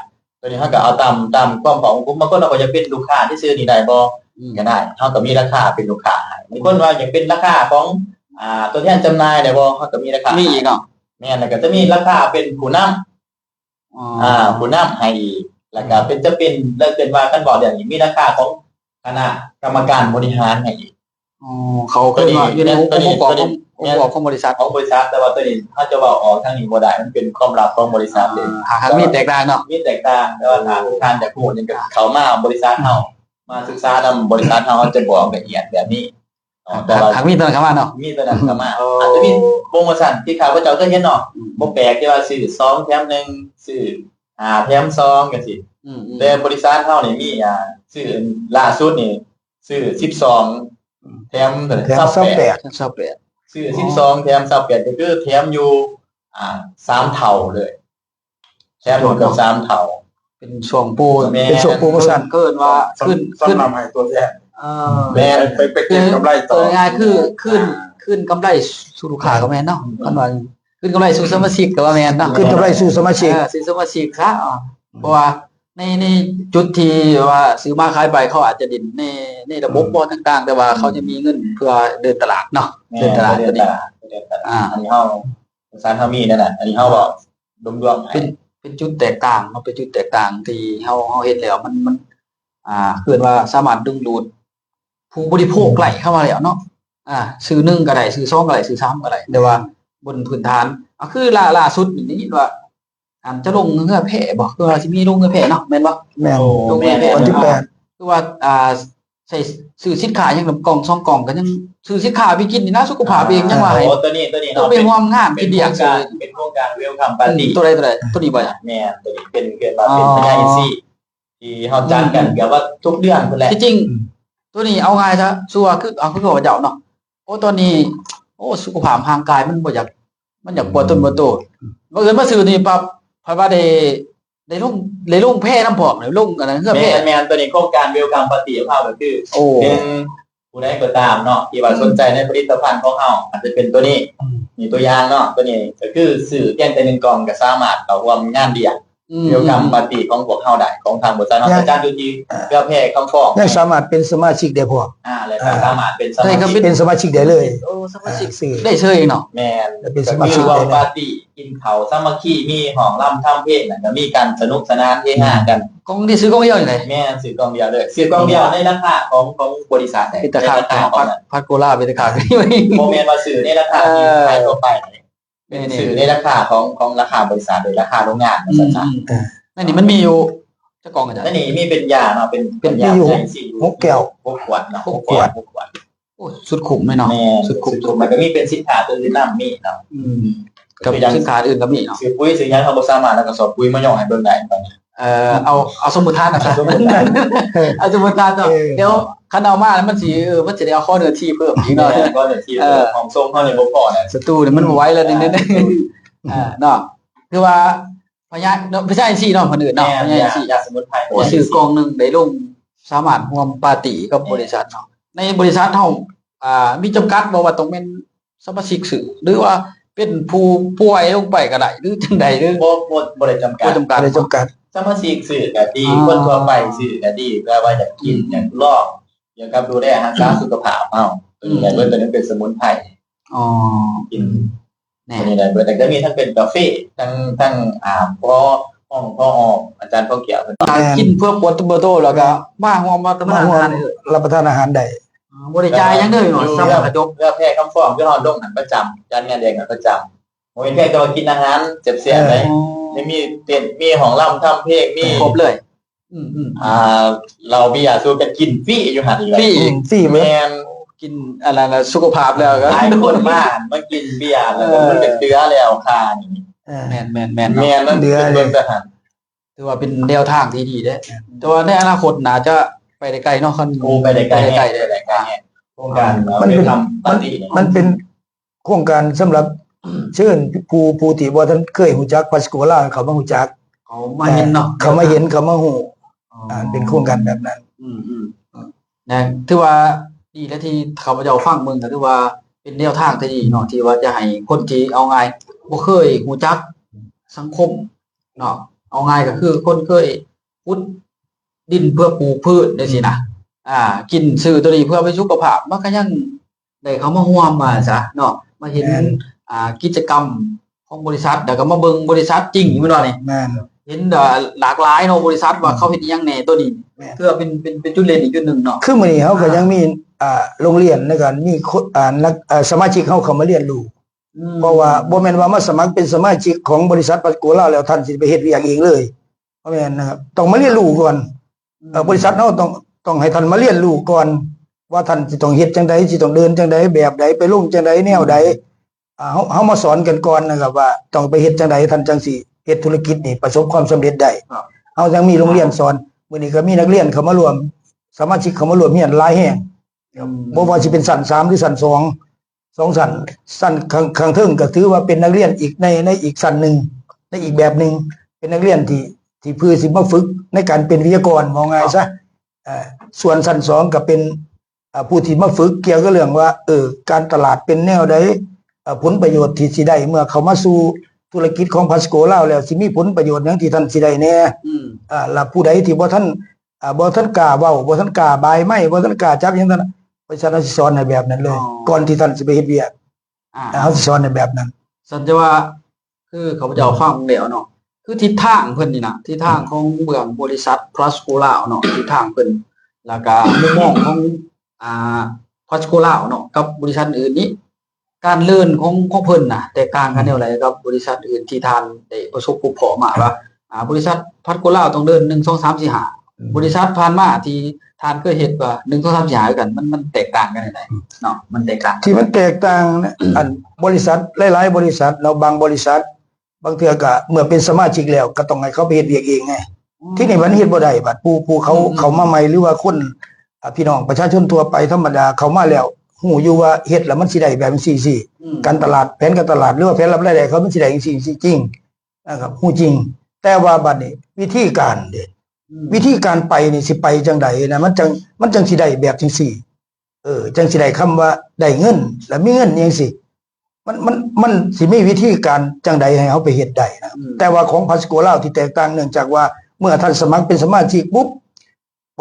ຕົວນີ້ເຮົາກໍເອົາຕາມ ຕາມຄວາມພ້ອມຂອງກຸ່ມ ບາງຄົນເຮົາກໍຢາກເປັນລູກຄ້າຊື່ໆນີ້ໄດ້ບໍ່? ອືມ ກໍໄດ້ ເຮົາກໍມີລາຄາເປັນລູກຄ້າໃຫ້ ບາງຄົນວ່າຢາກເປັນລາຄາຂອງ ອ່າ ຕົວແທນຈຳໜ່າຍໄດ້ບໍ່? ເຮົາກໍມີລາຄາ ມີອີກເນາະ ແມ່ນ ແລ້ວກໍຈະມີລາຄາເປັນຜູ້ນຳ ອໍ ອ່າ ຜູ້ນຳໃຫ້ອີກ ແລ້ວກໍເປັນ ຈະເປັນ ແລ້ວເປັນວ່າ ຄັນເວົ້າເລື່ອງນີ້ ມີລາຄາຂອງຄະນະກຳມະການບໍລິຫານໃຫ້ອີກ. ອໍ ເຂົາເອີ້ນວ່າຢູ່ໃນອົງປະກອບຂອງ ອົງປະກອບຂອງບໍລິສັດ ຂອງບໍລິສັດ ແຕ່ວ່າຕົວນີ້ເຮົາຈະເວົ້າອອກທາງນີ້ບໍ່ໄດ້ ມັນເປັນຄວາມລັບຂອງບໍລິສັດເດ. ອ່າ ຫາກມີແຕກຕ່າງເນາະ ມີແຕກຕ່າງ ແຕ່ວ່າຖ້າ ອ່າ ທ່ານຢາກຮູ້ຫຍັງກໍເຂົ້າມາບໍລິສັດເຮົາ ມາສຶກສານຳບໍລິສັດເຮົາ ເຮົາຈະບອກລະອຽດແບບນີ້ເນາະ. ແຕ່ວ່າຫາກມີຕົວນັ້ນເຂົ້າມາເນາະ ມີຕົວນັ້ນເຂົ້າມາ ອໍ ອາດຈະມີໂປຣໂມຊັນທີ່ຂ້າພະເຈົ້າເຄີຍເຫັນເນາະ ອືມ ບໍ່ແປກທີ່ວ່າຊື້ສອງແຖມໜຶ່ງ ຊື້ຫ້າແຖມສອງ ຈັ່ງຊີ້ ອືມໆ ແຕ່ບໍລິສັດເຮົານີ້ມີ ອ່າ ຊື້ລ່າສຸດນີ້ ຊື້ສິບສອງ ແຖມເທົ່າໃດ? ແຖມຊາວແປດ ຊາວແປດ ຊື້ສິບສອງແຖມຊາວແປດ ກໍຄືແຖມຢູ່ ອ່າ ສາມເທົ່າເລີຍ ແຖມເກືອບສາມເທົ່າ ເປັນຊ່ວງໂປຣ ແມ່ນ ເປັນຊ່ວງໂປຣໂມຊັນ ເອີ້ນວ່າ ສຳ ຂຶ້ນ ສຳ ສຳລັບໃຫ້ຕົວແທນ ເອີ ແມ່ນ ໄປ ໄປເກັບກຳໄລຕໍ່ ເວົ້າງ່າຍໆ ຄື ອ່າ ຄືນ ຄືນກຳໄລສູ່ລູກຄ້າກໍແມ່ນເນາະ ອືມ ຄັນວ່າ ຄືນກຳໄລສູ່ສະມາຊິກກໍວ່າແມ່ນເນາະ ຄືນກຳໄລສູ່ສະມາຊິກ ເອີ ສູ່ສະມາຊິກຊະ ເພາະວ່າໃນ ໃນຈຸດທີ່ວ່າຊື້ມາຂາຍໄປ ເຂົາອາດຈະຫຼິ້ນໃນ ໃນລະບົບ ອືມ ບໍ່ຕ່າງໆ ແຕ່ວ່າເຂົາຈະມີເງິນເພື່ອເດີນຕະຫຼາດເນາະ ແມ່ນ ເດີນຕະຫຼາດ ເດີນຕະຫຼາດ ຕົວນີ້ ເດີນຕະຫຼາດ ອ່າ ອັນນີ້ເຮົາ ສານເຮົາມີນັ້ນນະ ອັນນີ້ເຮົາເວົ້າລວມໆ ເປັນ ເປັນຈຸດແຕກຕ່າງເນາະ ເປັນຈຸດແຕກຕ່າງທີ່ເຮົາ ເຮົາເຮັດແລ້ວມັນ ມັນ ອ່າ ເອີ້ນວ່າສາມາດດຶງດູດຜູ້ບໍລິໂພກໄດ້ ເຂົ້າມາແລ້ວເນາະ ອ່າ ຊື້ໜຶ່ງກໍໄດ້ ຊື້ສອງກໍໄດ້ ຊື້ສາມກໍໄດ້ ແຕ່ວ່າ ອືມ ບົນພື້ນຖານ ອ່າ ຄືລ່າ ລ່າສຸດນີ້ໄດ້ຍິນວ່າ ອັນຈະລົງເຮືອແພບໍ່ ຄືວ່າຊິມີລົງເຮືອແພເນາະ ແມ່ນບໍ່? ແມ່ນ ໂອ້ ລົງເຮືອແພ ແມ່ນ ວັນທີແປດ ຄືວ່າ ອ່າ ໃສ່ຊື້ສິນຄ້າຫຍັງ ກອງສອງກອງກໍຍັງ ຊື້ສິນຄ້າໄປກິນນີ້ນະ ສຸຂະພາບເອງຍັງວ່າໃຫ້ ໂອ້ ຕົວນີ້ ຕົວນີ້ ຕ້ອງໄປຮ່ວມງານກິນບຽ ເປັນໂຄງການ ເປັນໂຄງການ Welcome Party ຕົວໃດ ຕົວໃດ ຕົວນີ້ບໍ່? ແມ່ນ ຕົວນີ້ເປັນ ເອີ້ນວ່າເປັນ ອໍ ພະຍາອິນຊີ ທີ່ເຮົາຈັດກັນ ອືມ ເກືອບວ່າທຸກເດືອນພຸ້ນແຫຼະ ທີ່ຈິງ ອືມ ຕົວນີ້ເອົາງ່າຍຊະ ຊົ່ວຄື ເອົາ ຄືເຂົາເຈົ້າເນາະ ໂອ້ ຕອນນີ້ ໂອ້ ສຸຂະພາບຮ່າງກາຍມັນບໍ່ຢາກ ມັນຢາກປວດຕົນປວດໂຕ ອືມ ບັງເອີນມາຊື້ນີ້ປັບ ເພິ່ນວ່າໄດ້ ໄດ້ລົງ ໄດ້ລົງແພນຳພ້ອມ ໄດ້ລົງອັນນັ້ນເຮືອແພ ແມ່ນໆ ຕົວນີ້ໂຄງການ Welcome Party ຂອງເຮົາກໍຄື ໂອ້ ໜຶ່ງ ຜູ້ໃດກໍຕາມເນາະ ທີ່ວ່າ ອືມ ສົນໃຈໃນຜະລິດຕະພັນຂອງເຮົາ ອາດຈະເປັນຕົວນີ້ ອືມ ນີ້ຕົວຢ່າງເນາະ ຕົວນີ້ກໍຄືຊື້ພຽງແຕ່ໜຶ່ງກ່ອງກໍສາມາດເຂົ້າຮ່ວມງານລ້ຽງ ອືມ Welcome Party ຂອງພວກເຮົາໄດ້ ຂອງທາງບໍລິສັດເຮົາ ຍັງ ອາຈານຢູ່ທີ່ເຮືອແພຄຳຟອງ ຍັງສາມາດເປັນສະມາຊິກໄດ້ພ້ອມ ອ່າ ແລ້ວກໍ ອ່າ ສາມາດເປັນສະມາຊິກ ເປັນສະມາຊິກໄດ້ເລີຍ ໂອ້ ສະມາຊິກ ອ່າ ຊື້ ໄດ້ເລີຍເນາະ ແມ່ນ ເປັນສະມາຊິກ ກໍຄືເວົ້າປາຕີ້ ກິນເຂົ້າສາມັກຄີ ມີຮ້ອງລຳທຳເພງ ແລ້ວກໍມີການສະໜຸກສະໜານເຮຮາກັນ ອືມ ກອງນີ້ຊື້ກອງດຽວນີ້ເລີຍ ແມ່ນ ຊື້ກອງດຽວເລີຍ ຊື້ກອງດຽວໃນລາຄາຂອງ ຂອງບໍລິສັດເດ້ ເປັນຕາຄັກເນາະ ໃນລາຄາຂອງ ຜັກ ຜັກໂກລາເປັນຕາຄັກ ບໍ່ແມ່ນວ່າຊື້ໃນລາຄາທີ່ ເອີ ຂາຍທົ່ວໄປ ເປັນ ນີ້ໆ ຊື້ໃນລາຄາຂອງ ຂອງລາຄາບໍລິສັດເລີຍ ລາຄາໂຮງງານ ອືມ ວ່າຊັ້ນຊະ ອືມ ໃນນີ້ມັນມີຢູ່ຈັກກ່ອງອາຈານ? ໃນນີ້ມີເປັນຢາເນາະ ເປັນ ເປັນ ເປັນຢາ ມີຢູ່ ໃສ່ສີ່ ຫົກແກ້ວ ຫົກຂວດເນາະ ຫົກຂວດ ຫົກຂວດ ໂອ້ ສຸດຄຸ້ມເລີຍເນາະ ແມ່ນ ສຸດຄຸ້ມ ສຸດຄຸ້ມ ແລ້ວກໍມີເປັນສິນຄ້າຕົວອື່ນນຳ ມີເນາະ ອືມ ກັບສິນຄ້າອື່ນກໍມີເນາະ ຊື້ປຸ໋ຍຊື້ຫຍັງ ເຮົາບໍ່ສາມາດເອົາກະສອບປຸ໋ຍມາຍ້ອງໃຫ້ເບິ່ງໄດ້ຕອນນີ້ ເອີ ເອົາ ເອົາສົມມຸດຖານນະ ສົມມຸດຖານ ເອົາສົມມຸດຖານເນາະ ເອີ ດຽວຄັນເອົາມາແລ້ວມັນຊິ ເອີ ມັນຊິໄດ້ເອົາຂໍເນື້ອທີ່ເພີ່ມອີກເນາະ ແມ່ນ ຂໍເນື້ອທີ່ເພີ່ມ ເອີ ຫ້ອງຊົງເຮົານີ້ບໍ່ພໍນະ ສະຕູນີ້ມັນບໍ່ໄຫວແລ້ວນີ້ ອ່າ ເອີ ເນາະ ຄືວ່າ ພະຍາ ເນາະ ພະຍາຊິນຊີເນາະ ເພິ່ນເອີ້ນເນາະ ແມ່ນ ພະຍາຊິນຊີ ຢາ ຢາສະໝຸນໄພ ໂອ້ ຊື້ກ່ອງໜຶ່ງໄດ້ລົງ ສາມາດຮ່ວມປາຕີ້ກັບ ແມ່ນ ບໍລິສັດເນາະ ໃນບໍລິສັດເຮົາ ອ່າ ມີຈຳກັດບໍ່ວ່າຕ້ອງແມ່ນສະມາຊິກຊື້ ຫຼືວ່າເປັນຜູ້ປ່ວຍລົງໄປກໍໄດ້ ຫຼືຈັ່ງໃດ ຫຼື ບໍ່ ບໍ່ ບໍ່ໄດ້ຈຳກັດ ບໍ່ຈຳກັດ ບໍ່ໄດ້ຈຳກັດ ສະມາຊິກຊື້ກໍດີ ອ່າ ຄົນທົ່ວໄປຊື້ກໍດີ ເພື່ອວ່າຢາກກິນ ອືມ ຢາກລອງ ກ່ຽວກັບດູແລຮັກສາ ອືມ ສຸຂະພາບເຮົາ ອືມ ຕົວນີ້ໄດ້ເບິດ ຕົວນີ້ເປັນສະໝຸນໄພ ອໍ ກິນ ແນ່ ອັນນີ້ໄດ້ເບິດ ແຕ່ກໍມີທັງເປັນກາເຟ ທັງ ທັງ ອ່າ ພໍ ຫ້ອງ ພໍອອກ ອາຈານ ພໍແກ້ວ ເພິ່ນ ອ່າ ແມ່ນ ກິນເພື່ອປວດຕົວ ແລ້ວກໍ ແມ່ນ ມາຮ່ວມ ມາ ມາຮ່ວມ ມາຮັບປະທານອາຫານ ຮັບປະທານອາຫານໄດ້ ບໍ່ໄດ້ຈ່າຍຫຍັງເລີຍເນາະ ສ່ຳກະຈົກ. ເຮືອແພຄຳຟອງ ຄືເຮົາລົງຫັ້ນປະຈຳ ຈານງານແດງຫັ້ນປະຈຳ ບໍ່ແມ່ນພຽງແຕ່ວ່າກິນອາຫານແຊບໆໄດ໋ ຍັງມີເຕັ້ນ ມີຮ້ອງລຳທຳເພງ ມີຄົບເລີຍ. ອືມໆ ອ່າ ເຫຼົ້າເບຍສູກັນກິນຟຣີຢູ່ຫັ້ນອີກ ຟຣີອີກ ຟຣີເບິດ. ແມ່ນ ກິນອັນນັ້ນນະ ສຸຂະພາບແລ້ວກໍຫຼາຍຄົນມາ ມາກິນເບຍແລ້ວ ເອີ ມັນເປັນເຫຼືອແລ້ວຄ່ານີ້. ເອີ ແມ່ນໆໆ ແມ່ນ ມັນເປັນເບິ່ງແຕ່ຫັ້ນ ຖືວ່າເປັນແນວທາງທີ່ດີເດ້. ແມ່ນ ແຕ່ວ່າໃນອະນາຄົດໜ້າຈະໄປໄດ້ໄກເນາະ ຄັນ ໂອ້ ໄປໄດ້ໄກ ໄປໄດ້ໄກເດ້ ໂຄງການ ມັນເປັນ ມັນເປັນ ມັນເປັນໂຄງການສຳລັບເຊີນຜູ້ ຜູ້ທີ່ບໍ່ທັນເຄີຍຮູ້ຈັກພາສໂກລາວ ເຂົ້າມາຮູ້ຈັກ ເຂົ້າມາເຫັນເນາະ ເຂົ້າມາເຫັນ ເຂົ້າມາຮູ້. ອໍ ອ່າ ເປັນໂຄງການແບບນັ້ນ. ອືມໆ ນະ ຖືວ່າດີແລ້ວທີ່ຂ້າພະເຈົ້າຟັງເບິ່ງ ກໍຖືວ່າເປັນແນວທາງທີ່ດີເນາະ ທີ່ວ່າຈະໃຫ້ຄົນທີ່ ເອົາງ່າຍ ບໍ່ເຄີຍຮູ້ຈັກສັງຄົມເນາະ ເອົາງ່າຍກໍຄືຄົນເຄີຍຂຸດດິນເພື່ອປູກພືດຈັ່ງຊີ້ນະ ອືມ ອ່າ ກິນຊື້ໂຕນີ້ເພື່ອໄປສຸຂະພາບ ມັນກໍຍັງ ໄດ້ເຂົ້າມາຮ່ວມວ່າຊັ້ນຊະເນາະ ມາເຫັນ ແມ່ນ ອ່າ ກິດຈະກຳຂອງບໍລິສັດ ແລ້ວກໍມາເບິ່ງບໍລິສັດຈິງແມ່ນບໍ່ນີ້? ແມ່ນ ເຫັນ ເອີ ຫຼາກຫຼາຍເນາະ ບໍລິສັດວ່າ ອືມ ເຂົາເຮັດອີ່ຫຍັງແດ່ໂຕນີ້ ແມ່ນ ຖືວ່າເປັນ ເປັນ ເປັນຈຸດເດັ່ນອີກຈຸດໜຶ່ງເນາະ. ຄືມື້ນີ້ເຮົາກໍ ອ່າ ຍັງມີ ອ່າ ໂຮງຮຽນ ແລ້ວກໍມີຄົນ ອ່າ ນັກ ເອີ ສະມາຊິກເຮົາເຂົ້າມາຮຽນຮູ້ ອືມ ເພາະວ່າບໍ່ແມ່ນວ່າມາສະໝັກເປັນສະມາຊິກຂອງບໍລິສັດພາສໂກລາວແລ້ວທ່ານຊິໄປເຮັດວຽກເອງເລີຍ ບໍ່ແມ່ນນະຄັບ ຕ້ອງມາຮຽນຮູ້ກ່ອນ. ອືມ ເອີ ບໍລິສັດເຮົາຕ້ອງ ຕ້ອງໃຫ້ທ່ານມາຮຽນຮູ້ກ່ອນ ວ່າທ່ານຊິຕ້ອງເຮັດຈັ່ງໃດ ຊິຕ້ອງເດີນຈັ່ງໃດ ແບບໃດ ໄປລົງຈັ່ງໃດ ແນວໃດ ອືມ ອ່າ ເຮົາ ເຮົາມາສອນກັນກ່ອນນະຄັບ ວ່າຕ້ອງໄປເຮັດຈັ່ງໃດ ທ່ານຈັ່ງຊິເຮັດທຸລະກິດນີ້ປະສົບຄວາມສຳເລັດໄດ້. ເຮົາຍັງມີໂຮງຮຽນສອນ ມື້ນີ້ກໍມີນັກຮຽນເຂົ້າມາຮ່ວມ ສະມາຊິກເຂົ້າມາຮ່ວມຮຽນຫຼາຍແຮງ ອືມ ບໍ່ວ່າຊິເປັນຊັ້ນສາມ ຫຼື ຊັ້ນສອງ ສອງຊັ້ນ ຊັ້ນຂ້າງ ຂ້າງເທິງກໍຖືວ່າເປັນນັກຮຽນອີກໃນ ໃນອີກຊັ້ນໜຶ່ງ ໃນອີກແບບໜຶ່ງ ເປັນນັກຮຽນທີ່ ທີ່ເພື່ອຊິມາຝຶກໃນການເປັນວິທະຍາກອນ ເວົ້າງ່າຍຊະ. ສ່ວນຊັ້ນສອງກໍເປັນ ອ່າ ຜູ້ທີ່ມາຝຶກກ່ຽວກັບເລື່ອງວ່າ ເອີ ການຕະຫຼາດເປັນແນວໃດ ເອີ ຜົນປະໂຫຍດທີ່ຊິໄດ້ເມື່ອເຂົ້າມາສູ່ທຸລະກິດຂອງພາສໂກລາວແລ້ວ ຊິມີຜົນປະໂຫຍດຫຍັງທີ່ທ່ານຊິໄດ້ແດ່ ອືມ ອ່າ ແລ້ວຜູ້ໃດທີ່ບໍ່ທັນ ອ່າ ບໍ່ທັນກ້າເວົ້າ ບໍ່ທັນກ້າບາຍໄມ້ ບໍ່ທັນກ້າຈັບຫຍັງນັ້ນ ບໍລິສັດເຮົາຊິສອນໃຫ້ແບບນັ້ນເລີຍ ອໍ ກ່ອນທີ່ທ່ານຊິໄປເຮັດວຽກ ອ່າ ເຮົາຊິສອນໃຫ້ແບບນັ້ນ. ສັນຈະວ່າ ຄືຂ້າພະເຈົ້າຟັງແລ້ວເນາະ ຄືທິດທາງເພິ່ນນີ້ນະ ທິດທາງຂອງເບື້ອງບໍລິສັດພາສໂກລາວເນາະ ທິດທາງເພິ່ນ ແລ້ວກະມຸມມອງຂອງ ອ່າ ພາສໂກລາວເນາະ ກັບບໍລິສັດອື່ນນີ້ ການເດີນຂອງ ຂອງເພິ່ນນະ ແຕກຕ່າງກັນແນວໃດກັບບໍລິສັດອື່ນທີ່ທ່ານໄດ້ປະສົບພົບພໍ້ມາ ວ່າ ອ່າ ບໍລິສັດພາສໂກລາວຕ້ອງເດີນ ໜຶ່ງ ສອງ ສາມ ສີ່ ຫ້າ ອືມ ບໍລິສັດຜ່ານມາທີ່ທ່ານເຄີຍເຮັດວ່າ ໜຶ່ງ ສອງ ສາມ ສີ່ ຫ້າ ຄືກັນ ມັນ ມັນແຕກຕ່າງກັນຈັ່ງໃດເນາະ ມັນແຕກຕ່າງ ອືມ ອັນບໍລິສັດຫຼາຍໆບໍລິສັດເນາະ ບາງບໍລິສັດ ບາງເທື່ອກໍເມື່ອເປັນສະມາຊິກແລ້ວກໍຕ້ອງໃຫ້ເຂົາໄປເຮັດວຽກເອງໄງ ອືມ ທີນີ້ມັນເຮັດບໍ່ໄດ້ ບາດຜູ້ ຜູ້ເຂົາ ອືມ ເຂົ້າມາໃໝ່ ຫຼືວ່າຄົນ ອ່າ ພີ່ນ້ອງປະຊາຊົນທົ່ວໄປທຳມະດາເຂົ້າມາແລ້ວ ຮູ້ຢູ່ວ່າເຮັດແລ້ວມັນຊິໄດ້ແບບຈັ່ງຊີ້ ອືມ ການຕະຫຼາດ ແຜນການຕະຫຼາດ ຫຼືວ່າແຜນລາຍໄດ້ເຂົາມັນຊິໄດ້ຈັ່ງຊີ້ ຊິຈິງນະຄັບ ຮູ້ຈິງ ແຕ່ວ່າບາດນີ້ວິທີການເດ ອືມ ວິທີການໄປນີ້ຊິໄປຈັ່ງໃດນະ ມັນຈັ່ງ ມັນຈັ່ງຊິໄດ້ແບບຈັ່ງຊີ້ ເອີ ຈັ່ງຊິໄດ້ຄຳວ່າໄດ້ເງິນ ແລ້ວມີເງິນຈັ່ງຊີ້ ມັນ ມັນ ມັນຊິມີວິທີການຈັ່ງໃດໃຫ້ເຮົາໄປເຮັດໄດ້ນະ ອືມ ແຕ່ວ່າຂອງພາສໂກລາວທີ່ແຕກຕ່າງ ເນື່ອງຈາກວ່າເມື່ອທ່ານສະໝັກເປັນສະມາຊິກປຸບ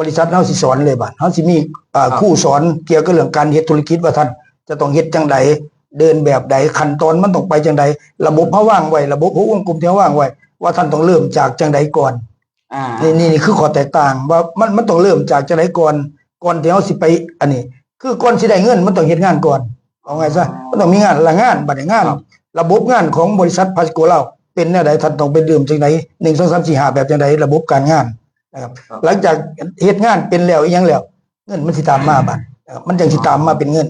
ບໍລິສັດເຮົາຊິສອນເລີຍ ບາດເຮົາຊິມີ ເອີ ຄູສອນກ່ຽວກັບເລື່ອງການເຮັດທຸລະກິດ ວ່າທ່ານຈະຕ້ອງເຮັດຈັ່ງໃດ ເດີນແບບໃດ ຂັ້ນຕອນມັນຕ້ອງໄປຈັ່ງໃດ ລະບົບເຮົາວາງໄວ້ ລະບົບຫົວວົງກົມທີ່ເຮົາວາງໄວ້ ວ່າທ່ານຕ້ອງເລີ່ມຈາກຈັ່ງໃດກ່ອນ ອ່າ ນີ້ ນີ້ ນີ້ຄືຂໍ້ແຕກຕ່າງວ່າມັນ ມັນຕ້ອງເລີ່ມຈາກຈັ່ງໃດກ່ອນ ກ່ອນທີ່ເຮົາຊິໄປ ອັນນີ້ ຄືກ່ອນຊິໄດ້ເງິນມັນຕ້ອງເຮັດງານກ່ອນ ເອົາງ່າຍຊະ ມັນຕ້ອງມີງານ ລະງານ ບາດນີ້ງານ ລະບົບງານຂອງບໍລິສັດພາສໂກລາວເປັນແນວໃດ ທ່ານຕ້ອງໄປເລີ່ມຈັ່ງໃດ ໜຶ່ງ ສອງ ສາມ ສີ່ ຫ້າ ແບບຈັ່ງໃດ ລະບົບການງານນະຄັບ ຫຼັງຈາກເຮັດງານເປັນແລ້ວອີ່ຫຍັງແລ້ວ ເງິນມັນຊິຕາມມາບາດ ມັນຈັ່ງຊິຕາມມາເປັນເງິນ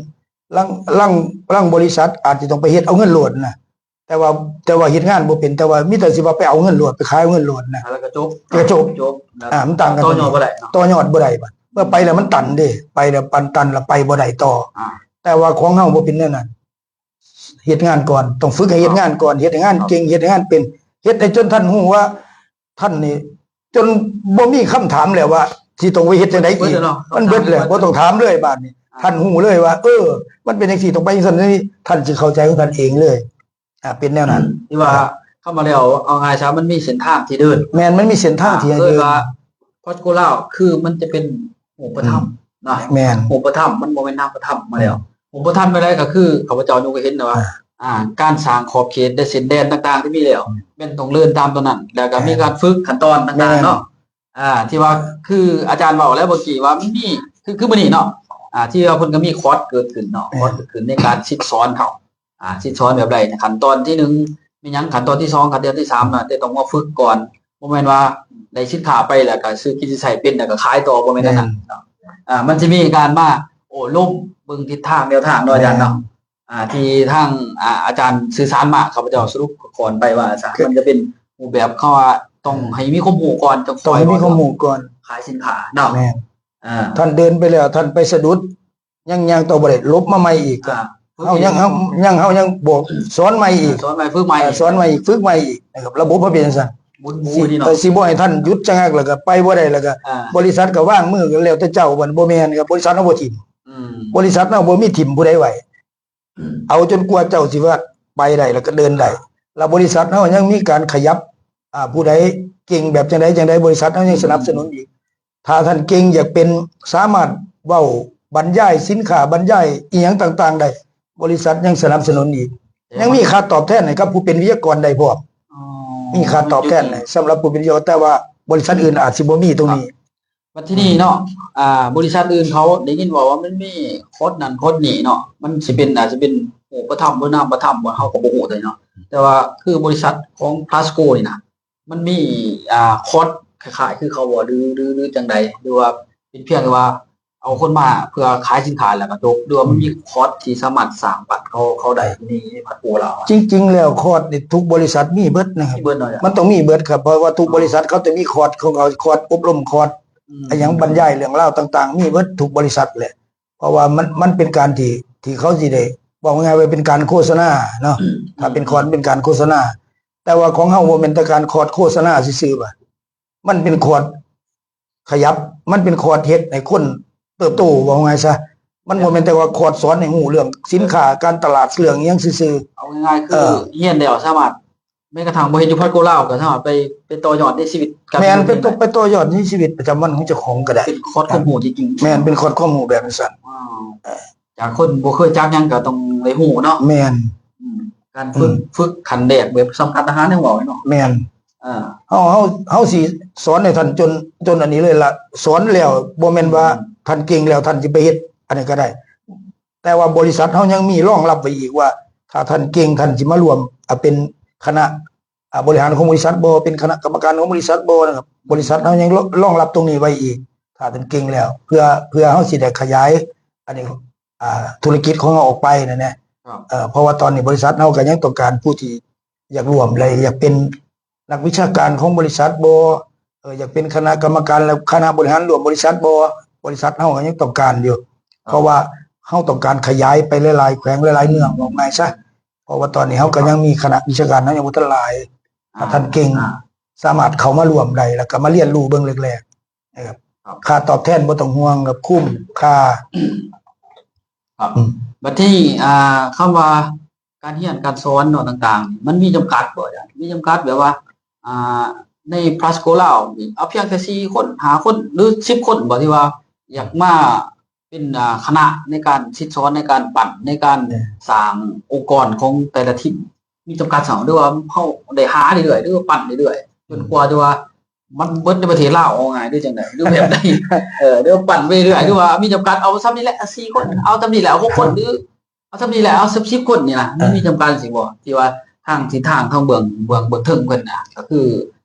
ລາງ ລາງ ລາງບໍລິສັດອາດຈະຕ້ອງໄປເຮັດເອົາເງິນໂລດນະ ແຕ່ວ່າ ແຕ່ວ່າເຮັດງານບໍ່ເປັນ ແຕ່ວ່າມີແຕ່ຊິວ່າໄປເອົາເງິນໂລດ ໄປຂາຍເອົາເງິນໂລດນະ ແລ້ວກໍຈົບ ແລ້ວກໍຈົບ ຈົບ ອ່າ ມັນຕ່າງກັນ ຕໍ່ຍອດບໍ່ໄດ້ເນາະ ຕໍ່ຍອດບໍ່ໄດ້ບາດ ເມື່ອໄປແລ້ວມັນຕັນເດ້ ໄປແລ້ວມັນຕັນ ແລ້ວໄປບໍ່ໄດ້ຕໍ່ ອ່າ ແຕ່ວ່າຂອງເຮົາບໍ່ເປັນແນວນັ້ນ ເຮັດງານກ່ອນ ຕ້ອງຝຶກໃຫ້ເຮັດງານກ່ອນ ເຮັດໃຫ້ງານເກັ່ງ ເຮັດໃຫ້ງານເປັນ ເຮັດໃຫ້ຈົນທ່ານຮູ້ວ່າ ທ່ານນີ້ຈົນບໍ່ມີຄຳຖາມແລ້ວວ່າຊິຕ້ອງໄປເຮັດຈັ່ງໃດອີກ ມັນເບິດແລ້ວ ບໍ່ຕ້ອງຖາມເລີຍບາດນີ້ ທ່ານຮູ້ເລີຍວ່າ ເອີ ມັນເປັນຈັ່ງຊີ້ ຕ້ອງໄປຈັ່ງຊັ້ນຈັ່ງນີ້ ທ່ານຊິເຂົ້າໃຈຂອງທ່ານເອງເລີຍ ອ່າ ເປັນແນວນັ້ນ ທີ່ວ່າຄຳວ່າແລ້ວ ເອົາງ່າຍຊະ ມັນມີເສັ້ນທາງທີ່ເດີນ ແມ່ນ ມັນມີເສັ້ນທາງທີ່ໃຫ້ເດີນ ພາສໂກລາວ ຄືມັນຈະເປັນຮູບປະທຳນະ ແມ່ນ ຮູບປະທຳ ມັນບໍ່ແມ່ນນາມປະທຳມາແລ້ວ ຮູບປະທຳແນວໃດ ກໍຄືຂ້າພະເຈົ້າຍົກໃຫ້ເຫັນນະວ່າ ອ່າ ການສ້າງຂອບເຂດ ແລະ ເສັ້ນແດນຕ່າງໆທີ່ມີແລ້ວ ແມ່ນຕ້ອງເດີນຕາມຕົວນັ້ນ ແລ້ວກໍມີການຝຶກຂັ້ນຕອນຕ່າງໆເນາະ ອ່າ ທີ່ວ່າຄືອາຈານເວົ້າແລ້ວເມື່ອກີ້ວ່າມັນມີ ຄື ຄືມື້ນີ້ເນາະ ອ່າ ທີ່ວ່າເພິ່ນກໍມີຄອດເກີດຂຶ້ນເນາະ ແມ່ນ ຄອດເກີດຂຶ້ນໃນການສິດສອນເຮົາ ອ່າ ສິດສອນແບບໃດນະ ຂັ້ນຕອນທີໜຶ່ງແມ່ນຫຍັງ ຂັ້ນຕອນທີສອງ ຂັ້ນຕອນທີສາມນະ ແຕ່ຕ້ອງມາຝຶກກ່ອນ ບໍ່ແມ່ນວ່າໄດ້ສິນຄ້າໄປແລ້ວກໍຊື້ກິນຊື້ໃຊ້ເປັນ ແລ້ວກໍຂາຍຕໍ່ ບໍ່ແມ່ນແນວນັ້ນເນາະ ອ່າ ມັນຊິມີການມາໂອ້ລົມເບິ່ງທິດທາງແນວທາງເນາະອາຈານເນາະ ແມ່ນ ອ່າ ທີ່ທາງ ອ່າ ອາຈານສື່ສານມາ ຂ້າພະເຈົ້າສະຫຼຸບກ່ອນໄປວ່າ ມັນຈະເປັນຮູບແບບເຂົາວ່າຕ້ອງໃຫ້ມີຄວາມຮູ້ກ່ອນ ຈັ່ງຄ່ອຍ ຕ້ອງໃຫ້ມີຄວາມຮູ້ກ່ອນ ຂາຍສິນຄ້າເນາະ ແມ່ນ ອ່າ ທ່ານເດີນໄປແລ້ວ ທ່ານໄປສະດຸດ ຍັງຍ່າງຕໍ່ບໍ່ໄດ້ ຫຼົບມາໃໝ່ອີກ ອ່າ ເຮົາຍັງ ເຮົາຍັງ ເຮົາຍັງບອກ ສອນໃໝ່ອີກ ອ່າ ສອນໃໝ່ ຝຶກໃໝ່ ອ່າ ສອນໃໝ່ອີກ ຝຶກໃໝ່ອີກນະຄັບ ລະບົບເຮົາເປັນຈັ່ງຊັ້ນ ໝູນໝູ່ນີ້ເນາະ ເອີ ຊິບໍ່ໃຫ້ທ່ານຢຸດຊະງັກ ແລ້ວກໍໄປບໍ່ໄດ້ ແລ້ວກໍ ອ່າ ບໍລິສັດກໍວາງມື ກໍແລ້ວແຕ່ເຈົ້າ ບໍ່ແມ່ນ ກໍບໍລິສັດເຮົາບໍ່ຖິ້ມ ອືມ ບໍລິສັດເຮົາບໍ່ມີຖິ້ມຜູ້ໃດໄວ້ ເອົາຈົນກວ່າເຈົ້າຊິວ່າໄປໄດ້ ແລ້ວກໍເດີນໄດ້ ແລ້ວບໍລິສັດເຮົາຍັງມີການຂະຫຍັບ ອ່າ ຜູ້ໃດເກັ່ງແບບຈັ່ງໃດຈັ່ງໃດ ບໍລິສັດເຮົາຍັງສະໜັບສະໜູນອີກ ຖ້າທ່ານເກັ່ງຢາກເປັນ ສາມາດເວົ້າບັນຍາຍສິນຄ້າ ບັນຍາຍອີ່ຫຍັງຕ່າງໆໄດ້ ບໍລິສັດຍັງສະໜັບສະໜູນອີກ ຍັງມີຄ່າຕອບແທນໃຫ້ກັບຜູ້ເປັນວິທະຍາກອນໄດ້ພ້ອມ ອໍ ມີຄ່າຕອບແທນໃຫ້ສຳລັບຜູ້ເປັນວິທະຍາກອນ ແຕ່ວ່າບໍລິສັດອື່ນອາດຊິບໍ່ມີຕົງນີ້ ບັດທີນີ້ເນາະ ອ່າ ບໍລິສັດອື່ນເຂົາໄດ້ຍິນເວົ້າວ່າມັນມີຄອດນັ້ນຄອດນີ້ເນາະ ມັນຊິເປັນ ອາດຈະເປັນຮູບປະທຳ ຫຼື ນາມປະທຳ ເຮົາກໍບໍ່ຮູ້ເລີຍເນາະ ແຕ່ວ່າຄືບໍລິສັດຂອງພລັສໂກນີ້ນະ ມັນມີ ອ່າ ຄອດຄ້າຍໆຄືເຂົາບໍ່ ຫຼື ຫຼື ຫຼືຈັ່ງໃດ ຫຼືວ່າເປັນພຽງແຕ່ວ່າເອົາຄົນມາເພື່ອຂາຍສິນຄ້າແລ້ວກໍຈົບ ຫຼືວ່າມັນມີຄອດທີ່ສາມາດສ້າງປັນເຂົາ ເຂົາໄດ້ ໃນພລັສໂກລາວ? ຈິງໆແລ້ວຄອດນີ້ທຸກບໍລິສັດມີເບິດນະຄັບ ມີເບິດເນາະ ມັນຕ້ອງມີເບິດຄັບ ເພາະວ່າທຸກບໍລິສັດເຂົາຈະມີຄອດຂອງເຂົາ ຄອດອົບຮົມ ຄອດ ອືມ ອີ່ຫຍັງ ບັນຍາຍເລື່ອງລາວຕ່າງໆ ມີເບິດທຸກບໍລິສັດແຫຼະ ເພາະວ່າມັນ ມັນເປັນການທີ່ ທີ່ເຂົາຊິໄດ້ ເວົ້າງ່າຍໆວ່າເປັນການໂຄສະນາເນາະ ຖ້າເປັນຄອດເປັນການໂຄສະນາ ແຕ່ວ່າຂອງເຮົາບໍ່ແມ່ນແຕ່ການຄອດໂຄສະນາຊື່ໆ ວ່າ ມັນເປັນຄອດຂະຫຍັບ ມັນເປັນຄອດເຮັດໃຫ້ຄົນເຕີບໂຕ ເວົ້າງ່າຍຊະ ມັນບໍ່ແມ່ນແຕ່ວ່າຄອດສອນໃຫ້ຮູ້ເລື່ອງສິນຄ້າ ການຕະຫຼາດ ເລື່ອງອີ່ຫຍັງຊື່ໆ ເອົາງ່າຍໆ ຄື ເອີ ຮຽນແລ້ວສາມາດ ແມ້ກະທັ້ງບໍ່ເຮັດຢູ່ພລັສໂກລາວ ກໍສາມາດໄປ ໄປຕໍ່ຍອດໃນຊີວິດ ແມ່ນ ໄປຕໍ່ ໄປຕໍ່ຍອດໃນຊີວິດປະຈຳວັນຂອງເຈົ້າຂອງກໍໄດ້ ເປັນຄອດຄວາມຮູ້ທີ່ຈິງ ແມ່ນ ເປັນຄອດຄວາມຮູ້ແບບນັ້ນຊັ້ນ ວ້າວ ເອີ ຈາກຄົນບໍ່ເຄີຍຈັກຫຍັງກໍຕ້ອງໄດ້ຮູ້ເນາະ ແມ່ນ ອືມ ການຝຶກ ອືມ ຝຶກຂັ້ນແລກແບບສຳຄັນທະຫານຍັງເວົ້າເນາະ ແມ່ນ ອ່າ ເຮົາ ເຮົາ ເຮົາຊິສອນໃຫ້ທ່ານຈົນ ຈົນອັນນີ້ເລີຍລະ ສອນແລ້ວບໍ່ແມ່ນວ່າ ອືມ ທ່ານເກັ່ງແລ້ວທ່ານຊິໄປເຮັດອັນນັ້ນກໍໄດ້ ແຕ່ວ່າບໍລິສັດເຮົາຍັງມີລອງຮັບໄວ້ອີກວ່າ ຖ້າທ່ານເກັ່ງ ທ່ານຊິມາຮ່ວມ ອ່າ ເປັນຄະນະ ອ່າ ບໍລິຫານຂອງບໍລິສັດບໍ່ ເປັນຄະນະກຳມະການຂອງບໍລິສັດບໍ່ນະຄັບ ບໍລິສັດເຮົາຍັງ ລ- ລອງຮັບຕົງນີ້ໄວ້ອີກ ຖ້າທ່ານເກັ່ງແລ້ວ ເພື່ອ ເພື່ອເຮົາຊິໄດ້ຂະຫຍາຍອັນນີ້ ອ່າ ທຸລະກິດຂອງເຮົາອອກໄປນັ້ນແຫຼະ ເອີ ເພາະວ່າຕອນນີ້ບໍລິສັດເຮົາກໍຍັງຕ້ອງການຜູ້ທີ່ຢາກຮ່ວມ ແລະ ຢາກເປັນນັກວິຊາການຂອງບໍລິສັດບໍ່ ເອີ ຢາກເປັນຄະນະກຳມະການ ແລະ ຄະນະບໍລິຫານຮ່ວມບໍລິສັດບໍ່ ບໍລິສັດເຮົາກໍຍັງຕ້ອງການຢູ່ ເພາະວ່າເຮົາຕ້ອງການຂະຫຍາຍໄປຫຼາຍໆແຂວງ ຫຼາຍໆເມືອງ ເວົ້າງ່າຍຊະ ເພາະວ່າຕອນນີ້ເຮົາກໍຍັງມີຄະນະວິຊາການ ເຮົາຍັງບໍ່ທັນຫຼາຍ ຖ້າທ່ານເກັ່ງ ອ່າ ສາມາດເຂົ້າມາຮ່ວມໄດ້ ແລ້ວກໍມາຮຽນຮູ້ເບິ່ງແລກໆ ເອີ ຄ່າຕອບແທນບໍ່ຕ້ອງຫ່ວງ ກັບຄຸ້ມຄ່າ ຄັບ ອືມ ບັດທີນີ້ ອ່າ ຄຳວ່າການຮຽນການສອນເນາະ ຕ່າງໆ ມັນມີຈຳກັດບໍ່ອາຈານ? ມີຈຳກັດແບບວ່າ ອ່າ ໃນພລັສໂກລາວນີ້ ເອົາພຽງແຕ່ສີ່ຄົນ ຫ້າຄົນ ຫຼື ສິບຄົນບໍ່ ທີ່ວ່າຢາກມາເປັນ ອ່າ ຄະນະໃນການສິດສອນ ໃນການປັ້ນ ໃນການ ເອີ ສ້າງອົງກອນຂອງແຕ່ລະທີມ ມີຈຳກັດສ່ຳ ຫຼືວ່າເຮົາໄດ້ຫາເລື້ອຍໆ ຫຼືວ່າປັ້ນເລື້ອຍໆ ຈົນກວ່າທີ່ວ່າມັນເບິດໃນປະເທດລາວ ເວົ້າງ່າຍ ຫຼືຈັ່ງໃດ ຫຼືແບບໃດ ເອີ ຫຼືວ່າປັ້ນໄປເລື້ອຍ ຫຼືວ່າມີຈຳກັດ ເອົາສ່ຳນີ້ແຫຼະ ສີ່ຄົນ ເອົາສ່ຳນີ້ແຫຼະ ຫົກຄົນ ຫຼືເອົາສ່ຳນີ້ແຫຼະ ເອົາສິບຄົນນີ້ນະ ມັນມີຈຳກັດຈັ່ງຊີ້ບໍ່ ທີ່ວ່າທາງທິດທາງທາງເບື້ອງ ເບື້ອງ ເບື້ອງເທິງເພິ່ນນະ ກໍຄື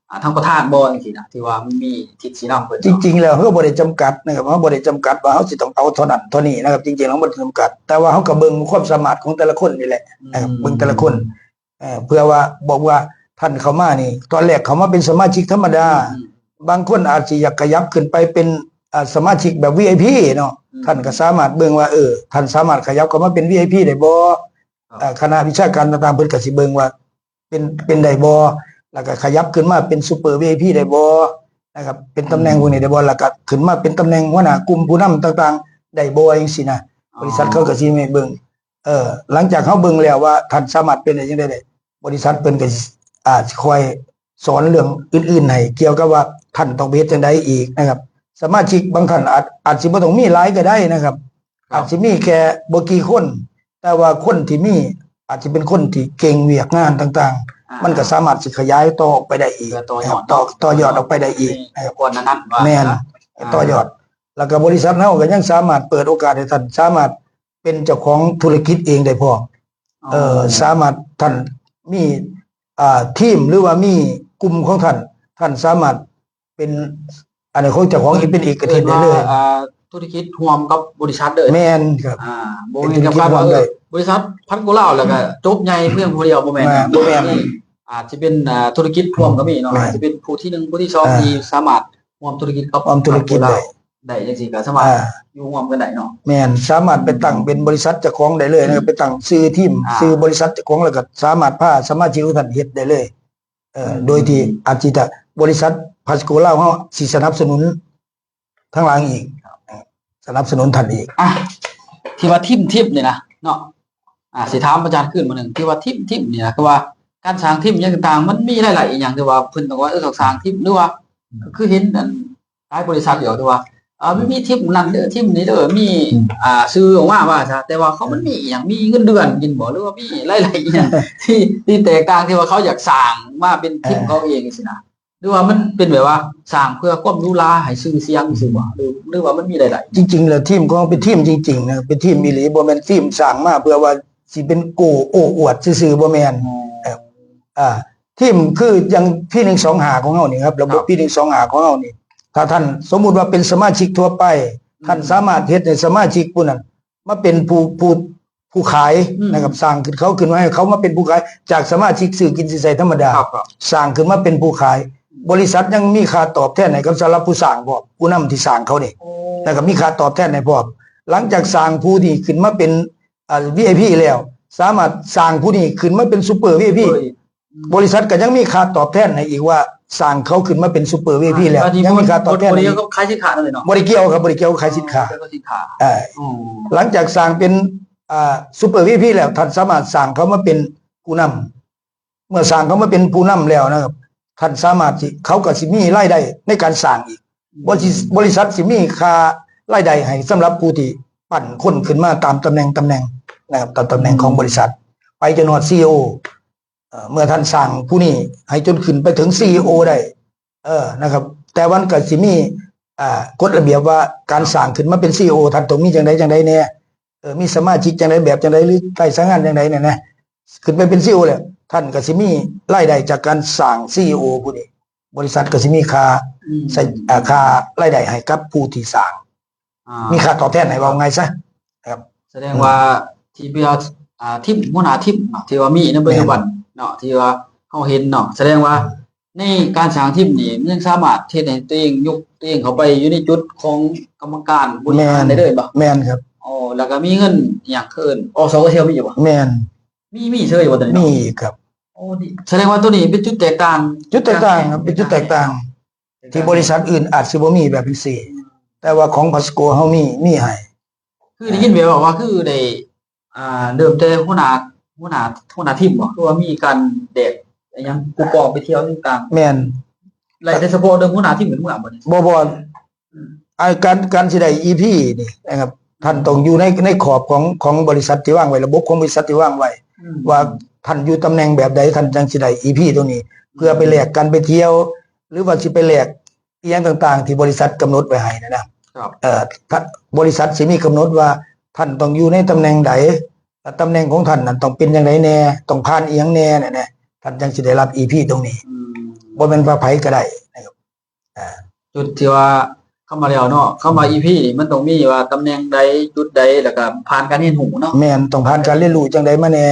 ອ່າ ທາງປະທານບໍ່ ຈັ່ງຊີ້ນະ ທີ່ວ່າມັນມີທິດຊີ້ນຳເພິ່ນ? ຈິງໆແລ້ວເຮົາບໍ່ໄດ້ຈຳກັດນະຄັບ ເຮົາບໍ່ໄດ້ຈຳກັດວ່າເຮົາຊິຕ້ອງເອົາເທົ່ານັ້ນເທົ່ານີ້ນະຄັບ ຈິງໆເຮົາບໍ່ໄດ້ຈຳກັດ ແຕ່ວ່າເຮົາກໍເບິ່ງຄວາມສາມາດຂອງແຕ່ລະຄົນນີ້ແຫຼະ ອືມ ເບິ່ງແຕ່ລະຄົນ ເອີ ເພື່ອວ່າບອກວ່າທ່ານເຂົ້າມານີ້ ຕອນແລກເຂົ້າມາເປັນສະມາຊິກທຳມະດາ ອືມ ບາງຄົນອາດຊິຢາກຂະຫຍັບຂຶ້ນໄປເປັນ ອ່າ ສະມາຊິກແບບ ວີໄອພີ ເນາະ ອືມ ທ່ານກໍສາມາດເບິ່ງວ່າ ເອີ ທ່ານສາມາດຂະຫຍັບເຂົ້າມາເປັນ ວີໄອພີ ໄດ້ບໍ່? ເອີ ຄະນະວິຊາການຕ່າງໆ ເພິ່ນກໍຊິເບິ່ງວ່າເປັນ ເປັນໄດ້ບໍ່? ແລ້ວກໍຂະຫຍັບຂຶ້ນມາເປັນ Super ວີໄອພີ ໄດ້ບໍ່? ນະຄັບ ເປັນຕຳແໜ່ງພວກນີ້ໄດ້ບໍ່? ແລ້ວກໍຂຶ້ນມາເປັນຕຳແໜ່ງຫົວໜ້າກຸ່ມຜູ້ນຳຕ່າງໆ ໄດ້ບໍ່? ຈັ່ງຊີ້ນະ ບໍລິສັດເຂົາກໍຊິໃຫ້ເບິ່ງ ເອີ ຫຼັງຈາກເຮົາເບິ່ງແລ້ວວ່າທ່ານສາມາດເປັນໄດ້ຈັ່ງໃດໄດ້ ບໍລິສັດເພິ່ນກໍ ອ່າ ຊິຄ່ອຍສອນເລື່ອງອື່ນໆໃຫ້ ກ່ຽວກັບວ່າທ່ານຕ້ອງໄປເຮັດຈັ່ງໃດອີກນະຄັບ ສະມາຊິກບາງທ່ານອາດ ອາດຊິບໍ່ຕ້ອງມີຫຼາຍກໍໄດ້ນະຄັບ ອາດຊິມີແຄ່ບໍ່ກີ່ຄົນ ແຕ່ວ່າຄົນທີ່ມີອາດຊິເປັນຄົນທີ່ເກັ່ງວຽກງານຕ່າງໆ ມັນກໍສາມາດຊິຂະຫຍາຍຕໍ່ອອກໄປໄດ້ອີກ ຕໍ່ຍອດ ຕໍ່ຍອດອອກໄປໄດ້ອີກ ແມ່ນ ຕໍ່ຍອດ ແລ້ວກໍບໍລິສັດເຮົາກໍຍັງສາມາດເປີດໂອກາດໃຫ້ທ່ານສາມາດເປັນເຈົ້າຂອງທຸລະກິດເອງໄດ້ພ້ອມ. ອໍ ເອີ ສາມາດ ທ່ານມີ ອ່າ ທີມ ຫຼືວ່າມີກຸ່ມຂອງທ່ານ ທ່ານສາມາດ ເປັນອັນໃດຂອງເຈົ້າຂອງ ເປັນເອກະເທດໄດ້ເລີຍ. ເອີ້ນວ່າ ອ່າ ທຸລະກິດຮ່ວມກັບບໍລິສັດເລີຍ. ແມ່ນຄັບ. ອ່າ ບໍ່ແມ່ນກັບວ່າ ເອີ ບໍລິສັດພັດໂກລາວ ແລ້ວກໍຈົບໃຫຍ່ພຽງຜູ້ດຽວ ບໍ່ແມ່ນ. ບໍ່ແມ່ນ. ອາດຈະເປັນ ອ່າ ທຸລະກິດຮ່ວມກໍມີເນາະ. ແມ່ນ. ອາດຈະເປັນຜູ້ທີໜຶ່ງ ຜູ້ທີສອງ ອ່າ ທີ່ສາມາດຮ່ວມທຸລະກິດກັບ ອ່າ ຮ່ວມທຸລະກິດໄດ້ ໄດ້ຈັ່ງຊີ້ ກໍສາມາດ ອ່າ ຢູ່ຮ່ວມກັນໄດ້ເນາະ. ແມ່ນ. ສາມາດໄປຕັ້ງເປັນບໍລິສັດເຈົ້າຂອງໄດ້ເລີຍນະ ໄປຕັ້ງຊື່ທີມ ອ່າ ຊື່ບໍລິສັດເຈົ້າຂອງ ແລ້ວກໍສາມາດພາສະມາຊິກຂອງທ່ານເຮັດໄດ້ເລີຍ. ເອີ ອືມ ໂດຍທີ່ອາດຊິ ບໍລິສັດພັດໂກລາວເຮົາຊິສະໜັບສະໜູນທາງຫຼັງອີກ ສະໜັບສະໜູນທ່ານອີກ. ອ່ະ ທີ່ວ່າທີມ ທີມນີ້ນະເນາະ ອ່າ ຊິຖາມອາຈານຄືນມື້ໜຶ່ງ ທີ່ວ່າທີມ ທີມນີ້ນະ ຄືວ່າການສ້າງທີມຫຍັງຕ່າງໆ ມັນມີລາຍລະອຽດຫຍັງ ທີ່ວ່າເພິ່ນຕ້ອງວ່າ ເອີ ຕ້ອງສ້າງທີມ ຫຼືວ່າ ອືມ ຄືເຫັນອັນຫຼາຍບໍລິສັດຢູ່ ທີ່ວ່າ ເອີ ມີທີມນັ້ນເດີ ທີມນີ້ເດີ ມີ ອືມ ອ່າ ຊື່ອອກມາວ່າຊະ ແຕ່ວ່າເຂົາ ອືມ ມັນມີອີ່ຫຍັງ ມີເງິນເດືອນກິນບໍ່ ຫຼືວ່າມີລາຍໄດ້ອີ່ຫຍັງ ເອີ ທີ່ ທີ່ແຕກຕ່າງ ທີ່ວ່າເຂົາຢາກສ້າງມາເປັນທີມ ເອີ ເຂົາເອງຊີ້ນະ ຫຼືວ່າມັນເປັນແບບວ່າສ້າງເພື່ອຄວາມຫຼູຫຼາໃຫ້ຊື່ສຽງຊື່ບໍ່ ຫຼື ຫຼືວ່າມັນມີລາຍໄດ້? ຈິງໆແລ້ວທີມຂອງເຮົາເປັນທີມຈິງໆນະ ເປັນທີມອີ່ຫຼີ ບໍ່ແມ່ນທີມສ້າງມາເພື່ອວ່າຊິເປັນໂກໂອ້ອວດຊື່ໆ ບໍ່ແມ່ນ. ອໍ ເອີ ອ່າ ທີມຄືຢ່າງ ພີໜຶ່ງສອງຫ້າ ຂອງເຮົານີ້ຄັບ ລະບົບ ຄັບ ພີໜຶ່ງສອງຫ້າ ຂອງເຮົານີ້ ຖ້າທ່ານສົມມຸດວ່າເປັນສະມາຊິກທົ່ວໄປ ອືມ ທ່ານສາມາດເຮັດໃຫ້ສະມາຊິກຜູ້ນັ້ນມາເປັນຜູ້ ຜູ້ ຜູ້ຂາຍ ອືມ ນະຄັບ ສ້າງຂຶ້ນ ເຂົາຂຶ້ນມາໃຫ້ເຂົາມາເປັນຜູ້ຂາຍ ຈາກສະມາຊິກຊື້ກິນຊື້ໃຊ້ທຳມະດາ ຄັບ ຄັບ ສ້າງຂຶ້ນມາເປັນຜູ້ຂາຍ ອືມ ບໍລິສັດຍັງມີຄ່າຕອບແທນໃຫ້ກັບສຳລັບຜູ້ສ້າງພ້ອມ ຜູ້ນຳທີ່ສ້າງເຂົານີ້ ໂອ້ ແລ້ວກໍມີຄ່າຕອບແທນໃຫ້ພ້ອມ. ຫຼັງຈາກສ້າງຜູ້ນີ້ຂຶ້ນມາເປັນ ອ່າ ວີໄອພີ ແລ້ວ ສາມາດສ້າງຜູ້ນີ້ຂຶ້ນມາເປັນຊຸບເປີວີໄອພີ ຊຸບເປີອີກ ອືມ ບໍລິສັດກໍຍັງມີຄ່າຕອບແທນໃຫ້ອີກວ່າ ສ້າງເຂົາຂຶ້ນມາເປັນຊຸບເປີວີໄອພີ ອ່າ ແລ້ວ ອັນນີ້ ຍັງມີຄ່າຕອບແທນ ບໍ່ໄດ້ກ່ຽວກັບຂາຍສິນຄ້າເລີຍເນາະ ບໍ່ໄດ້ກ່ຽວຄັບ ບໍ່ໄດ້ກ່ຽວກັບຂາຍສິນຄ້າ ອໍ ບໍ່ໄດ້ກ່ຽວກັບຂາຍສິນຄ້າ ເອີ ອືມ ຫຼັງຈາກສ້າງເປັນ ອ່າ ຊຸບເປີວີໄອພີ ແລ້ວ ທ່ານສາມາດສ້າງເຂົາມາເປັນຜູ້ນຳ ເມື່ອສ້າງເຂົາມາເປັນຜູ້ນຳແລ້ວນະຄັບ ທ່ານສາມາດທີ່ ເຂົາກໍຊິມີລາຍໄດ້ໃນການສ້າງອີກ ອືມ ບໍລິ ບໍລິສັດຊິມີຄ່າລາຍໄດ້ໃຫ້ສຳລັບຜູ້ທີ່ປັ້ນຄົນຂຶ້ນມາຕາມຕຳແໜ່ງ ຕຳແໜ່ງນະຄັບ ຕາມຕຳແໜ່ງຂອງ ອືມ ບໍລິສັດ ໄປຈົນຮອດຊີອີໂອ ເອີ ເມື່ອທ່ານສ້າງຜູ້ນີ້ໃຫ້ຈົນຂຶ້ນໄປເຖິງຊີອີໂອໄດ້ ເອີ ນະຄັບ ແຕ່ມັນກໍຊິມີ ອ່າ ກົດລະບຽບວ່າການສ້າງຂຶ້ນມາເປັນຊີອີໂອ ທ່ານຕ້ອງມີຈັ່ງໃດຈັ່ງໃດແດ່ ເອີ ມີສະມາຊິກຈັ່ງໃດ ແບບຈັ່ງໃດ ຫຼືໄດ້ສາຍງານຈັ່ງໃດແດ່ນະ ຂຶ້ນໄປເປັນຊີອີໂອແລ້ວ ທ່ານກໍຊິມີລາຍໄດ້ຈາກການສ້າງຊີອີໂອຜູ້ນີ້ ບໍລິສັດກໍຊິມີຄ່າ ອືມ ໃຊ້ ເອີ ຄ່າລາຍໄດ້ໃຫ້ກັບຜູ້ທີ່ສ້າງ ອ່າ ມີຄ່າຕອບແທນໃຫ້ ເວົ້າງ່າຍຊະ ຄັບ ສະແດງວ່າ ອືມ ທີ່ວ່າ ອ່າ ທີມ ຫົວໜ້າທີມເນາະ ທີ່ວ່າມີໃນປັດຈຸບັນ ແມ່ນ ເນາະ ທີ່ວ່າເຮົາເຫັນເນາະ ສະແດງວ່າ ອືມ ໃນການສ້າງທີມນີ້ ມັນຍັງສາມາດເຮັດໃຫ້ຕົວເອງ ຍົກຕົວເອງເຂົ້າໄປຢູ່ໃນຈຸດຂອງກຳມະການບໍລິຫານ ແມ່ນ ໄດ້ເລີຍບໍ່? ແມ່ນຄັບ ໂອ້ ແລ້ວກໍມີເງິນອີ່ຫຍັງ ເອີ້ນ ອສກທ ມີຢູ່ບໍ່? ແມ່ນ ມີ ມີເຊີຍບໍ່ຕົວນີ້ເນາະ? ມີຄັບ ໂອ້ ນີ້ ສະແດງວ່າຕົວນີ້ເປັນຈຸດແຕກຕ່າງ ຈຸດແຕກຕ່າງຄັບ ເປັນຈຸດແຕກຕ່າງ ທີ່ບໍລິສັດອື່ນອາດຊິບໍ່ມີແບບຈັ່ງຊີ້ ແຕ່ວ່າຂອງພັດໂກເຮົາມີ ມີໃຫ້ ຄືໄດ້ຍິນແວ່ວໆວ່າ ຄືໄດ້ ອ່າ ເລີ່ມແຕ່ຫົວໜ້າ ຫົວໜ້າ ຫົວໜ້າທີມບໍ ຄືວ່າມີການແດກອີ່ຫຍັງ ຜູ້ກອງໄປທ່ຽວຕ່າງໆ? ແມ່ນ ໄລ່ແຕ່ສະເພາະເລື່ອງຫົວໜ້າທີມເປັນເມືອງບໍນີ້? ບໍ່ ບໍ່ ອືມ ອ່າ ການ ການຊິໄດ້ອີພີນີ້ນະຄັບ ທ່ານຕ້ອງຢູ່ໃນ ໃນຂອບຂອງ ຂອງບໍລິສັດທີ່ວາງໄວ້ ລະບົບຂອງບໍລິສັດທີ່ວາງໄວ້ ອືມ ວ່າທ່ານຢູ່ຕຳແໜ່ງແບບໃດ ທ່ານຈັ່ງຊິໄດ້ອີພີຕົງນີ້ ເພື່ອໄປແລກການໄປທ່ຽວ ຫຼືວ່າຊິໄປແລກ ອີ່ຫຍັງຕ່າງໆ ທີ່ບໍລິສັດກຳນົດໄວ້ໃຫ້ນະນະ ຄັບ ເອີ ທະ ບໍລິສັດຊິມີກຳນົດວ່າທ່ານຕ້ອງຢູ່ໃນຕຳແໜ່ງໃດ ແລະ ຕຳແໜ່ງຂອງທ່ານນັ້ນຕ້ອງເປັນຈັ່ງໃດແດ່ ຕ້ອງຜ່ານອີ່ຫຍັງແດ່ນະນະ ທ່ານຈັ່ງຊິໄດ້ຮັບອີພີຕົງນີ້ ອືມ ບໍ່ແມ່ນວ່າໃຜກໍໄດ້ນະຄັບ ອ່າ ຈຸດທີ່ວ່າ ຄຳວ່າແລ້ວເນາະ ຄຳວ່າອີພີນີ້ມັນຕ້ອງມີວ່າຕຳແໜ່ງໃດ ຈຸດໃດ ແລ້ວກໍຜ່ານການຮຽນຮູ້ເນາະ ແມ່ນ ຕ້ອງຜ່ານການຮຽນຮູ້ຈັ່ງໃດມາແດ່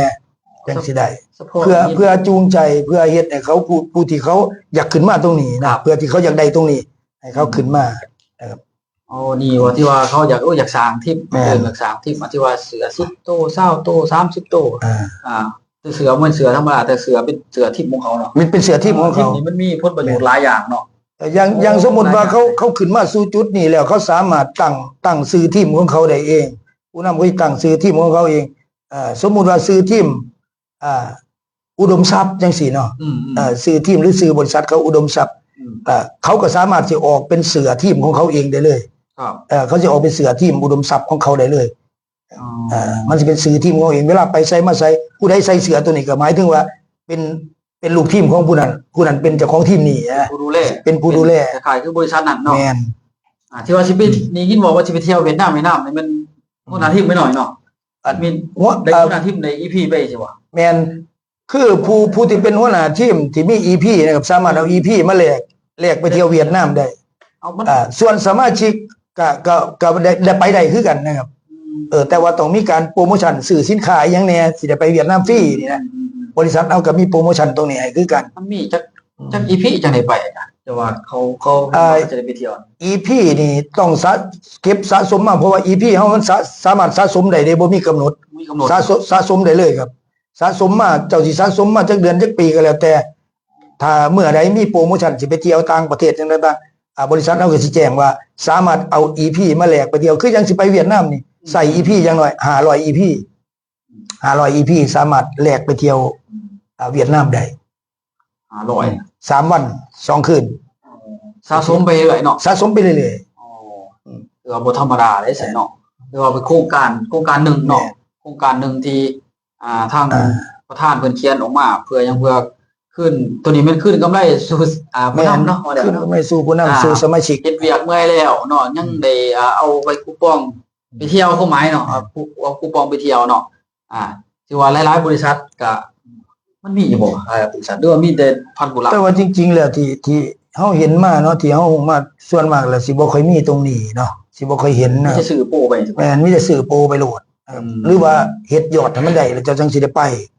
ຈັ່ງຊິໄດ້ ສະເພາະ ເພື່ອ ເພື່ອຈູງໃຈ ເພື່ອເຮັດໃຫ້ເຂົາ ຜູ້ ຜູ້ທີ່ເຂົາຢາກຂຶ້ນມາຕົງນີ້ນະ ເພື່ອທີ່ເຂົາຢາກໄດ້ຕົງນີ້ ໃຫ້ເຂົາຂຶ້ນມານະຄັບ ໂອ້ ນີ້ວ່າທີ່ວ່າເຂົາຢາກ ໂອ້ ຢາກສ້າງທີມ ແມ່ນ ເອີ້ນຢາກສ້າງທີມ ທີ່ວ່າເສື້ອສິບໂຕ ຊາວໂຕ ສາມສິບໂຕ ອ່າ ອ່າ ແຕ່ເສື້ອບໍ່ແມ່ນເສື້ອທຳມະດາ ແຕ່ເສື້ອເປັນເສື້ອທີມຂອງເຂົາເນາະ ມັນເປັນເສື້ອທີມຂອງເຂົາ ທີມນີ້ມັນມີຜົນປະໂຫຍດ ແມ່ນ ຫຼາຍຢ່າງເນາະ ຢ່າງ ໂອ້ ຢ່າງສົມມຸດວ່າເຂົາ ເຂົາຂຶ້ນມາສູ່ຈຸດນີ້ແລ້ວ ເຂົາສາມາດຕັ້ງ ຕັ້ງຊື່ທີມຂອງເຂົາໄດ້ເອງ ຜູ້ນຳເຂົາຕັ້ງຊື່ທີມຂອງເຂົາເອງ ເອີ ສົມມຸດວ່າຊື່ທີມ ອ່າ ອຸດົມຊັບຈັ່ງຊີ້ເນາະ ອືມໆ ເອີ ຊື່ທີມ ຫຼື ຊື່ບໍລິສັດເຂົາອຸດົມຊັບ ອືມ ເອີ ເຂົາກໍສາມາດຊິອອກເປັນເສື້ອທີມຂອງເຂົາເອງໄດ້ເລີຍ ຄັບ ເອີ ເຂົາຊິອອກເປັນເສື້ອທີມອຸດົມຊັບຂອງເຂົາໄດ້ເລີຍ ອໍ ເອີ ມັນຊິເປັນຊື່ທີມຂອງເຂົາເອງ ເວລາໄປໃສມາໃສ ຜູ້ໃດໃສ່ເສື້ອໂຕນີ້ກໍໝາຍເຖິງວ່າເປັນ ເປັນລູກທີມຂອງຜູ້ນັ້ນ ຜູ້ນັ້ນເປັນເຈົ້າຂອງທີມນີ້ນະ ເປັນຜູ້ດູແລ ເປັນຜູ້ດູແລ ເປັນຄ້າຍໆຄືບໍລິສັດນັ້ນເນາະ ແມ່ນ ອ່າ ທີ່ວ່າຊິໄປ ໄດ້ຍິນເວົ້າວ່າຊິໄປທ່ຽວຫວຽດນາມ ຫວຽດນາມນີ້ແມ່ນຫົວໜ້າທີມໄປໜ້ອຍເນາະ ແອດມິນ ຫົວ ໄດ້ ເອີ ຫົວໜ້າທີມໄດ້ ອີພີ ໄປຊິບໍ່? ແມ່ນ ຄືຜູ້ ຜູ້ທີ່ເປັນຫົວໜ້າທີມທີ່ມີ ອີພີ ນະຄັບ ສາມາດເອົາ ອີພີ ມາແລກ ແລກໄປທ່ຽວຫວຽດນາມໄດ້ ເອົາມັນ ອ່າ ສ່ວນສະມາຊິກກະ ກະ ກະໄດ້ ໄດ້ໄປໄດ້ຄືກັນນະຄັບ ອືມ ເອີ ແຕ່ວ່າຕ້ອງມີການໂປຣໂມຊັນ ຊື້ສິນຄ້າອີ່ຫຍັງແດ່ ຊິໄດ້ໄປຫວຽດນາມຟຣີນີ້ນະ ອືມ ອືມ ອືມ ບໍລິສັດເຮົາກະມີໂປຣໂມຊັນຕົງນີ້ໃຫ້ຄືກັນ ມັນມີຈັກ ອືມ ຈັກ ອີພີ ຈັ່ງໄດ້ໄປອາຈານ ແຕ່ວ່າເຂົາ ເຂົາ ອ່າ ຈະໄດ້ໄປທ່ຽວ ອີພີ ນີ້ຕ້ອງສະ ເກັບສະສົມມາ ເພາະວ່າ ອີພີ ເຮົາມັນສະ ສາມາດສະສົມໄດ້ເດ້ ບໍ່ມີກຳນົດ ບໍ່ມີກຳນົດ ສະສົມ ສະສົມໄດ້ເລີຍຄັບ ສະສົມມາ ເຈົ້າຊິສະສົມມາຈັກເດືອນຈັກປີກໍແລ້ວແຕ່ ຖ້າເມື່ອໃດມີໂປຣໂມຊັນຊິໄປທ່ຽວຕ່າງປະເທດຫຍັງຕ່າງໆ ອ່າ ບໍລິສັດເຮົາກໍຊິແຈ້ງວ່າສາມາດເອົາ ອີພີ ມາແລກໄປທ່ຽວ ຄືຈັ່ງຊິໄປຫວຽດນາມນີ້ ອືມ ໃຊ້ ອີພີ ຢ່າງໜ້ອຍ ຫ້າຮ້ອຍ ອີພີ ຫ້າຮ້ອຍ ອີພີ ສາມາດແລກໄປທ່ຽວ ອືມ ອ່າ ຫວຽດນາມໄດ້ ຫ້າຮ້ອຍ ສາມວັນສອງຄືນ ສະສົມໄປເລື້ອຍເນາະ ສະສົມໄປເລື້ອຍໆ ອໍ ອືມ ຖືວ່າບໍ່ທຳມະດາເດ້ຊັ້ນເນາະ ຖືວ່າເປັນໂຄງການ ໂຄງການໜຶ່ງເນາະ ແມ່ນ ໂຄງການໜຶ່ງທີ່ ອ່າ ທາງ ອ່າ ປະທານເພິ່ນຂຽນອອກມາ ເພື່ອຫຍັງ ເພື່ອຄືນ ໂຕນີ້ແມ່ນຄືນກຳໄລສູ່ ອ່າ ຜູ້ນຳເນາະ ແມ່ນ ວ່າແລ້ວເນາະ ຄືນກຳໄລສູ່ຜູ້ນຳ ອ່າ ສູ່ສະມາຊິກ ເຮັດວຽກເມື່ອຍແລ້ວເນາະ ຍັງໄດ້ ອ່າ ເອົາໃບຄູປອງໄປທ່ຽວ ຄວາມໝາຍເນາະ ອ່າ ຄູ ເອົາຄູປອງໄປທ່ຽວເນາະ ອ່າ ຖືວ່າຫຼາຍໆບໍລິສັດກະ ມັນມີຢູ່ບໍ່ ຫຼາຍບໍລິສັດ ຫຼືວ່າມີແຕ່ພັນກຸລາ? ແຕ່ວ່າຈິງໆແລ້ວທີ່ ທີ່ເຮົາເຫັນມາເນາະ ທີ່ເຮົາຮູ້ມາ ສ່ວນມາກແລ້ວຊິບໍ່ຄ່ອຍມີຕົງນີ້ເນາະ ຊິບໍ່ຄ່ອຍເຫັນນະ ມີແຕ່ຊື້ໂປໄປ ແມ່ນ ມີແຕ່ຊື້ໂປໄປໂລດ ອືມ ຫຼືວ່າເຮັດຍອດໃຫ້ມັນໄດ້ ແລ້ວເຈົ້າຈັ່ງຊິໄດ້ໄປ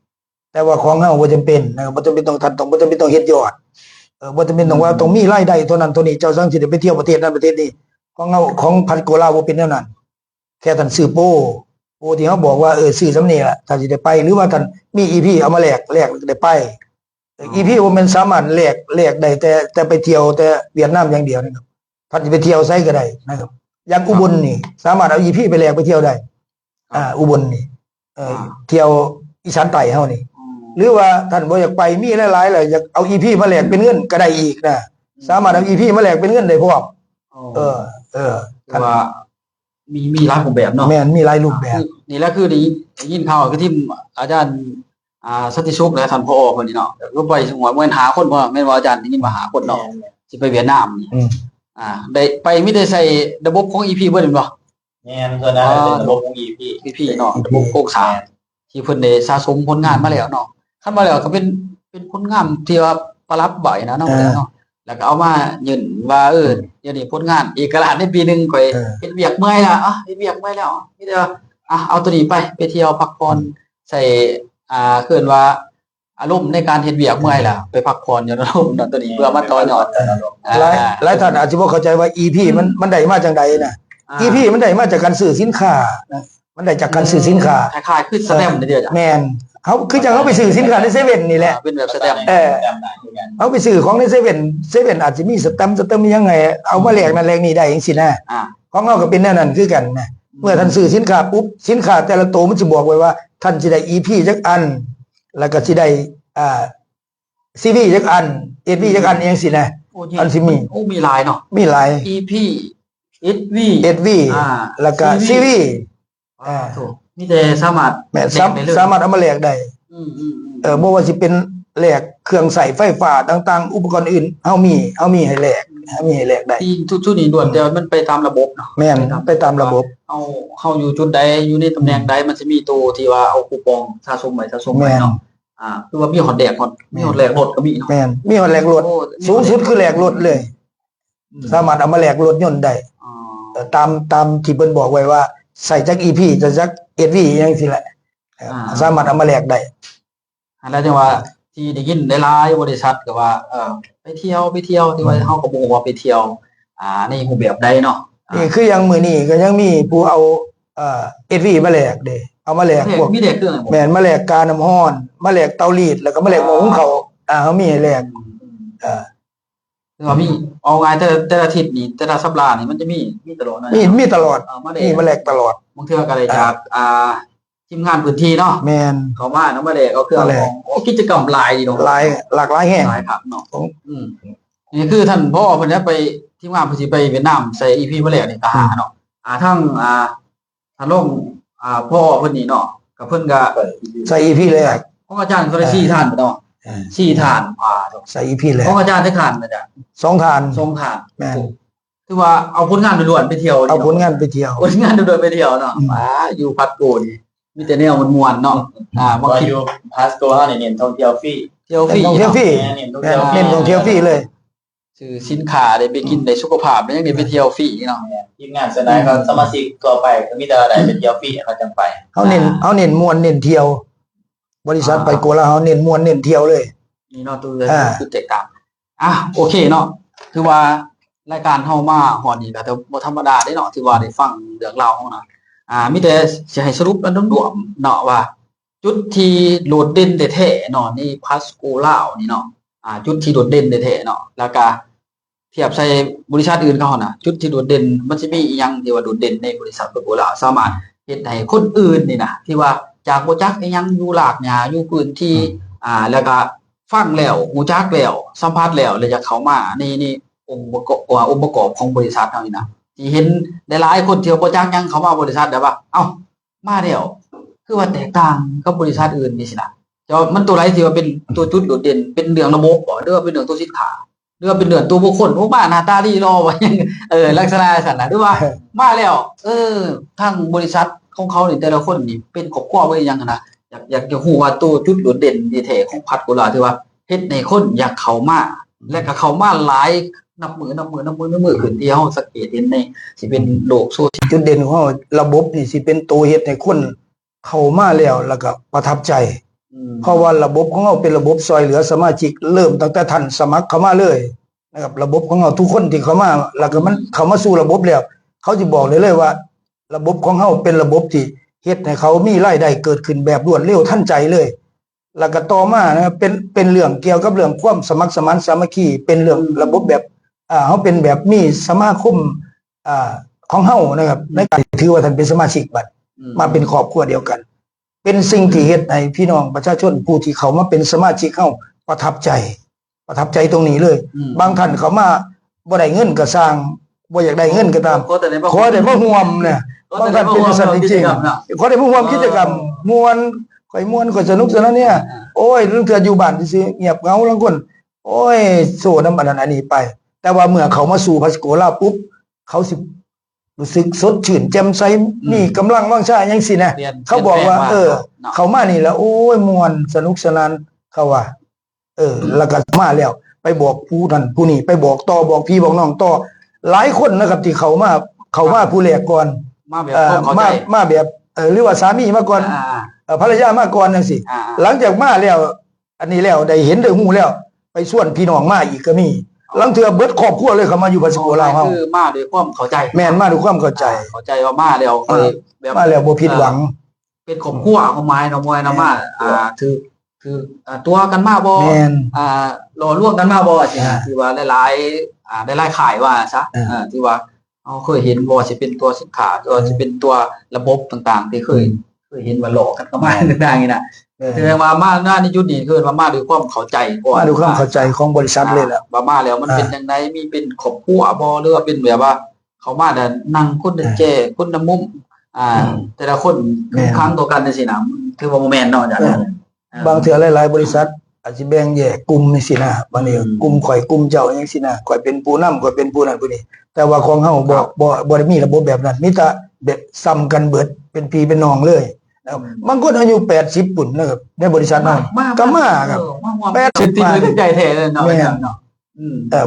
ແຕ່ວ່າຂອງເຮົາບໍ່ຈຳເປັນນະ ບໍ່ຈຳເປັນຕ້ອງ ທ່ານຕ້ອງ ບໍ່ຈຳເປັນຕ້ອງເຮັດຍອດ ເອີ ບໍ່ຈຳເປັນຕ້ອງວ່າ ອືມ ຕ້ອງມີລາຍໄດ້ເທົ່ານັ້ນເທົ່ານີ້ ເຈົ້າຈັ່ງຊິໄດ້ໄປທ່ຽວປະເທດນັ້ນປະເທດນີ້ ຂອງເຮົາ ຂອງພັນໂກລາບໍ່ເປັນແນວນັ້ນ ແຄ່ທ່ານຊື້ໂປ ໂປທີ່ເຮົາບອກວ່າ ເອີ ຊື້ສ່ຳນີ້ລະ ທ່ານຊິໄດ້ໄປ ຫຼືວ່າທ່ານມີ ອີພີ ເອົາມາແລກ ແລກແລ້ວກໍໄດ້ໄປ ເອີ ອໍ ອີພີ ບໍ່ແມ່ນສາມາດແລກ ແລກໄດ້ແຕ່ ແຕ່ໄປທ່ຽວແຕ່ຫວຽດນາມຢ່າງດຽວນະຄັບ ທ່ານຊິໄປທ່ຽວໃສກໍໄດ້ນະຄັບ ຢ່າງອຸບົນນີ້ ອ່າ ສາມາດເອົາ ອີພີ ໄປແລກໄປທ່ຽວໄດ້ ອ່າ ອ່າ ອຸບົນນີ້ ເອີ ອ່າ ທ່ຽວອີສານໃຕ້ເຮົານີ້ ອືມ ຫຼືວ່າທ່ານບໍ່ຢາກໄປ ມີຫຼາຍໆແລ້ວ ຢາກເອົາ ອີພີ ມາແລກເປັນເງິນກໍໄດ້ອີກນະ ອືມ ສາມາດເອົາ ອີພີ ມາແລກເປັນເງິນໄດ້ພ້ອມ ອໍ ເອີ ເອີ ຖືວ່າມີ ມີຫຼາຍຮູບແບບເນາະ ແມ່ນ ມີຫຼາຍຮູບແບບ ອ່າ ຄື ນີ້ແຫຼະ ຄືໄດ້ຍິນຂ່າວ ຄືທີມອາຈານ ອ່າ ສັນຕິສຸກ ແລະ ທ່ານ ຜອ ເພິ່ນນີ້ເນາະ ກໍໄປສະຫງວນ ແມ່ນຫ້າຄົນບໍ່ ແມ່ນບໍ່ອາຈານ? ໄດ້ຍິນວ່າຫ້າຄົນເນາະ ແມ່ນໆ ຊິໄປຫວຽດນາມນີ້ ອືມ ອ່າ ໄດ້ໄປ ມີແຕ່ໃຊ້ລະບົບຂອງ ອີພີ ເບິດແມ່ນບໍ່? ແມ່ນ ສ່ວນໃຫຍ່ເປັນລະບົບຂອງ ອີພີ ອີພີ ເນາະ ລະບົບໂຄງສ້າງ ແມ່ນ ທີ່ເພິ່ນໄດ້ສະສົມຜົນງານມາແລ້ວເນາະ ຄັນວ່າແລ້ວກໍເປັນ ເປັນຜົນງານທີ່ວ່າປະດັບໄວ້ນະເນາະ ອ່າ ເນາະ ແລ້ວກໍເອົາມາຍື່ນວ່າ ເອີ ອືມ ດຽວນີ້ຜົນງານເອກະລາດໃນປີໜຶ່ງ ຂ້ອຍ ເອີ ເຮັດວຽກເມື່ອຍແລ້ວ ອ່ະ ເຮັດວຽກເມື່ອຍແລ້ວ ມີແຕ່ວ່າ ອ່ະ ເອົາໂຕນີ້ໄປ ໄປທ່ຽວພັກຜ່ອນ ອືມ ໃສ່ ອ່າ ເອີ້ນວ່າ ອາລົມໃນການເຮັດວຽກເມື່ອຍແລ້ວ ໄປພັກຜ່ອນຢ່ອນອາລົມເນາະ ໂຕນີ້ເພື່ອມາຕໍ່ຍອດ ເອີ ອ່າ ຫຼາຍ ຫຼາຍທ່ານອາດຈະບໍ່ເຂົ້າໃຈວ່າ ອີພີ ມັນ ອືມ ມັນໄດ້ມາຈັ່ງໃດນະ ອ່າ ອີພີ ມັນໄດ້ມາຈາກການຊື້ສິນຄ້ານະ ມັນໄດ້ຈາກການຊື້ສິນຄ້າ ອືມ ຄ້າຍໆຄືສະແຕັມນີ້ເດ້ອາຈານ ແມ່ນ ເຮົາຄືຈັ່ງເຮົາໄປຊື້ສິນຄ້າໃນເຊເວັ່ນນີ້ແຫຼະ ອ່າ ເປັນແບບສະແຕັມ ເອີ ເຮົາໄປຊື້ຂອງໃນເຊເວັ່ນ ເຊເວັ່ນອາດຈະມີສະແຕັມ ສະແຕັມອີ່ຫຍັງໃຫ້ ເອົາມາແລກນັ້ນແລກນີ້ໄດ້ຈັ່ງຊີ້ນະ ອ່າ ຂອງເຮົາກໍເປັນແນວນັ້ນຄືກັນນະ ອືມ ເມື່ອທ່ານຊື້ສິນຄ້າປຸບ ສິນຄ້າແຕ່ລະໂຕມັນຊິບອກໄວ້ວ່າ ທ່ານຊິໄດ້ ອີພີ ຈັກອັນ ແລ້ວກໍຊິໄດ້ ອ່າ ຊີວີຈັກອັນ ເອສວີຈັກອັນ ອືມ ອີ່ຫຍັງຊີ້ນະ ໂອ້ ອັນຊິມີ ໂອ້ ມີຫຼາຍເນາະ ມີຫຼາຍ ອີພີ ເອສວີ ເອສວີ ອ່າ ແລ້ວກໍ ຊີວີ ຊີວີ ອ່າ ໂທ້ ມີແຕ່ສາມາດ ແມ່ນ ສາມາດເອົາມາແລກໄດ້ ອືມໆໆ ເອີ ບໍ່ວ່າຊິເປັນແລກເຄື່ອງໃຊ້ໄຟຟ້າຕ່າງໆ ອຸປະກອນອື່ນ ເຮົາມີ ເຮົາມີໃຫ້ແລກ ອືມ ເຮົາມີໃຫ້ແລກໄດ້ ທີ່ທຸກໆນີ້ລ້ວນແຕ່ວ່າມັນໄປຕາມລະບົບເນາະ ແມ່ນ ໄປຕາມລະບົບ ເຮົາ ເຮົາຢູ່ຈຸດໃດ ຢູ່ໃນຕຳແໜ່ງໃດ ອືມ ມັນຊິມີໂຕທີ່ວ່າເອົາຄູປອງສະສົມໄວ້ ສະສົມໄວ້ເນາະ ແມ່ນ ອ່າ ຄືວ່າມີຮອດແລກຮອດ ແມ່ນ ມີຮອດແລກລົດກໍມີເນາະ ແມ່ນ ມີຮອດແລກລົດ ໂອ້ ສູງສຸດຄືແລກລົດເລີຍ ອືມ ສາມາດເອົາມາແລກລົດຍົນໄດ້ ອໍ ເອີ ຕາມ ຕາມທີ່ເພິ່ນບອກໄວ້ວ່າ ໃຊ້ຈັກອີພີ ໃຊ້ຈັກເອສວີ ຫຍັງຊີ້ແຫຼະ ເອີ ອ່າ ສາມາດເອົາມາແລກໄດ້ ອັນນັ້ນຈັ່ງວ່າ ທີ່ໄດ້ຍິນຫຼາຍໆບໍລິສັດກໍວ່າ ເອີ ໄປທ່ຽວ ໄປທ່ຽວ ທີ່ວ່າ ອືມ ເຮົາກໍບໍ່ຮູ້ວ່າໄປທ່ຽວ ອ່າ ໃນຮູບແບບໃດເນາະ ອ່າ ນີ້ຄືຢ່າງມື້ນີ້ກໍຍັງມີຜູ້ເອົາ ເອີ ເອສວີ ມາແລກເດ້ ເອົາມາແລກ ແລກ ພວກ ມີແລກເຄື່ອງຫຍັງບໍ່? ແມ່ນ ມາແລກການ້ຳຮ້ອນ ມາແລກເຕົາລີດ ແລ້ວກໍມາແລກ ອໍ ໝໍ້ຫຸງເຂົ້າ ອ່າ ເຮົາມີໃຫ້ແລກ ອືມ ເອີ ຄືວ່າມີ ເອົາງ່າຍ ແຕ່ ແຕ່ລະທິດນີ້ ແຕ່ລະສັບປະດານີ້ ມັນຈະມີ ມີຕະຫຼອດເນາະ ມີ ມີຕະຫຼອດ ເອີ ມາແລກ ມີມາແລກຕະຫຼອດ ບາງເທື່ອກໍໄດ້ຈາກ ອ່າ ອ່າ ທີມງານພື້ນທີ່ເນາະ ແມ່ນ ເຂົ້າມານຳມາແລກເອົາເຄື່ອງ ມາແລກ ຂອງ ໂອ້ ກິດຈະກຳຫຼາຍດີເນາະ ຫຼາຍ ຫຼາກຫຼາຍແຮງ ຫຼາຍຄັກເນາະ ຂອງ ອືມ ນີ້ຄືທ່ານ ພໍ ເພິ່ນໄປ ທີມງານເພິ່ນຊິໄປຫວຽດນາມ ໃສ່ ອີພີ ມາແລກນີ້ກໍ ອືມ ຫ້າເນາະ ອ່າ ທາງ ອ່າ ທ່ານຮອງ ອ່າ ພໍ ເພິ່ນນີ້ເນາະ ກໍເພິ່ນກໍໃສ່ ອີພີ ແລກ ຂອງອາຈານກໍໄດ້ ອ່າ ສີ່ທ່ານເນາະ ອ່າ ສີ່ທ່ານ ອ່າ ໃສ່ ອີພີ ແລກ ຂອງອາຈານຈັກທ່ານອາຈານ? ສອງທ່ານ ສອງທ່ານ ແມ່ນ ໂອ້ ຖືວ່າເອົາຜົນງານລ້ວນໆໄປທ່ຽວ ເອົາຜົນງານໄປທ່ຽວ ຜົນງານລ້ວນໆໄປທ່ຽວເນາະ. ອືມ ອ່າ ຢູ່ພັດໂກນີ້ມີແຕ່ແນວມ່ວນໆເນາະ. ອ່າ ບໍ່ຄິດ ຢູ່ພັດໂກເຮົານີ້ເນັ້ນທ່ອງທ່ຽວຟຣີ ທ່ຽວຟຣີ ທ່ອງທ່ຽວຟຣີ ແມ່ນ ເນັ້ນທ່ອງທ່ຽວຟຣີ ເນັ້ນທ່ອງທ່ຽວຟຣີເລີຍ. ຊື້ສິນຄ້າໄດ້ໄປກິນ ໄດ້ສຸຂະພາບ ໄດ້ຫຍັງ ໄດ້ໄປທ່ຽວຟຣີເນາະ. ແມ່ນ ທີມງານສ່ວນຫຼາຍເຂົາ ອືມ ສະມາຊິກທົ່ວໄປກໍມີແຕ່ວ່າໄດ້ໄປທ່ຽວຟຣີ ເຂົາຈັ່ງໄປ. ເຮົາເນັ້ນ ອ່າ ເຮົາເນັ້ນມ່ວນເນັ້ນທ່ຽວ ບໍລິສັດ ອ່າ ໄປໂກລາ ເຮົາເນັ້ນມ່ວນເນັ້ນທ່ຽວເລີຍ. ນີ້ເນາະ ຕົວ ອ່າ ຄືແຕກຕ່າງ. ອ່ະ ໂອເຄເນາະ ຖືວ່າລາຍການເຮົາມາຮອດນີ້ກໍຖືວ່າບໍ່ທຳມະດາເດ້ເນາະ ທີ່ວ່າໄດ້ຟັງເລື່ອງລາວຂອງນະ ອ່າ ມີແຕ່ຊິໃຫ້ສະຫຼຸບລວມໆເນາະ ວ່າຈຸດທີ່ໂດດເດັ່ນແທ້ໆເນາະ ໃນພັດໂກລາວນີ້ເນາະ ອ່າ ຈຸດທີ່ໂດດເດັ່ນແທ້ໆເນາະ ແລ້ວກະທຽບໃສ່ບໍລິສັດອື່ນເຂົາຫັ້ນນະ ຈຸດທີ່ໂດດເດັ່ນ ມັນຊິມີອີ່ຫຍັງທີ່ວ່າໂດດເດັ່ນໃນບໍລິສັດພັດໂກລາວ ສາມາດເຮັດໃຫ້ຄົນອື່ນນີ້ນະ ທີ່ວ່າຈາກບໍ່ຈັກອີ່ຫຍັງ ຢູ່ລາກຫຍ້າ ຢູ່ພື້ນທີ່ ອືມ ອ່າ ແລ້ວກະ ຟັງແລ້ວ ຮູ້ຈັກແລ້ວ ສຳຜັດແລ້ວ ແລ້ວຢາກເຂົ້າມາໃນ ໃນອົງປະກອບ ວ່າອົງປະກອບຂອງບໍລິສັດເຮົານີ້ນະ ທີ່ເຫັນຫຼາຍໆຄົນທີ່ວ່າບໍ່ຈັກຫຍັງເຂົ້າມາບໍລິສັດ ແບບວ່າ ເອົ້າ ມາແລ້ວ ຄືວ່າແຕກຕ່າງກັບບໍລິສັດອື່ນ ຈັ່ງຊີ້ນະ. ແຕ່ວ່າມັນຕົວໃດທີ່ວ່າເປັນຕົວຈຸດໂດດເດັ່ນ ເປັນເລື່ອງລະບົບບໍ ຫຼືວ່າເປັນເລື່ອງຕົວສິນຄ້າ ຫຼືວ່າເປັນເລື່ອງຕົວບຸກຄົນ ໂອ້ ມາໜ້າຕາດີຫຼໍ່ ວ່າຫຍັງ ເອີ ລັກສະນະຈັ່ງຊັ້ນນະ ຫຼືວ່າມາແລ້ວ ເອີ ທາງບໍລິສັດຂອງເຂົານີ້ ແຕ່ລະຄົນນີ້ເປັນຄອບຄົວເປັນຫຍັງຫັ້ນນະ ຢາກ ຢາກຈະຮູ້ວ່າໂຕຈຸດໂດດເດັ່ນທີ່ແທ້ຂອງພັດໂກລາ ທີ່ວ່າເຮັດໃຫ້ຄົນຢາກເຂົ້າມາ ແລະກໍເຂົ້າມາຫຼາຍນັບມື້ ນັບມື້ ນັບມື້ ນັບມື້ຂຶ້ນ ທີ່ເຮົາສັງເກດເຫັນໃນ ຊິເປັນໂລກໂຊຊຽວ ຈຸດເດັ່ນຂອງເຮົາ ລະບົບນີ້ຊິເປັນໂຕເຮັດໃຫ້ຄົນ ເຂົ້າມາແລ້ວ ແລ້ວກໍປະທັບໃຈ ອືມ ເພາະວ່າລະບົບຂອງເຮົາເປັນລະບົບຊ່ອຍເຫຼືອສະມາຊິກ ເລີ່ມຕັ້ງແຕ່ທ່ານສະໝັກເຂົ້າມາເລີຍນະຄັບ. ລະບົບຂອງເຮົາ ທຸກຄົນທີ່ເຂົ້າມາ ແລ້ວກໍມັນ ອືມ ເຂົ້າມາສູ່ລະບົບແລ້ວ ເຂົາຊິບອກໄດ້ເລີຍວ່າ ລະບົບຂອງເຮົາເປັນລະບົບທີ່ເຮັດໃຫ້ເຂົາມີລາຍໄດ້ເກີດຂຶ້ນແບບລວດເລັວທັນໃຈເລີຍ. ແລ້ວກໍຕໍ່ມານະ ເປັນ ເປັນເລື່ອງກ່ຽວກັບເລື່ອງຄວາມສະໝັກສະໝານສາມັກຄີ ເປັນເລື່ອງ ອືມ ລະບົບແບບ ອ່າ ເຮົາເປັນແບບມີສະມາຄົມ ອ່າ ຂອງເຮົານະຄັບ ອືມ ໃນການຖືວ່າທ່ານເປັນສະມາຊິກບັດ ອືມ ມາເປັນຄອບຄົວດຽວກັນ ເປັນສິ່ງທີ່ເຮັດໃຫ້ພີ່ນ້ອງປະຊາຊົນຜູ້ທີ່ເຂົ້າມາເປັນສະມາຊິກເຮົາປະທັບໃຈ ປະທັບໃຈຕົງນີ້ເລີຍ. ອືມ ບາງທ່ານເຂົ້າມາບໍ່ໄດ້ເງິນກໍຊ່າງ ບໍ່ຢາກໄດ້ເງິນກໍຕາມ ຂໍແຕ່ໄດ້ມາ ຂໍແຕ່ມາຮ່ວມນະ ຂໍແຕ່ໄດ້ມາຮ່ວມ ບາງທ່ານເປັນຈັ່ງຊັ້ນຈິງໆ ກິດຈະກຳເນາະ ຂໍແຕ່ມາຮ່ວມ ເອີ ກິດຈະກຳ ມ່ວນ ຂ້ອຍມ່ວນ ຂ້ອຍສະໜຸກສະໜານເນຍ ອ່າ ໂອ້ຍ ລາງເທື່ອຢູ່ບ້ານຊື່ໆ ງຽບເຫງົາ ລາງຄົນ ໂອ້ຍ ໂຊນຳອັນນັ້ນອັນນີ້ໄປ ແຕ່ວ່າເມື່ອເຂົ້າມາສູ່ພັດໂກລາປຸບ ເຂົາຊິຮູ້ສຶກສົດຊື່ນແຈ່ມໃສ ອືມ ມີກຳລັງວັງຊາຫຍັງຊີ້ນະ ແມ່ນ ເຂົາບອກວ່າ ແມ່ນ ເອີ ເນາະ ເຂົ້າມານີ້ລະ ໂອ້ຍ ມ່ວນ ສະໜຸກສະໜານ ເຂົາວ່າ ເອີ ແລ້ວກໍມາແລ້ວ ໄປບອກຜູ້ນັ້ນຜູ້ນີ້ ໄປບອກຕໍ່ ບອກພີ່ບອກນ້ອງຕໍ່ ຫຼາຍຄົນນະຄັບ ທີ່ເຂົ້າມາ ເຂົ້າມາ ອ່າ ຜູ້ແລກກ່ອນ ມາແບບ ເອີ ຄວາມເຂົ້າໃຈ ມາ ມາແບບ ເອີ ຫຼືວ່າສາມີມາກ່ອນ ອ່າໆ ເອີ ພັນລະຍາມາກ່ອນຈັ່ງຊີ້ ອ່າໆ ຫຼັງຈາກມາແລ້ວ ອັນນີ້ແລ້ວ ໄດ້ເຫັນໄດ້ຮູ້ແລ້ວ ໄປຊວນພີ່ນ້ອງມາອີກກໍມີ ອໍ ລາງເທື່ອເບິດຄອບຄົວເລີຍ ເຂົ້າມາຢູ່ພັດໂກລາວເຮົາ ຄືມາດ້ວຍຄວາມເຂົ້າໃຈ ແມ່ນ ມາດ້ວຍຄວາມເຂົ້າໃຈ ອ່າ ເຂົ້າໃຈວ່າມາແລ້ວ ອ່າ ຂ້ອຍແບບ ມາແລ້ວບໍ່ຜິດຫວັງ ເອີ ເປັນຄອບຄົວ ຄວາມໝາຍເນາະ ບໍ່ແມ່ນວ່າ ອ່າ ຖືກ ຖືກ ອ່າ ຕົວະກັນມາບໍ່ ແມ່ນ ອ່າ ຫຼໍ່ລວງກັນມາບໍ່ ຈັ່ງຊີ້ນະ ອ່າ ຖືວ່າຫຼາຍໆ ອ່າ ຫຼາຍໆຄ້າຍວ່າຊະ ອ່າ ເອີ ຖືວ່າ ເຮົາເຄີຍເຫັນ ບໍ່ວ່າຊິເປັນຕົວສິນຄ້າ ຫຼືວ່າຊິເປັນຕົວລະບົບຕ່າງໆ ທີ່ເຄີຍ ອືມ ເຄີຍເຫັນວ່າຫຼອກກັນເຂົ້າມາ ອືມ ຕ່າງໆນີ້ນະ ເອີ ແສດງວ່າມາ ມາໃນຈຸດນີ້ ເອີ້ນວ່າມາດ້ວຍຄວາມເຂົ້າໃຈກ່ອນ ມາດ້ວຍຄວາມເຂົ້າໃຈຂອງບໍລິສັດເລີຍແຫຼະ ອ່າ ວ່າມາແລ້ວມັນ ອ່າ ເປັນຈັ່ງໃດ ມີເປັນຄອບຄົວບໍ່ ຫຼືວ່າເປັນແບບວ່າເຂົ້າມາແລ້ວນັ່ງຄົນລະແຈ ອ່າ ຄົນລະມຸມ ອ່າ ອືມ ແຕ່ລະຄົນ ແມ່ນ ຄັງຕໍ່ກັນຈັ່ງຊີ້ນະ ຖືວ່າບໍ່ແມ່ນເນາະ ອາຈານ ເອີ ອ່າ ບາງເທື່ອຫຼາຍໆບໍລິສັດອາດຊິແບ່ງແຍກກຸ່ມຈັ່ງຊີ້ນະ ບາດນີ້ ອືມ ກຸ່ມຂ້ອຍກຸ່ມເຈົ້າຈັ່ງຊີ້ນະ ຂ້ອຍເປັນຜູ້ນຳ ຂ້ອຍເປັນຜູ້ນັ້ນຜູ້ນີ້ ແຕ່ວ່າຂອງເຮົາບໍ່ ບໍ່ ບໍ່ໄດ້ມີລະບົບແບບນັ້ນ ມີແຕ່ແບບຊ່ຳກັນເບິດ ເປັນພີ່ເປັນນ້ອງເລີຍນະຄັບ ອືມ ບາງຄົນອາຍຸແປດສິບພຸ້ນນະຄັບ ໃນບໍລິສັດເຮົາ ມາ ມາ ກໍມາ ມາຄັບ ເອີ ມາຮ່ວມ ແປດສິບ ເປັນທີ່ ປາຍ ໃຈແທ້ເນາະ ແມ່ນ ເນາະ ອືມ ເອີ